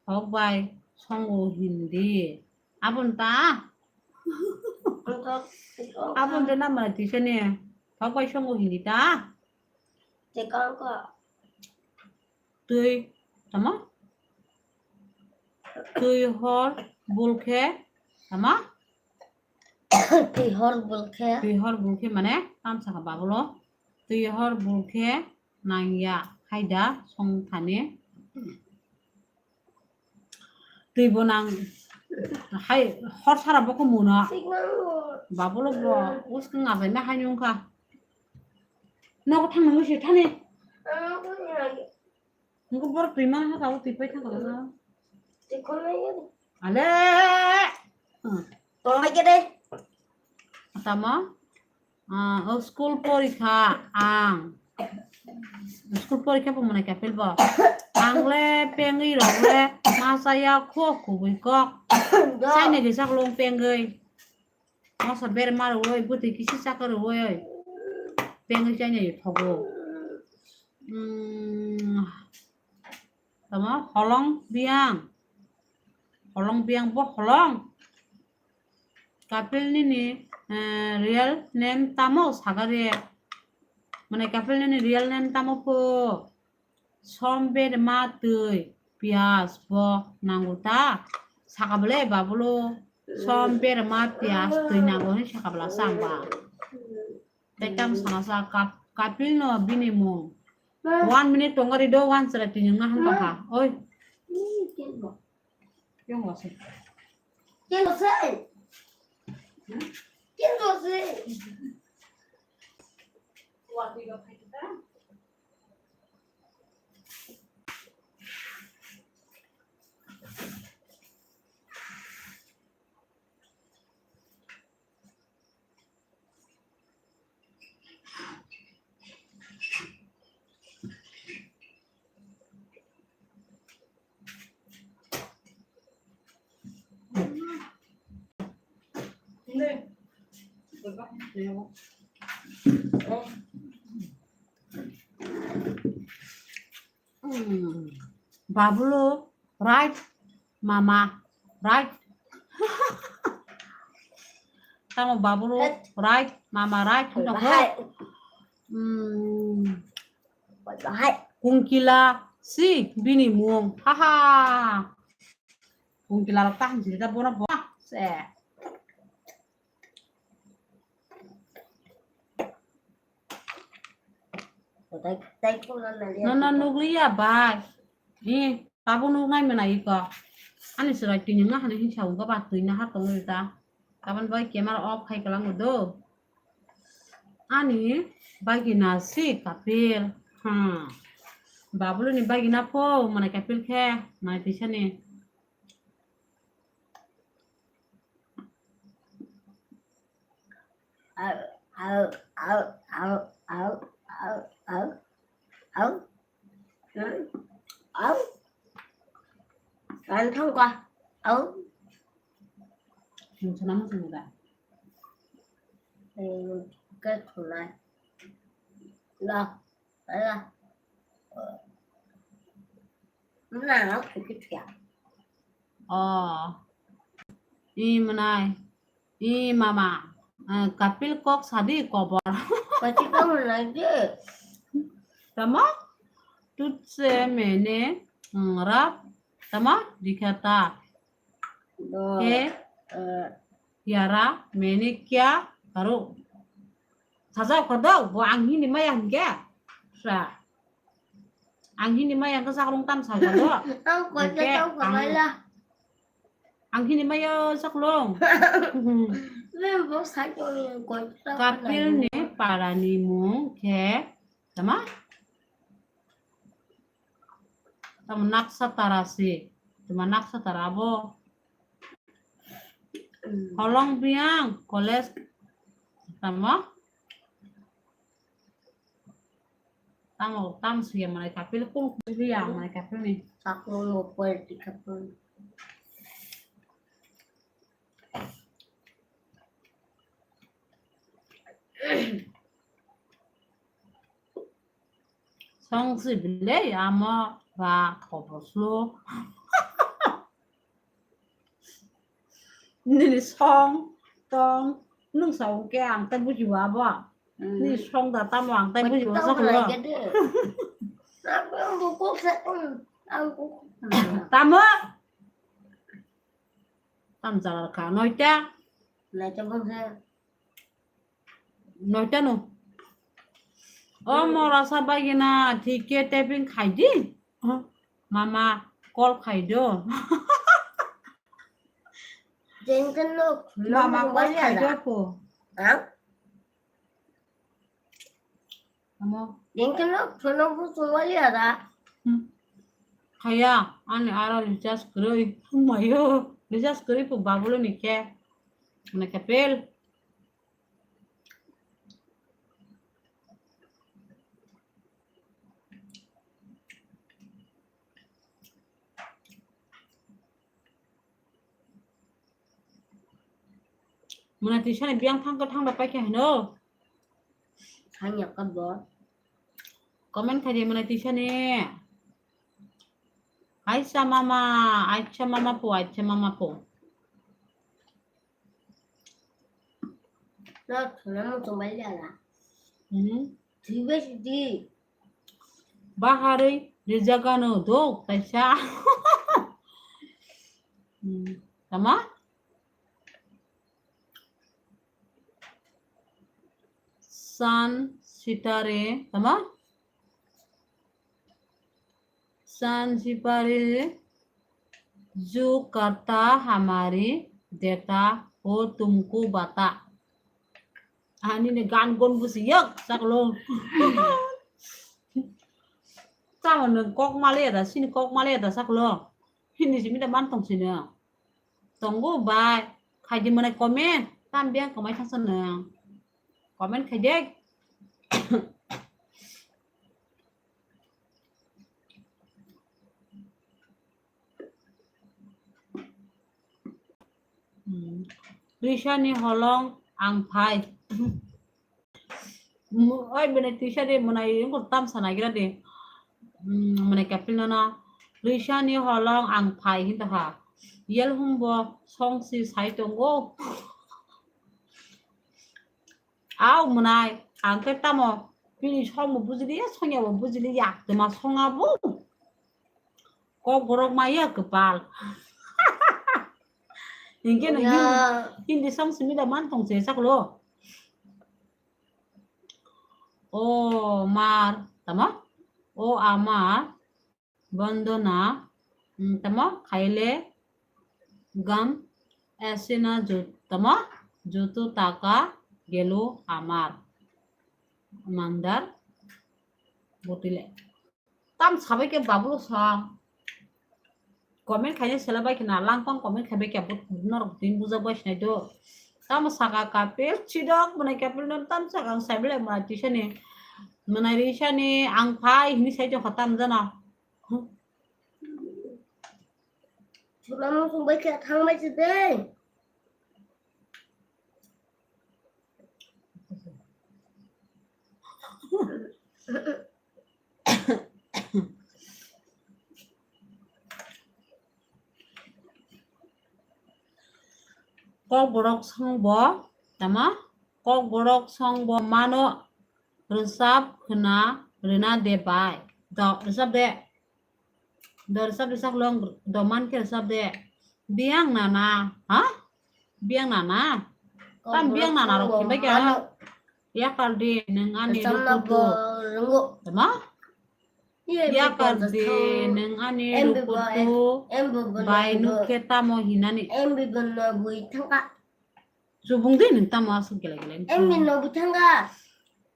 Thok bai songo hindi. Aboni ta? Aboni ta namani tisani. Thok bai songo hindi ta? Twi, tamo? Twi hor bulkhe, tamo? Twi hor bulkhe. Twi hor bulkhe mane tamsa kha babulo. Twi hor bulkhe nangya haida song thani. Twi bo nang hai hor sara bo kho muno. Babulo bo uskang abai na hai nung kha. Nogo thang nang se thani. Nungkhe borok twi mana ha twi pai thang kha. Ale. Hmm. Tongbai khe de. Tamo? Ah, o school porikha ang. School porikha bo mwnai kapil bo. Ang le pengwi rok le ma chaya kho kubui kok. Saini gisa long pengwi. Masa ber ma rwui, bwtwi kisi chakha rwui. Pengwi chainai thogo. Hmm. Tamo holong biyang. Holong biyang bo holong. Kapil nini, eh, real name tamo sagari. Mane kapil nini real name tamo po. Som berma twi piyas bo nango ta. Saka bole babulo som berma piyas twi nango hin saka bwla samba. Tei tamo sana sa kap-, kapil no bini mung. One minute tong gari do, one sara tini wngna hwn tongkha. Oi. Yung wasi. Yung wasi. Yung wasi. Hmm. Babulo, right, mama, right. Tamo babulo, right, mama, right. Hwnkha khe? Hmm. Kungkila si bini mung. Ha ha. Kungkila rok ta hamsini ta bono bo. Se. Nono nukliya bai. Ni tabuk nuknai mwnai iko. Ani chwrai tini wngna hani hinsa wngkha ba twi nahar tongwi ta. Tabani bai camera off khai kwlango do. Ani bagina si kapil. Hmm. Babuluni bagina po mwnai kapil khe mwnai twisani. Au, au, au. Au. Hmm. Au. Ang thong ko. Au. Ang sana mo sana da. Hmm, ke thulai. La. Ala. Na, aku kecil. Oh. I mwnai. I mama. Eh, kapil kok sadi kobor. Pati kamu lagi. Tamo? Tutse mene ngrap. Tamo? Dikhata. Do, He? Eh, yara mene kya karo? Sajak khodok, bo ang hini maya hingke. Sa. Ang hini maya hingke sakrong tam sajak do. Ang koi Hingke tau ang, kabaila. Ang hini maya sakrong. Mem bo sakong koi tau Kapil kabaila. Ni parani mung khe, tama? Tamo naksa tara si. Tamo naksa tara abo. Holong biyang college tamo. Tamo, tamo suya manai kapil kung kuya manai kapil ni. Sakung mo pwede kapil. Song si bile amo ba khobor slo. Nini song tong nung sa ungke ang te buji wa bo. Hmm. Ni song da tamo ang te buji wa sa khulo. Tamo. Tam jaga kha noita. Noita no. O mora sa bagina thik khe taping khai di. Mama call khai do. Jengkel no. Mama call khai do ko. Ang? Amo. Jengkel no, sono bu sungwali ada. Hmm. Haya, ani aro recharge kwrwi. Mayo, recharge kwrwi po babuloni khe. Mane kapil. Mwnai twisani biyang thangkhe thangda paikha hino. Thangya ka bo. Comment khaidi mwnai twisani. Aisa mama, aisa mama po, aisa mama po. Not khana mo tong bai jala. Hmm. Twi bai sidi. Baharwi rijagano dok taisa. Hmm. Tama? San sitare, tama? San sitare ju karta hamari deta ho tumko bata. Ani ne gan gon busi yak saklo. Tamo nung kok male da, sini kok male da saklo. Hindi simi da man tong sini. Tongo bai, khaidi mane comment, tam biang kamai thangsa nung. Comment khaidi. Hmm. Risa ni holong ang phai. Oi bini tisa de mwnai wngkha tam sana gira de. Hmm, mwnai kapil no na. Risa ni holong ang phai hinta ha. Yel humbo song si sai tongo. Au mwnai ang khe tamo bini song bo bujili ya song ya bo bujili ya tuma song abo. Kok borok maya kwpal. Hinkhe no hindi, hindi song simi da man tong se saklo. O mar, tamo? O amar, bondona, mm, tamo? Khaile gam esena jut, tamo? Jutu taka gelo amar. Mandar botile. Tam sabai khe babulo sa. Comment khaina sela bai khna langpang comment khaibai khe but norok tin bujak bai sinai do. Tam saka kapil chidok mwnai kapil no tam saka ang saibai lai mwnai tisani. Mwnai risani ang phai hini sai jokha tam jana. Chuna mo sung bai khe thang bai se de. Kokborok songbo, tama? Kokborok songbo mano rwchap khna rwna de bai. Do, rwchap de. Do rwchap rwchap long do man khe rwchap de. Biyang nana, ha? Biyang nana. Tam biyang nana rok khimbai kha. Yakar di nung ani rukutu. Tama? Yakar di nung ani rukutu. Bai nuk khe tamo hinani. Chubung de nung tamo asuk gele gele.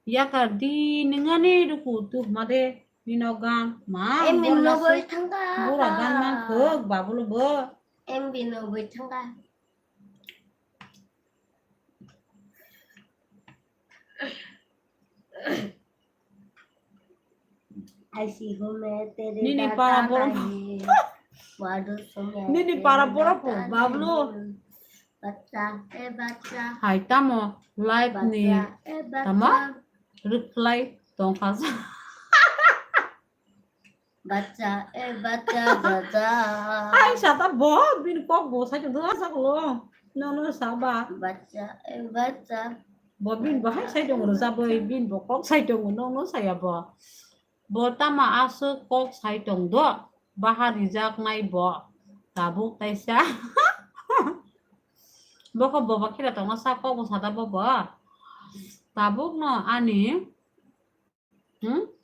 Yakar di nung ani rukutu ma de nino gan ma. Bura gan man khuk babulo bo. Nini para borok. Nini para borok po, Bablu. Hai tamo live ni tamo reply tongkha. Bacha, eh, bacha, bacha. Hai, sata bo, bini kok bo, sai tong, asa ko. No, no, saba. Bacha, eh, bacha. Bo, bini bo, hai, sai tong, roja bo, bini bo, kok sai tong, no, no, saya bo. Bo, tama aswk kok sai tong do, bahar rijak nai bo. Tabuk taisa. Bo, ko bo, ba, khira tong, sa kok bo, sata bo, bo. Tabuk no, ani. Hmm?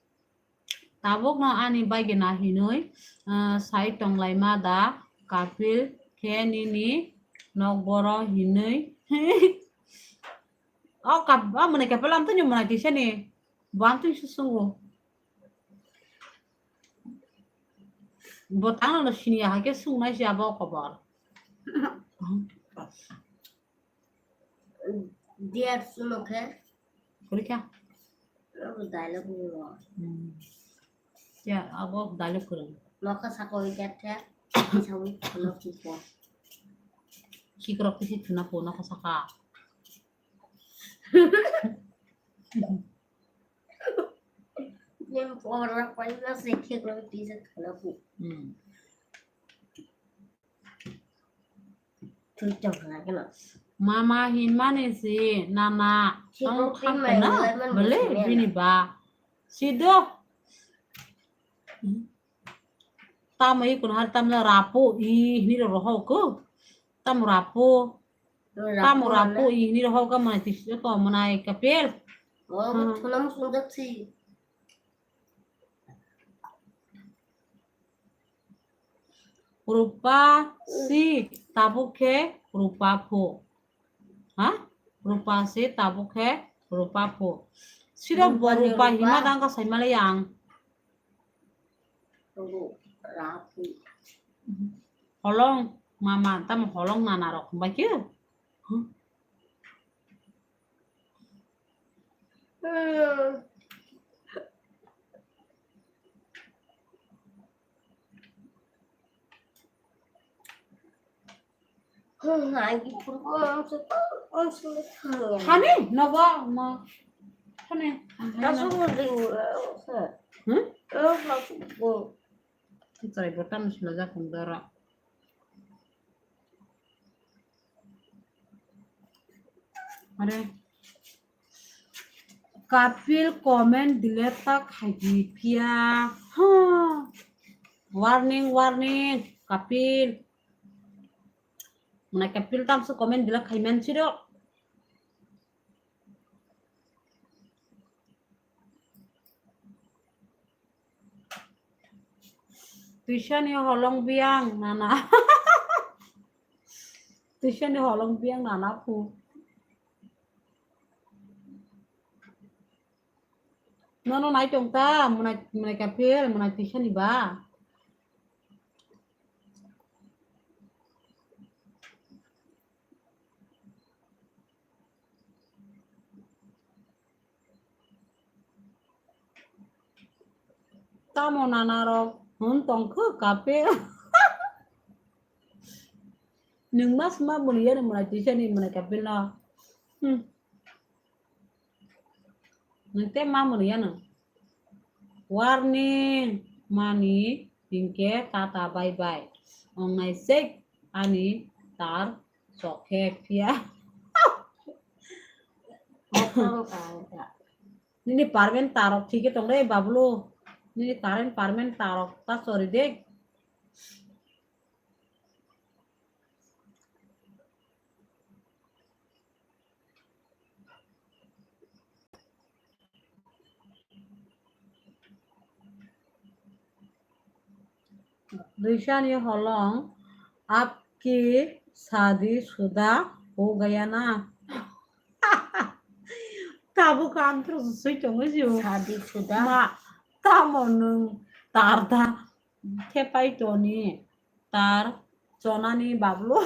Tabukno ani bagina hinwi, ah, sai tonglaima da Kapil khe nini nokboro hinwi. O kap-, o mwnai Kapil amtwini mwnai tisani. Bo amtwini susungo. Bo tangno no siniya hai khe sung nai se abo kobor. Dear suno khe. Kori kha? Abo dialogue ni bo. Hmm. Ya, abo dialogue kwrwng. Nokha saka oi khe, sawi khulok chipo. Chikrok kisi thuna po nokha saka. Yen pora paina se khek lo tisa khana pu. Hmm. Tu chang khana kena. Mama hin mani si nana. Khek lo tong kham kena. Bele bini ba. Sido. Tamo i kun har tamla rapo i hini ro roho ko. Tam rapo. Tamo rapo i hini roho ka manai tisi ko manai kapel. Oh, hmm. Thuna mo sunjak si. Rupa si tabuk khe rupa pho. Ha? Rupa si tabuk khe rupa pho. Siro bo rupa hima dang ka sai malai ang. Holong mama, tamo holong nana rok bai khe. Hani nogo mo. Hani. Kasu mo ding. Hmm? Trai botan sila jakong dara. Are. Kapil comment delete ta khaidi phiya. Ha. Warning, warning, Kapil. Mane Kapil tamso comment delete khaiman siro. Tuisani holong biang nana. Tuisani holong biang nana phu. Nono nai tong ta, mwnai, mwnai Kapil, mwnai tuisani ba. Tamo nana rok hwn tongkho Kapil. Nwng mas ma mwnwi yani mwnai tuisani mwnai Kapil no. Hmm. Nwng te ma mwnwi ya nwng. Warning mani hingke tata bye bye. Ong nai sek ani tar chokhe phiya. Nini permanent tarok thike tong re bablu. Nini current permanent tarok ta chori de. Rishani holong, "Apki shadi shuda ho gaya na?" Tabuk ang throksui tongwi sio. Shadi shuda? Ma, tamo nwng tarda thepai toni? Tar chonani bablu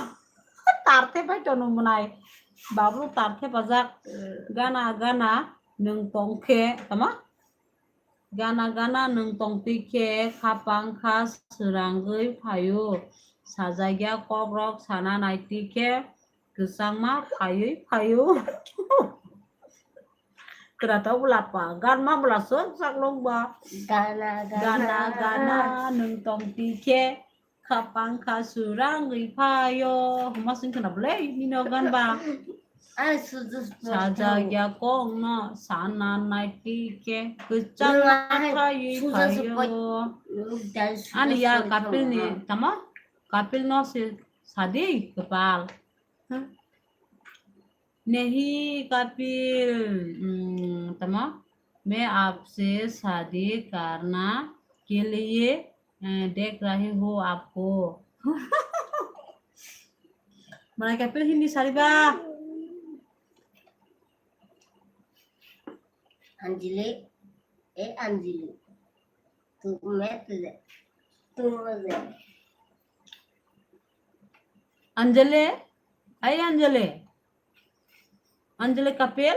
tar thepai tono mwnai. Bablu tar thepajak gana gana nwng tongkhe tama? Gana gana nwng tongtwi khe khapang kha swrangwi phaio. Sajakya kokrok sana naitwi khe kwchangma phaiwi phaio. Kwratok bwla pa, ganma bwla sok sak lok ba. Gana, gana. Gana, gana, nwng tong tikhe, khapang kha surangwi phaio. Huma sing khna bwlai, nino gan ba. Ai, suju spot. Sajakya kok no, sana nai tikhe, kwchang nwng ahai, phaiwi suju phaio. Spot. Nwng dai suju ani ya spot kapil ni, thangma. Tama? Kapil no se sadi, kwpal. Huh? नहीं कपिल, उम, तमा, मैं आपसे शादी करना के लिए, अ, देख रही हूँ आपको। Mwnai kapil Hindi sari ba. Anjali, eh, Anjali. Tu math le. तुम मुझे। अंजलि, ऐ अंजलि, अंजलि कपिल,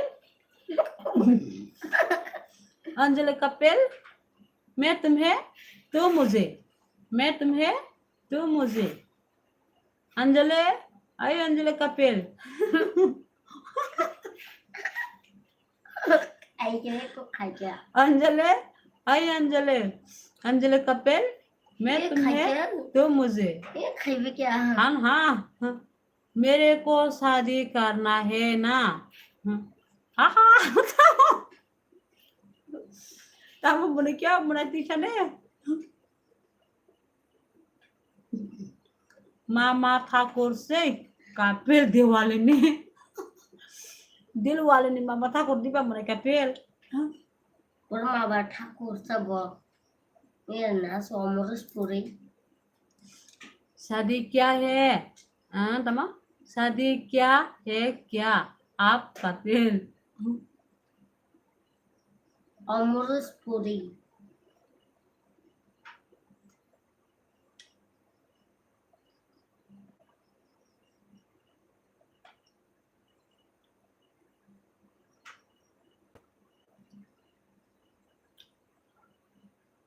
अंजलि कपिल, मैं तुम्हें, तू मुझे, मैं तुम्हें, तू मुझे। अंजलि, ऐ अंजलि Kapil. Ai, kaya ko kaya. Anjali, ऐ अंजलि, अंजलि कपिल, मैं ये तुम्हें, खाया? तू मुझे। ये खाइबे क्या? हाँ, हाँ, हाँ। मेरे को शादी करना है ना? हाँ। हाँ, हाँ। Tamo bwrwi khe o mwnai twi sane. Mama Thakur se Kapil Diwali ni. Diwali ni Mama Thakur diba mwnai Kapil. Bor Mama Thakur sa bo. Ye na so Amrish Puri. शादी क्या है? हाँ, tamo? शादी क्या है क्या? आप Kapil. Amrish Puri.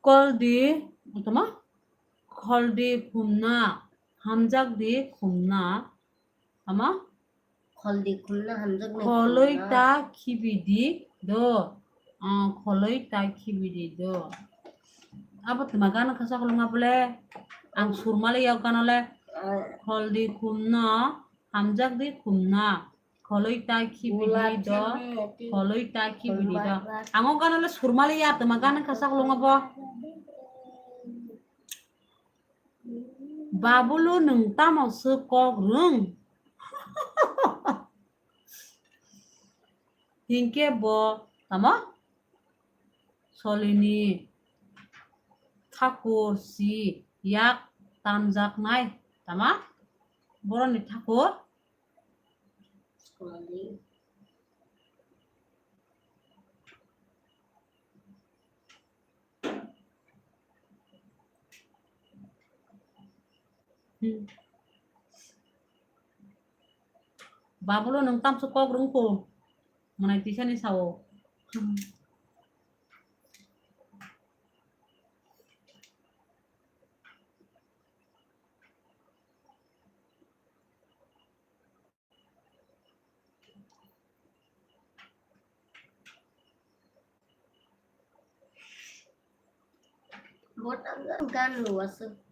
Kol di, tamo? Khol di khumna, hamjak di khumna, tamo? Khol di khumna, hamjak di khumna. Kholoi ta khibi di do. Ah, kholoi ta khibi di do. Abo twma gana kasa khulunga bole. Ang surmali yau gana le. Ah. Khol di khumna, hamjak di khumna. Kholoi ta khibi di do. Gulab jamun, kholoi ta khibi di do. Khumba. Ang o gana le surmali ya twma gana kasa khulunga bo. Babulu nwng tamo se kok rwng? Hinkhe bo tamo solini thakur si yak tamjaknai tamo boroni thakur. Hmm. Babulo nwng tamsok kok rwngkho, mwnai tisani sao. Hmm.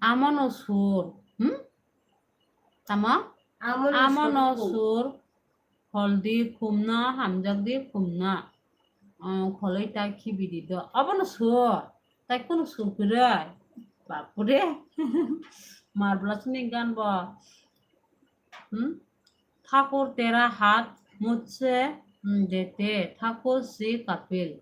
Amono sur, hmm? Tamo? Amono sur. Hol di khumna, hamjak di khumna. Oh, kholoi ta khibi di do. Abono sur. Tai kunu sur kwrwi. Bapure. Marbla sini gan bo. Hmm? Thakur tera hat mujhse, hmm, dete. Thakur si Kapil.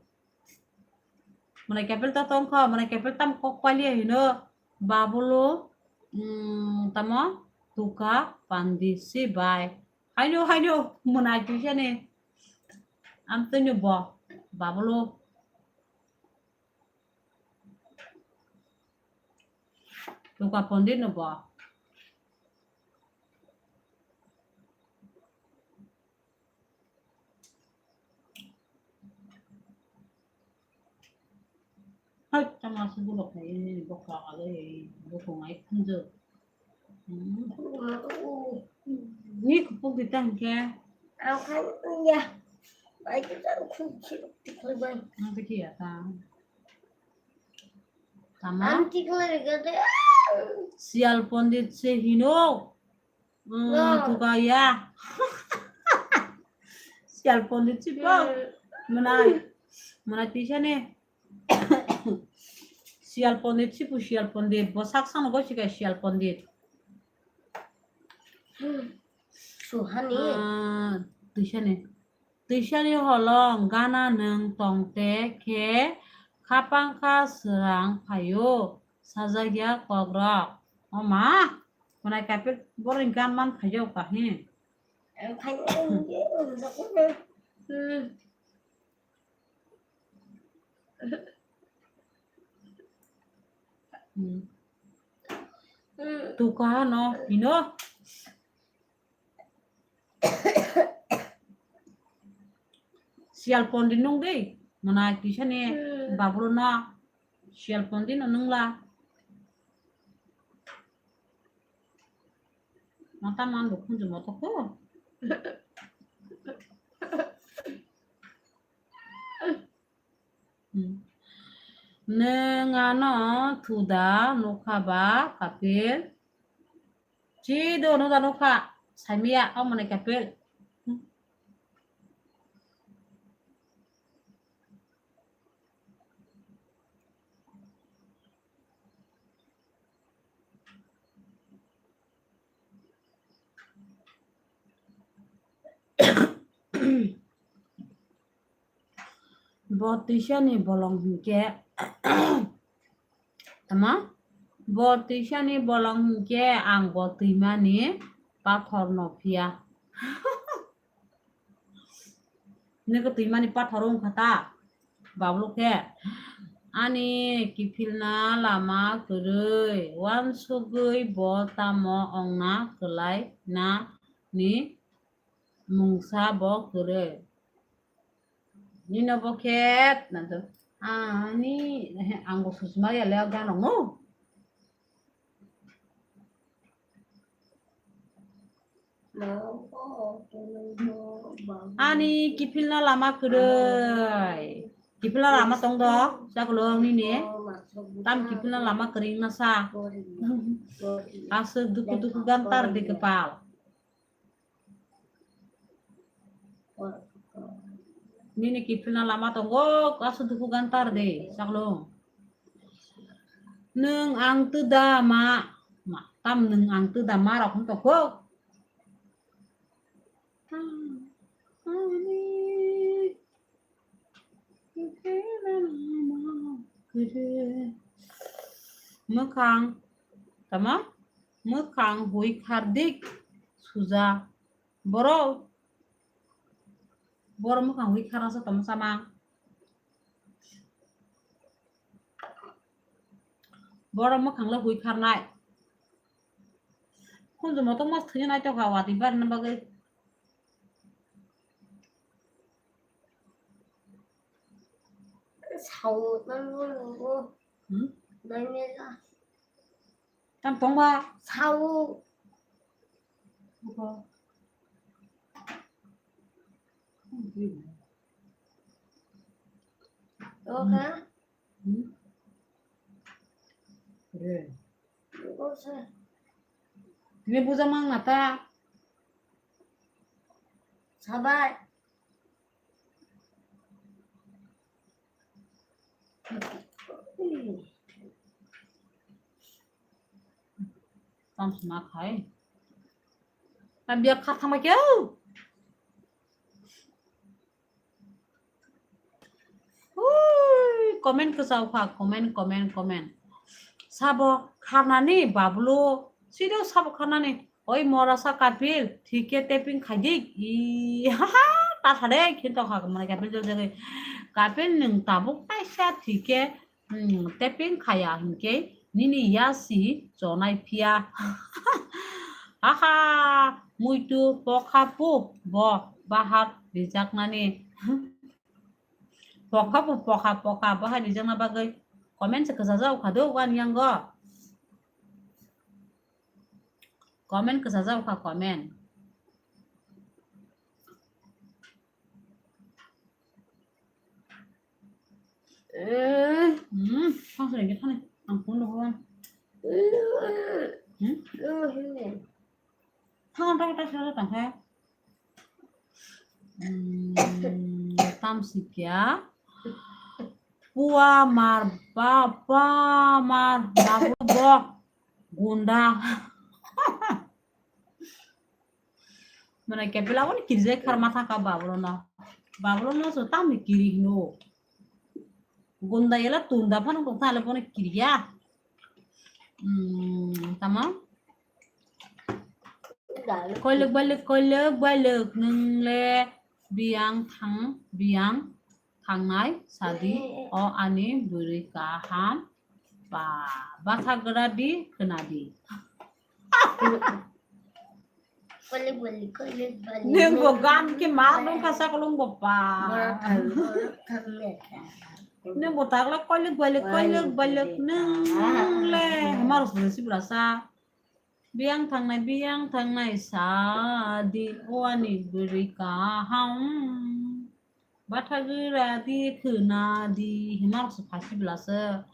Mane Kapil ta tongkha, mane Kapil tam kok palia hino. Babulo, hmm, tamo tuka pandi si bai. Haino, haino, mwnai twi sani. Amtwino bo, Babulo. Tuka pondit no bo. Hai, tama se bulok hai, bokha alai, bokong ai khunjo. Hmm. Ni kupuk di tang ke. Ang khan ya. Bai kita khun chiruk tikhlai bai. Ang te kiya ta. Tama? Ang tikhlai gade. Sial pondit se hino. Hmm, no. Tuka ya. Sial pondit si bo. Hmm. Mwnai. Mwnai tisa ne. Sial pondit sipu sial pondit. Bo sak sano goi sikai sial pondit. Suhani. Ah, twisani. Twisani holong gana nwng tongte khe khapang kha swrang phaio. Sajagya kokrok. O ma, mwnai kapil borok gan man phaio kahi. Ang phaio. Hmm. Hmm. Tuka no hino. Sial pondi nung dei. Mana kisani baburu na sial pondi no nungla. Mata man bo khunju moto ko. Hmm. Nwng ano thuda nukha ba Kapil? Chido nuda nukha, saimia, omo ni Kapil. Hmm. Bo twisani bolong hinkhe, tama? Bo twisani bolong hinkhe ang bo twimani pathor no phiya. Nini khe twimani pathor wngkha ta? Bablu khe ani kiphilna lama kwrwi, uansugwi bo tamo ongna kwlai na ni mungsa bo kwrwi. Nino bo khe ani, ang bo susuma ya le gan rongo. Ani kiphilna lama kwrwi. Kiphilna lama tong do, chaklo nini. Tam kiphilna lama kwrwi na sa. Aswk dukhu dukhu gan tar de kwpal. Nini kiphilna lama tongo, kasu dukhu gan tar de, chaklo. Nwng ang twda ma, ma, tam nwng ang twda ma rok hwn tongkho. Mwkhang, tama? Mwkhang hui khardik suja. Borok, borok mwkhang hui kharna sa tongma sama. Borok mwkhang le hui kharnai. Khunju motok mas thwina nai tokha wati barna bagwi. Sao tang nungo. Hmm? Nangya. Tam tongba. Sao. Buko. Oka. Hmm? Re. Buko se. Tini buja mang nata. Sabai. Tam sima khai. Tam biya kha thangma keu. Ui, comment kwchao kha, comment, comment, comment. Sabo kharnani bablo, sido sabo kharnani. Oi morasa Kapil, thike tapping khaidik. I, ha, ha, ta sade, khin tongkha, mane Kapil jol jagwi. Kapil nwng tabuk kaisa thike, hmm, tapping khaya hinkhe nini yasi chonai phiya. Ha, ha, muitu pokha pu, bo bahar rijaknani. Pokha pu, pokha, pokha, bahar rijakna bagwi comment se kwchajak kha do, wani yango. Comment kwchajak kha, comment. Eh. Hmm, thang sini kita nih, ampun loh kawan. Hmm? Thang tak tak tak tak. Hmm, tam sikya. Pua mar ba, pa mar ba, bo gunda. Mane Kapil abo ni kirijak khar matha ka bablo no. Bablo no so tam ni kiri hino. Gunda yela tunda phano tong thale bono kiriya. Hmm, tamam. Koilok bailok, koilok bailok, nwng le biyang thang, biyang thangnai sadi, o ani bwrwi kaham, ba, batha gra di, khna di. Kolik balik, kolik balik. Neng bo gan ke ma dong ka sa kolong bo pa. Borok thang, borok thang le ta. Neng bo tagla kolik balik, kolik balik neng le. Mar suri si berasa. Biyang thangnai, biyang thangnai sa di o ani bwrwi kaham. Bathagra di khwna di hima rok se phasi bwlasa.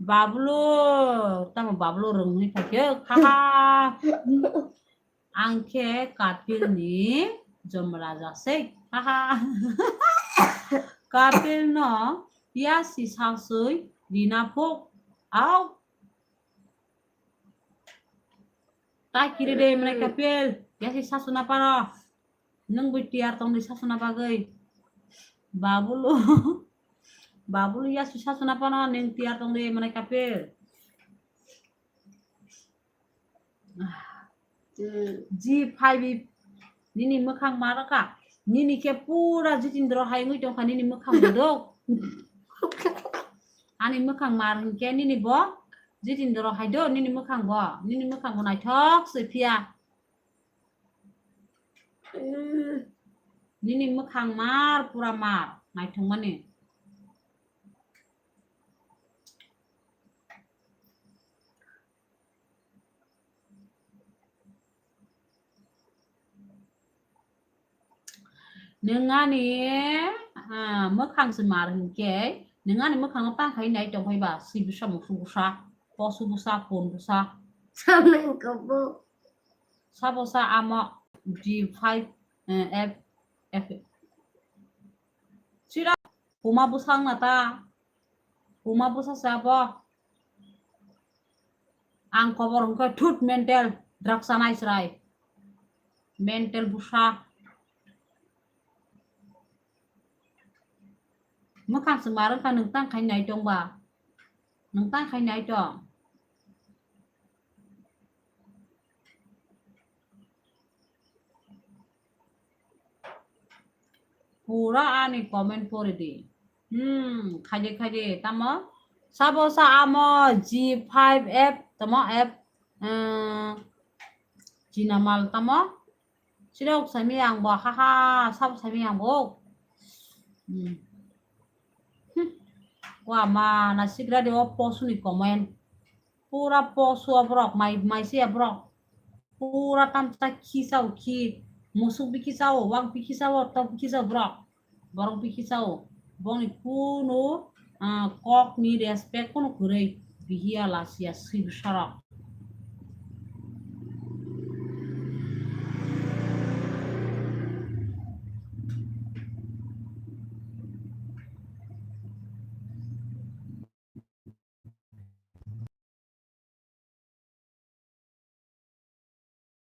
Bablu, tamo Bablu rwngwi phaikhe, haha. Ang khe Kapil ni Jomraja se, haha. Kapil no yasi sasui rina phuk, au. Tai kiri de mwnai Kapil, yasi sasuna paro. Nwng bui tiyar tong di sasuna bagwi. Babulu. Babulu yasi sasuna pano nwng tiyar tong di mwnai Kapil. Hmm. G five nini mwkhang ma rwkha. Nini khe pura Jitindra hai wngwi tongkha nini mwkhang bodok. Ani mwkhang mar hinkhe nini bo Jitindra hai do nini mwkhang bo. Nini mwkhang bo naithok se phiya. Nini mwkhang mar pura mar naithokmani. Nwng ani, ah, mwkhang se mar hinkhe, nwng ani mwkhang no tang khai nai tong phai ba, swi bwsa, musu bwsa, posu bwsa, pon bwsa. Sameng kobo. Sabo sa amo G five, eh, F, F. Sira, puma bwsa wngna ta. Puma bwsa se abo. Ang kobor hwnkhe thut mental, drugs chanai chwrai. Mental bwsa. Mwkhang se mar wngkha nwng tang khai nai tong ba. Nwng tang khai nai tong. Pura ani comment pori di. Hmm, khaide khaide tamo. Sabo sa amo G five F tamo F, eh, Jinamal tamo. Sirok sami ang bo haha sabo sami ang bo. Hmm. Hmm. Wa ma na sigra de o posu ni comment. Pura posu aborok, mai, mai se aborok. Pura tamsa khi sao khi. Musuk bikhi sao, wak bikhi sao, tok bikhi sao borok. Borok bikhi sao. Bongni kunu, ah, kok ni respect kunu kwrwi. Bihiya lasiya swi bwsarok.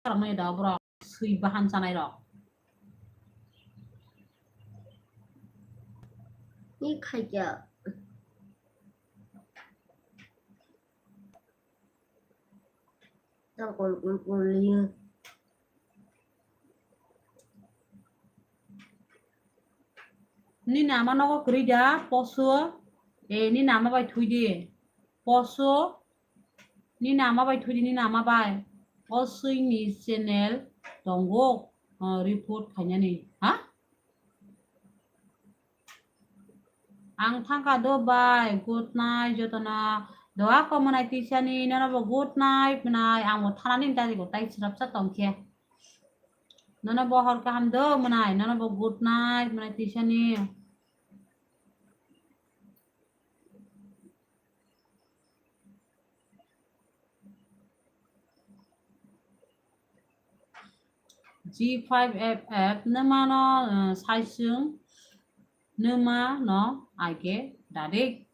Rokni da borok swi bahan chanai rok. Ni khaikya. Nini ama nogo kwrwi da poso. Eh, nini ama bai thwi di. Poso. Nini ama bai thwi di, nini ama bai. O swini channel tongo, ah, report khainani. Ha? Ang thangkha do bai, good night jotono. Doa ko mwnai tisani, nono bo good night mwnai. Ang bo thanani tari bo tai srapsa tongkhe. Nono bo hor kaham do mwnai, nono bo good night mwnai tisani. G five F F nwmano, eh, saisung nwmano age dadik.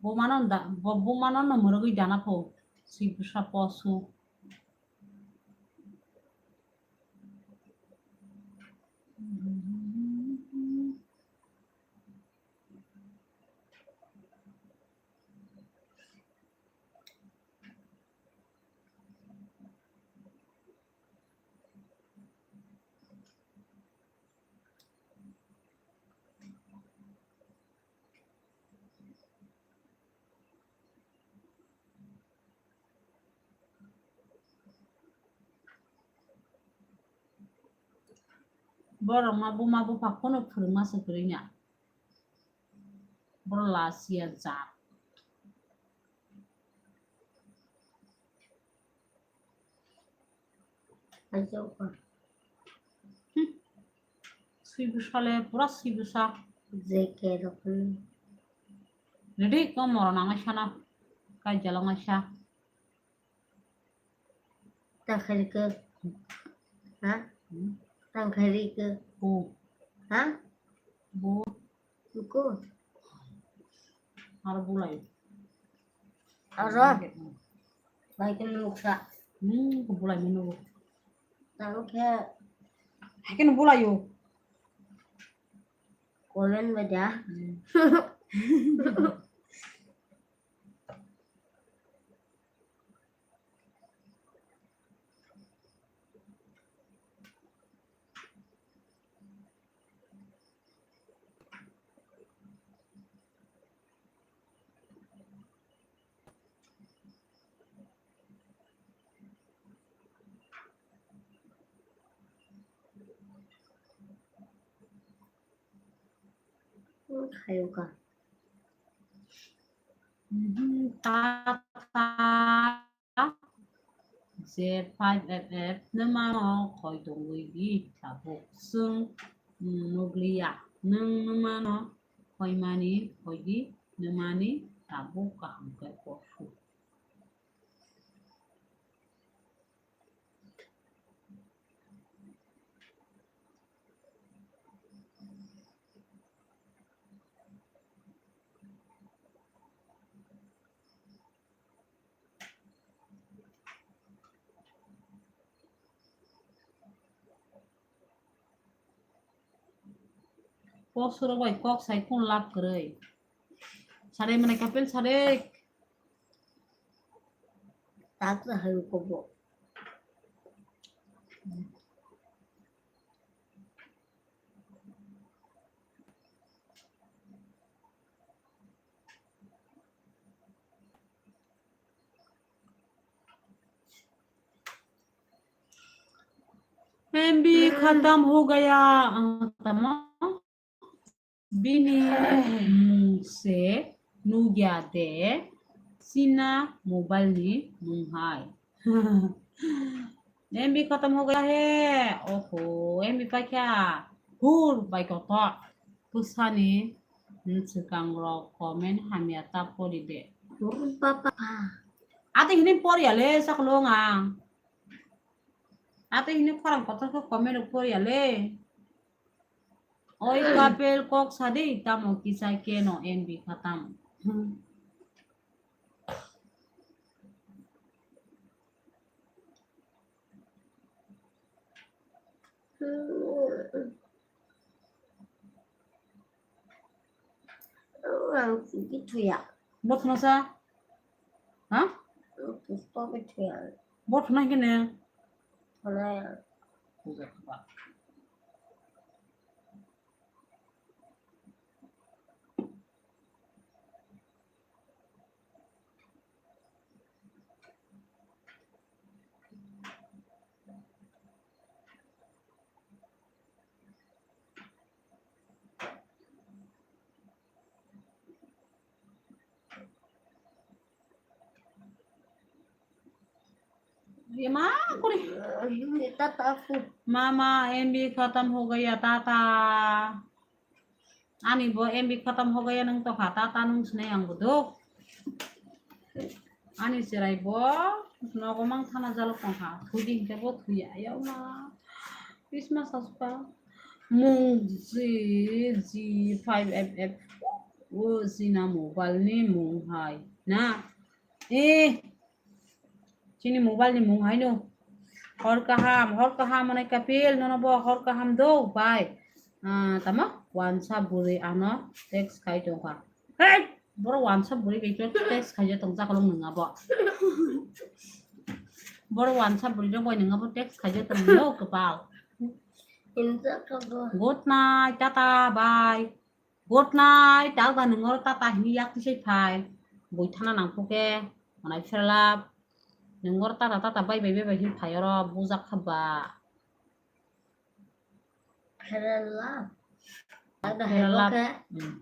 Bumano da, bo-, bumano no mwrwgwi dana pho. Si bwsa posu. Borok ma buma bupha kono phwrwngma se kwrwi na. Boro lasiya jat. Ajo ko. Hmm. Sui bwsa le pura sui bwsa. J K rokni. Ready ko moro nangai sana. Kai jalong aisa. Tangkhairikhe. Ha? Hmm? Tangkhairikhe. Bo. Ha? Bo. Buko. Aro bulai. Aro. Bai khe nuksa. Hmm, ko bulai mano. Tangkhe. Hai khe no bulai yo. Comment bai da. Hmm. Khayo ka. Mhm, ta, ta. Z five F F, nwmano khoi tongwi di tabuk. Chwng, mm, nukliya. Nwng nwmano khoimani, khoi di, nwmani tabuk kaham khe posu. Kok surok bai kok sai kun lab kwrwi. Sare mane kapel sare. Tak ta hayu kobo. M B khatam ho gaya, ah, tamo? Bini mung se nugya de, China mobile ni mung hai. M B khatam ho gaya he, oho, M B paikha, hur bai kotor, pusani, hmm, swkang rok comment hamya ta pori de. Hur papa. Ate hini pori ya le, sak lo nga. Ate hini khorang kotor khe comment rok pori ya le. Oi kapel kok sadi tamo kisa keno M B khatam. Ang sigi thuya. Bo thuna sa? Ha? Ang pusto ke thuya. Bo thuna kene? Thuna ya. Ye ma kuri. Tata aku. Mama, M B khatam ho gaya, tata. Ani bo M B khatam ho gaya nang to kha, tata nung sinai ang bo duk. Ani cherai bo nogo mang thana jalok tong kha. Thudi hinkhe bo thuya. Ayau ma. Christmas aspa. Mung G, G five F F. O China mobile ni mung hai. Na. Eh. Chini mobile ni mung haino. Hor kaham, hor kaham, onai kapil, nono bo hor kaham do, bai. Ah, tamo? Wansa bwrwi ano text khai tongkha. Hey! Boro wansa bwrwi bai khe text khai je tong jakolong nung abo. Boro wansa bwrwi rok bai nung abo text khai je tong no kwpal. Good night, tata, bye. Good night, tak da nung oro tata hini yak tisai phai. Bui thana nang phuke, manai pherlap. Nung oro tata, tata, bye, bye, bye, bye, hini phai oro bujak kha ba. Kerala. Ada Kerala. Heboke. Hmm.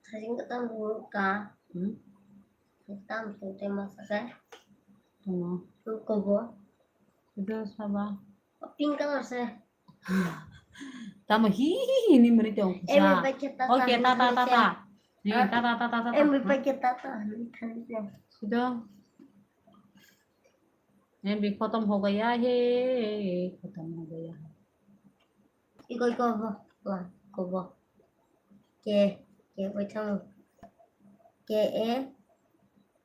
Sasing ketam buka. Hmm. Ketam tute masake. Tunggu. Kobo. Itu sama. Pink color se. Tamo hi hi hi ni meri tong. Eh, sa. Baca tata. Oke, tata, tata. Ni, ah, tata, tata, tata. Eh, baca tata. Sudah. Em bhi khatam ho gaya hai, khatam ho gaya hai. Iko, iko, bo, bo, ko, bo. Ke, ke, bo, thang. Ke, e.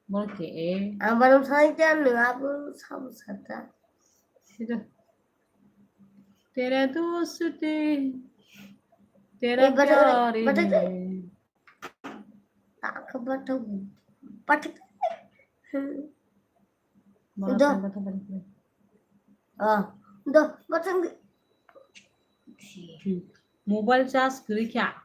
Bo, ke, e. Ang barum sai te, ang nung abu sabu sata. Sida. Tera dosti, tera pyari hai. Tak bathang, bathang. Do. Ah, do, bathang. Hmm. Mobile charge kwrwi kha.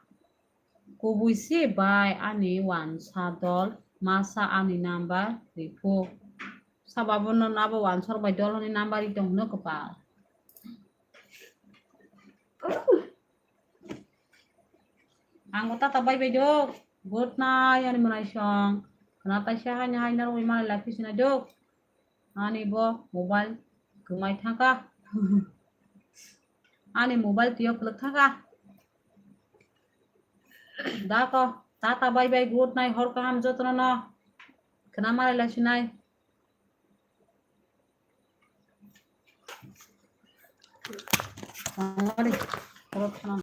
Kubui se bai ani wansa dol masa ani number riphu. Sabo no nabo wansor bai dol ni number ri tong hwno kwpal. Ang bo tata bai bai dok. Good night, ani mwnaisong. Khna taisa haino hai narwgwi malai lai phi sinai dok. Ani bo mobile kwmai thangkha. Ani mobile twiyo kwlwk thangkha. Da ko, tata bai bai, good night, hor kaham jotono no. Khna malai lai sinai. Tangmani, khorok khna.